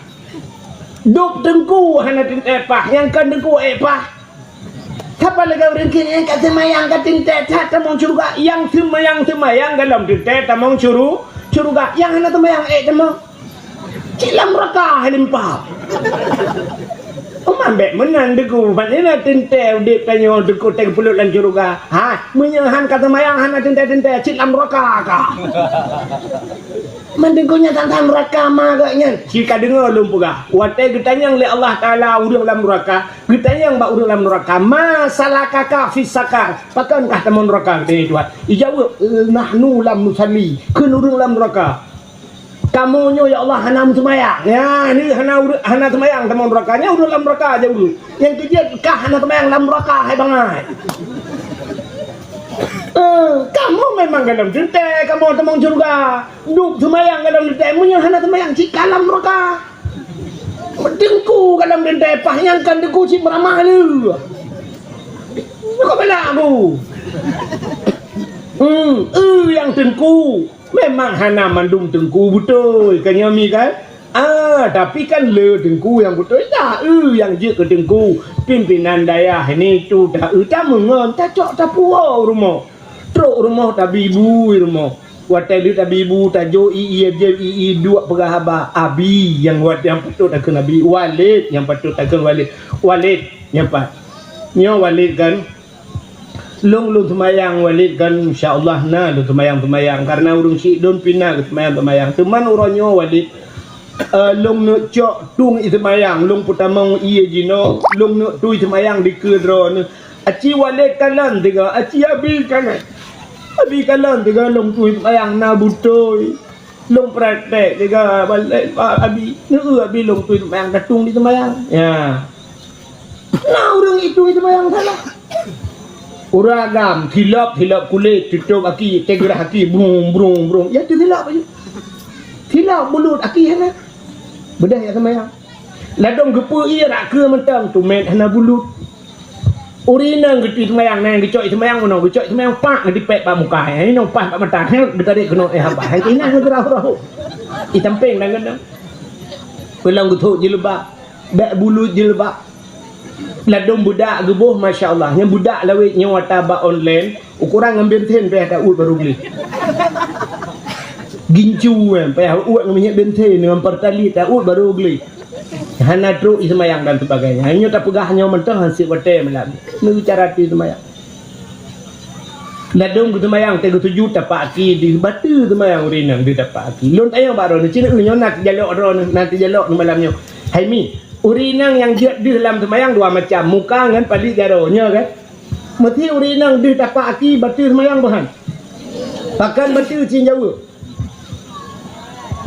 Dub teungku hana teuntèe paih, nyang kon teungku ék paih. Sapa lagèe ureueng kèe nyang ka seumayang ka teuntèe that tamong syeuruga, nyang seumayang-seumayang golom teuntèe tamong syuru-, syeuruga, nyang hana seumayang ék tamong. Cit lam neuraka hai limpah. Uma bèk meunan teungku, ban ina teuntèe udép tanyoe teungku teupeuleuet lam syeuruga. Ha, meunyoe han ka seumayang hana teuntèe-teuntèe, cit lam neuraka ka. Mandum nyan tantang neuraka ma geuh nyan. Ci ka deungoe lôn peugah. Watèe geutanyong lé Allah Taala ureueng lam neuraka, geutanyong bak ureueng lam neuraka, "Ma salakaka fis saqar?" Pakon kah tamong neuraka, geutanyong Tuhan. Ijaweueb, "Nahnu lam nusalli." Kheun ureueng lam neuraka, "Kamoe nyoe, ya Allah, hana meuseumayang." Nyan, hana ureueng, hana seumayang tamong neuraka. Nyan ureueng lam neuraka jaweueb. Nyang keujeuet kah hana seumayang lam neuraka hai bangai. Eh, kamoe memang golom teuntèe, kamoe tamong syeuruga. Dub seumayang golom teuntèe, meunyoe hana seumayang cit ka lam neuraka. Teungku golom teuntèe, paih nyang kon teungku cit meuramah lé. Kok bela aku? Hmm, eu nyang teungku. Memang hana mandum teungku beutôi, kan nyoe mi kan? Ah, tapi kan le teungku nyang beutôi, ta eu nyang jeuet keu teungku. Pimpinan dayah ini tu ta eu tameungon, tacok tapuwoe u rumoh. Trok u rumoh tabi bu i rumoh. Watèe lheueh tabi bu tajok i, i, i, i, i duek peugah haba, abi nyang wat nyang patôt takheun abi, Walid nyang patôt takheun Walid. Walid nyang pat. Nyoe Walid kan? Lôn, lôn seumayang Walid kan, insya Allah na lôn seumayang-seumayang. Karena ureueng syik lôn pih na geuseumayang-seumayang. Teuma uroe nyoe Walid, eh, lôn neuk cok tueng i seumayang, lôn peutamong ié jinoe, lôn neuk tui seumayang dikeue droeneuh. Aci Walid kalon teuga, aci abi kalon. Abi kalon teuga lôn tui seumayang na beutôi. Lôn praktek teuga Walid, abi, neu abi lôn tui seumayang, ka tueng di seumayang. Ya. Na ureueng itu seumayang salah. Ureueng agam, silop, silop kulét, tutôp aki, teugeurah aki, brung, brung, brung. Ya, teusilop aja. Silop bulut aki hana. Beudôh ya seumayang. Ladôm geupeu ié rak keue mantong, tumet hana bulut. Ureueng inong geutui seumayang, na nyang geucok seumayang meunoe, geucok seumayang pak geutipék bak muka. Nyang inong paih bak mata, hang geutarek keunoe, eh, haba. Hang keuh inong geuteuraweuh-raweuh. Iteumpéng dan keunoe. Peulông geuthok jilbab. Bèk bulut jilbab. Ladôm budak geuboh, masya Allah. Nyang budak lawét nyoe ata bak online, ukoran ngon bensin payah taôt barô gleh. Gincu, eh, payah uôt ngon minyeuk bensin, ngon Pertalite taôt barô gleh. Hana trok i seumayang dan sebagainya. Nyoe tapeugah nyoe mantong han sép watèe malam. Neu cara tui seumayang. Ladôm geuseumayang, teuh geusujut tapak aki deuh, bateue seumayang ureueng inong deuh tapak aki. Lôn tanyong bak droeneuh, ci neu nyoe na teujalok droeneuh, na teujalok neu malam nyoe. Hai mi, ureueng inong nyang jeuet deuh lam seumayang dua macam, muka ngon paleuet jaroe, nyoe kan? Meusi ureueng inong deuh tapak aki bateue seumayang boh han? Pakon bateue, ci jaweueb.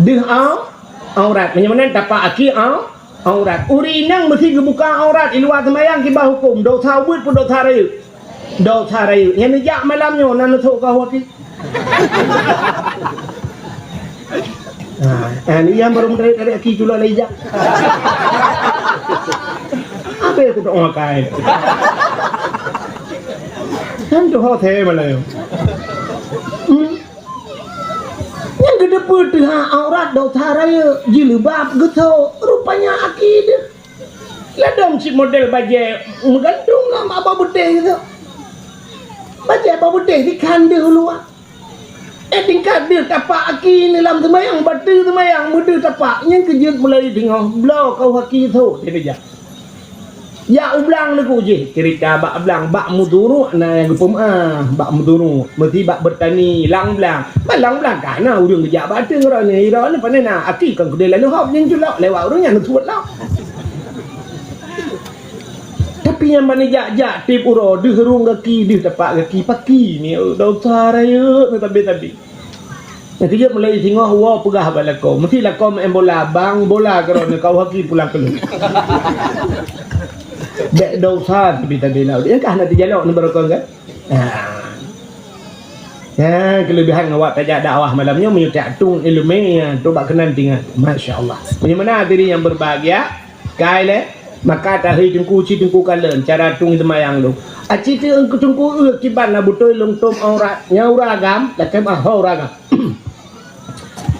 Deuh au-, aurat. Meunyoe meunan tapak aki au-, aurat. Ureueng inong meusi geubuka aurat i luwa seumayang kiban hukôm, dosa ubit peue dosa rayeuk? Dosa rayeuk. Nyan neujak malam nyoe na neusok keu aki. Ha, ha, ni nyang barô meutarék-tarék aki culok lé ijak. Abéh kutok makai. Kan tu hotel malam nyoe. Hmm. Nyang geuteupeue teuh aurat dosa rayeuk, jilbab geusok, rupanya aki deuh. Ladôm cit model bajèe meugantung lam bak beudeh tu. Bajèe bak beudeh dikhan deuh u luwa. Eh, tingkat deuh tapak aki ni lam seumayang, bateue seumayang, meudeuh tapak, nyang keujeuet mulai teungoh bloe kau aki sôk, dia kejak. Jak u blang teungku jih, cerita bak blang, bak meuduruek na nyang geupeumeu'ah, bak meuduruek, meusi bak beurtani, lam blang. Bak lam blang ka na ureueng geujak bak ateueh droeneuh, droeneuh pane na, aki kon keudeh lalu hop nyang culok, lewat ureueng nyan neusuet lom. Tapi Pi nyang bani jak-jak tiep uroe, deuh rhueng gaki, deuh tapak gaki, paki ni, oh, dosa rayeuk ni tabi-tabi. Nyang keujeuet mulai singoh woe peugah bak lakoe, meusti lakoe meu'en bola, bang bola keudroe nyoe kau haki pulang keu lôn. Bèk dosa tabi-tabi na, nyang ka hana teujalok ni baroe kon kan? Ha. Ha, keulebihan awak tajak dakwah malam nyoe meunyoe tak tueng ileumèe, ha, tu bak keunan tinggai. Masya Allah. Meunyoe meunan hadirin yang berbahagia, Kai lé, maka tahei teungku, ci teungku kalon cara tueng seumayang lôn. Aci teungku, teungku eu kiban na beutôi lôn tom aurat. Nyang ureueng agam, lakèe meu'ah ho ureueng agam.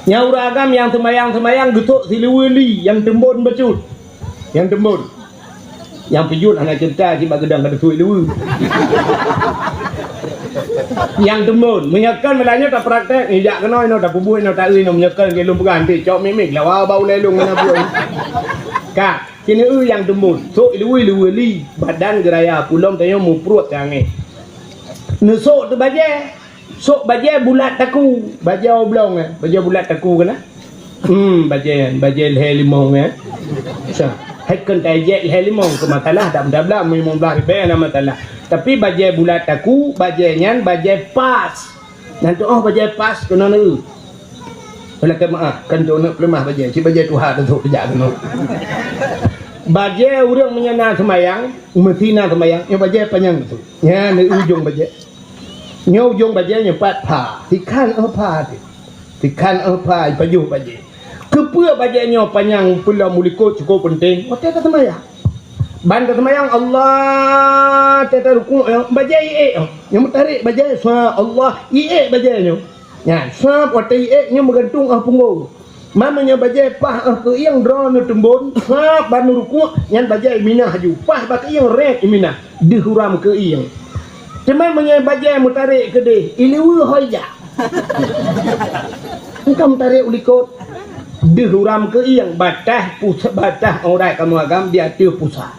Nyang ureueng agam nyang seumayang-seumayang geusok siluweue li nyang teumbon bacut. Nyang teumbon. Nyang peujeuet hana ceurita, ci bak geudang ka teusok siluweue. Nyang teumbon. Meunyoe kon meulanjut tapraktek, nijak keunoe inoe, tapeubuet inoe, taeu inoe, meunyoe kon lôn peugah, nanti cok mik-mik, lawa bak ulèe lôn ngon buet. Ka. Keuneuk nyang teumbon, sok iluweue-luweue li, badan geuraya, pulom tanyoe mupruet tangé. Neusok teuh bajèe, sok bajèe bulat taku, bajèe oblong, eh, bajèe bulat taku keunan. Hmm, bajèe, bajèe lhèe limong, eh. Sa, hai kon tajek lhèe limong keu masalah, dak meutablah limong blah ribèe na masalah. Tapi bajèe bulat taku, bajèe nyan bajèe pas. Nyan tu'oh bajèe pas keunoe neu. Lakèe meu'ah, kan tu neuk peuleumah bajèe, cit bajèe tuha teusok teujak keunoe. Bajèe ureueng meunyoe na seumayang, meusti na seumayang, nyoe bajèe panyang teusok. Nyan neu ujong bajèe. Nyoe ujong bajèe nyoe pat pha, sikhan 'oh pha teuh. Sikhan 'oh pha ipajoh bajèe. Keupeue bajèe nyoe panyang peulom u likot cukôp peunteng? Watèe taseumayang. Ban taseumayang, Allah, watèe tarukuk nyoe, bajèe iék nyoe. Nyoe meutarek bajèe, sa Allah, iék bajèe nyoe. Nyan, sab watèe iék nyoe meugantung 'oh punggong. Ma meunyoe bajèe paih 'oh keuieng droeneuh teumbon, sab ban neurukuk, nyan bajèe iminah laju. Paih bak keuieng rèt iminah, deuh uram keuieng. Teuma meunyoe bajèe meutarek keudeh, iluweue ho ijak. Engkau meutarek u likot, deuh uram keuieng, bataih pus-, bataih aurat kamoe agam di ateueh pusat.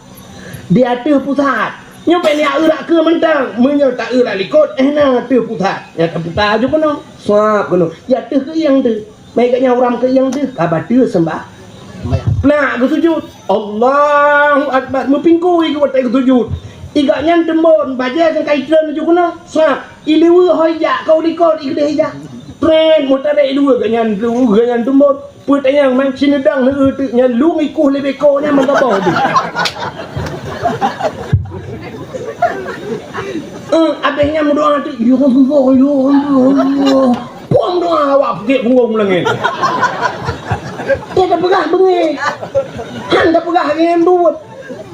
Di ateueh pusat. Nyoe bèk neujak eu rak keue mantong. Meunyoe taeu rak likot, eh, na ateueh pusat. Nyang taputa aju keunoe. Sab keunoe. Di ateueh keuieng teuh. Meuigat nyan uram keuieng teuh. Ka bateue seumbah. Na geusujut. Allahu Akbar. Meupingkui geuh watèe geusujut. Igat nyan teumbon. Bajèe nyang ka itreun aju keunoe. Sab. Iluweue ho ijak, ka u likot, i keudeh ijak. Pret, meutarek iluweue, gobnyan, gobnyan teumbon. Peue tanyong, man sineudang neueu teuk nyan, lôn ikueh lé beko nyan meugaboh deuh. Eh, abéh nyan meudoa teuk, "Ya Allah, ya Allah, ya Allah." Pom doa awak peuget punggong meulangét. Teuka peugah beungéh. Han tapeugah ngon buet.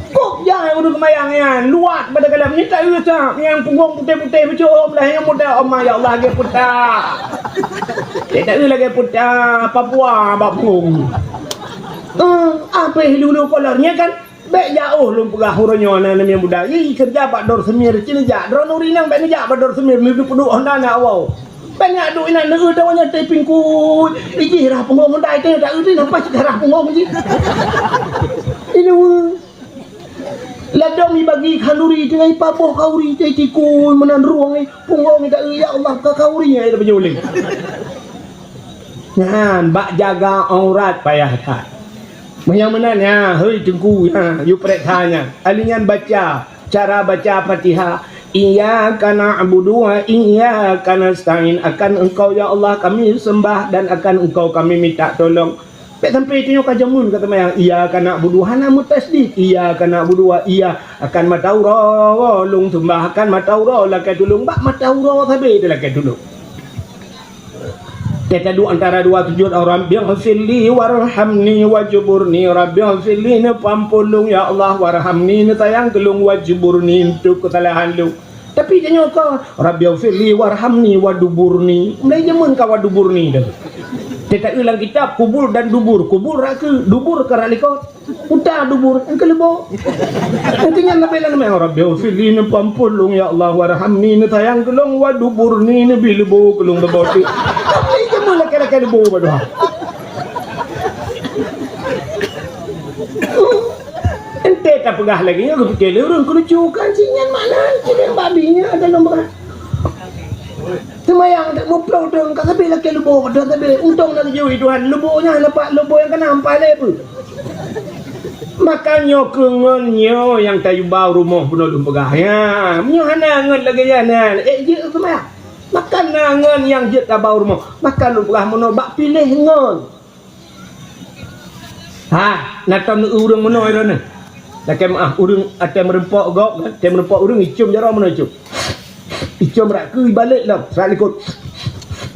Kok jai ureueng seumayang nyan, luwat bak dalam, nyan taeu sa, nyang punggong putéh-putéh beucom lah, nyang muda, oh ma, ya Allah, lagèe puta. Nyan taeu lagèe puta Papua bak punggong. Eh, abéh lulu kolor nyan kan? Bèk jak, oh, lôn peugah uroe nyoe na, na nyang muda. Ih, keureuja bak Dor Semir, ci neujak. Droeneuh ureueng inong bèk neujak bak Dor Semir, neupeuduek Honda na awau. Bèk neujak duek inan, neueu tawa nyan teuh pingkui. Ijih rhah punggong Honda, iteuh taeu teuh, napa cit rhah punggong jih. Iluweue. Ladôm ibagi khanduri teungoh ipaboh khanduri teuh tikui meunan rueng, eh, punggong ida, eh, ya Allah, ka khanduri nyang ida panyuling. Nyan, bak jaga aurat payah that. Meunyoe meunan, nyan, hei Teungku, nyan, yue peureksa nyan. Ahli nyan baca, cara baca Fatihah. Iyyaka na'budu wa iyyaka nasta'in. Akan Engkau, ya Allah, kami sembah dan akan Engkau kami minta tolong. Bèk sampai tanyoe ka jameun ka seumayang, iyyaka na'budu, hana meutasydid, iyyaka na'budu wa iya, akan mata uroe lôn seumbah, akan mata uroe lakèe tulông, bak mata uroe sabe teuh lakèe tulông. Teuka duek antara dua sujud, Rabbighfirli warhamni wajburni, Rabbighfirli neupeuampôn lôn, ya Allah, warhamni neusayang keu lôn, wajburni untuk keusalahan lôn. Tapi tanyoe ka, "Rabbighfirli warhamni waduburni." Mulai jameun ka waduburni dah. Teuka lam kitab kubur dan dubur. Kubur rak keue, dubur ka rak likot. Uta dubur, engkau leubo. Engkau nyan leubeh lam nama, "Rabbighfirli," neupeuampôn lôn, "Ya Allah, warhamni," neusayang keu lôn, "waduburni," neubi leubo keu lôn beubotik. Tapi jameun lakèe-lakèe leubo badoa. Ente tapeugah lagèe nyoe, geupike lé ureueng keu lucu kan, si nyan makna, si nyan babi nyan ada lom beurah. Seumayang tak muplôh dong, ka sabe lakèe leubo, dong sabe. Untông na geujui Tuhan, leubo nyan leupah leubo nyang keunan ampai lé peue. Maka nyoe keuh ngon nyoe nyang tayue ba u rumoh bunoe lôn peugah. Ya, meunyoe hana ngon lagèe nyan, eh, jeuet keuh mah. Maka na ngon nyang jeuet taba u rumoh. Maka lôn peugah meunoe bak piléh ngon. Ha, na tom ureueng meunoe droeneuh. Lakèe meu'ah, ureueng até meurumpok gob, até meurumpok ureueng icôm jaroe meunoe icôm. Icôm rak keu ibalek lom, rak likot.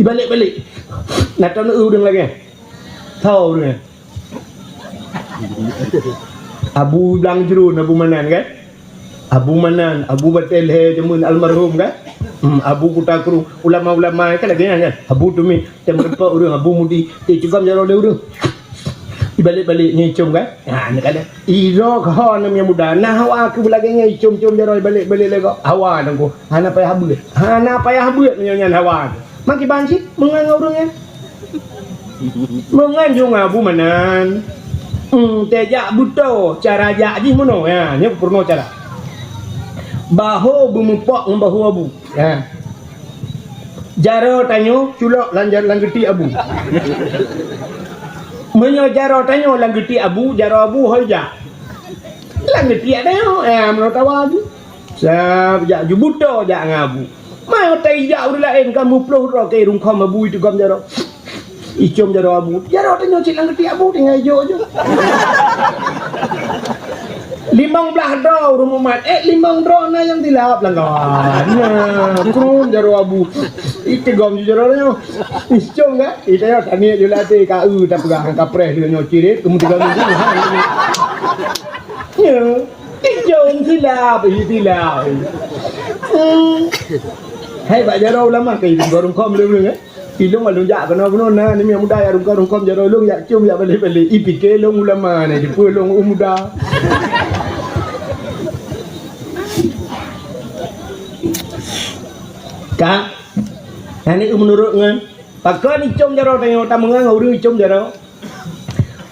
Ibalek-balek. Na tom ureueng lagèe. Tho ureueng. Abu Blang Jruen, Abu Manan kan? Abu Manan, Abu Batèe Lhèe jameun almarhum kan? Hmm, Abu Kuta Krueng, ulama-ulama kan lagèe nyan kan? Abu Tumi, tem reupok ureueng, Abu Mudi, teucugam jaroe lé ureueng. Ibalek-balek nyan icôm kan? Ha, ni kan? Idroe keuh ho nyang muda, na hawa keu lagèe nyan icôm-côm jaroe ibalek-balek lé gob. Hawa nangku, hana payah beuet. Hana payah beuet meunyoe nyan hawa. Makiban cit meungon ngon ureueng nyan. Meungon ju ngon Abu Manan. Hmm, tajak beutoe cara jak jih meunoe. Ya, nyoe peurunoe cara. Baho beumeupok ngon baho Abu. Ya. Jaroe tanyoe culok lam, lam geuti Abu. Meunyoe jaroe tanyoe lam geuti Abu, jaroe Abu hôi jak. Lam geuti tanyoe, ya, meunoe tawa Abu. Sab jak ju beutoe jak ngon Abu. Meutai jak ureueng laén ka meuploh droe keu rungkhom Abu iteugom jaroe. Icôm jaroe Abu. Jaroe tanyoe cit lam geuti Abu tinggai jok-jok. Limong blaih droe ureueng mumat. Eh, limong droe na nyang silap lam kawan. Nah, krum jaroe Abu. Iteugom ju jaroe tanyoe. Icôm kan? Ita yo taniet ju latih ka eu tapeugah kapreh lé nyoe cirit keumeuteugom. Ya. Ijong silap, ih, silap. Hmm. Hai, bak jaroe ulama keu ilong rungkhom lé ulôn, eh. Ilong alun jak keunoe-keunoe na, ni muda jak rungkhom-rungkhom jaroe lôn jak cium jak balek-balek. Ih, pike lôn ulama ni, dipeue lôn u muda. Ka? Nyan ni meunurot ngon pakon icom jaroe tanyoe, tameungon ureueng icom jaroe.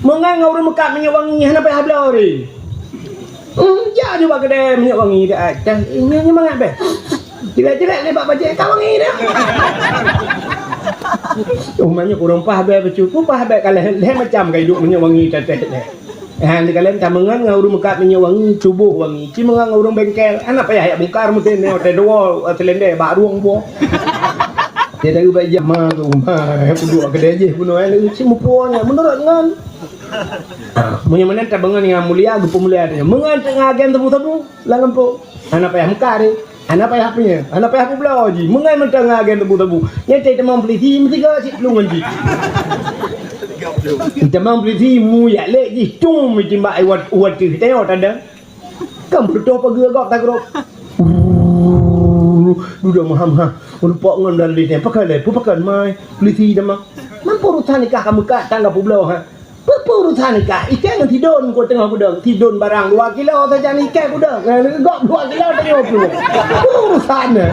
Meungon ngon ureueng meukat minyeuk wangi hana payah bloe ri. Hmm, jak nyoe bak keudè minyeuk wangi dak, dah, nyoe, nyoe mangat beh. Jelek-jelek lé bak bajèe ka wangi dah. Oh, meunyoe kurang pah beh bacut, pun pah beh ka lhèe, lhèe macam ka iduek minyeuk wangi tatéh deh. Ha, dikalon tameungon ngon ureueng meukat minyeuk wangi, tuboh wangi. Ci meungon ngon ureueng bengkel, hana payah jak bungkar meuteun nyoe teuh dua, teuh lendeh bak rueng buah. Dia dari bak jama tu, ma, kudu keudè jih bunoe, eh, si mupo nya, meunurot ngon. Ah, meunyoe meunan tabeungon nyang mulia, geupeumulia tanyoe. Meungon teungoh agen sabu-sabu, lam gampông. Hana payah meukat deh. Hana payah punya. Hana payah peubloe jih. Meungon meuteungoh agen sabu-sabu. Nyan teuh tamong peulisi, meusigoe cit plueng ngon jih. Tamong peulisi, mu yak lek jih, cum, timbak iwat, iwat teuh. Tanyoe tanda. Kan beutôi pageue gob tagrôp. Dudoe maham ha. Meureumpok ngon dalam dinding. Pakon lé, peue pakon mai. Peulisi tamong. Man peue urusan nikah ka meukat tangga peubloe ha. Peue, peue urusan nikah. Ikan ngon sidon ku teungoh kudong. Sidon barang dua kilo sajan ikan kudong. Ngon gob dua kilo tanyoe ploh. Peue urusan nyan.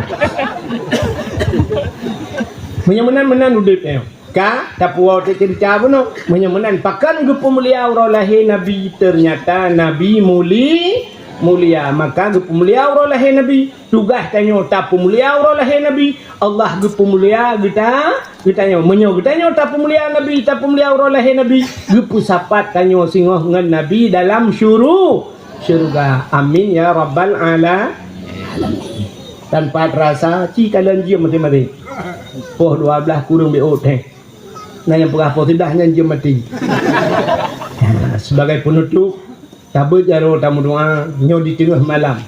Meunyoe meunan, meunan udép nyoe. Ka tapuwoe teuh ceurita bunoe. Meunyoe meunan, pakon geupeumulia uroe lahé Nabi? Teunyata Nabi muli-, mulia. Maka geupeumulia uroe lahé Nabi. Tugaih tanyoe tapeumulia uroe lahé Nabi. Allah geupeumulia geuta-, geutanyoe. Meunyoe geutanyoe tapeumulia Nabi, tapeumulia uroe lahé Nabi, geupeusapat tanyoe singoh ngon Nabi dalam syuru-, syeuruga. Amin ya rabbal ala-, alamin. Tanpa terasa, ci kalon jeuem maté-maté. Poh dua blaih kureueng beuôt, heh. Na nyang peugah poh siblaih nyan jeuem maté. Sebagai penutup, tabeuet jaroe tameudoa nyoe di teungoh malam.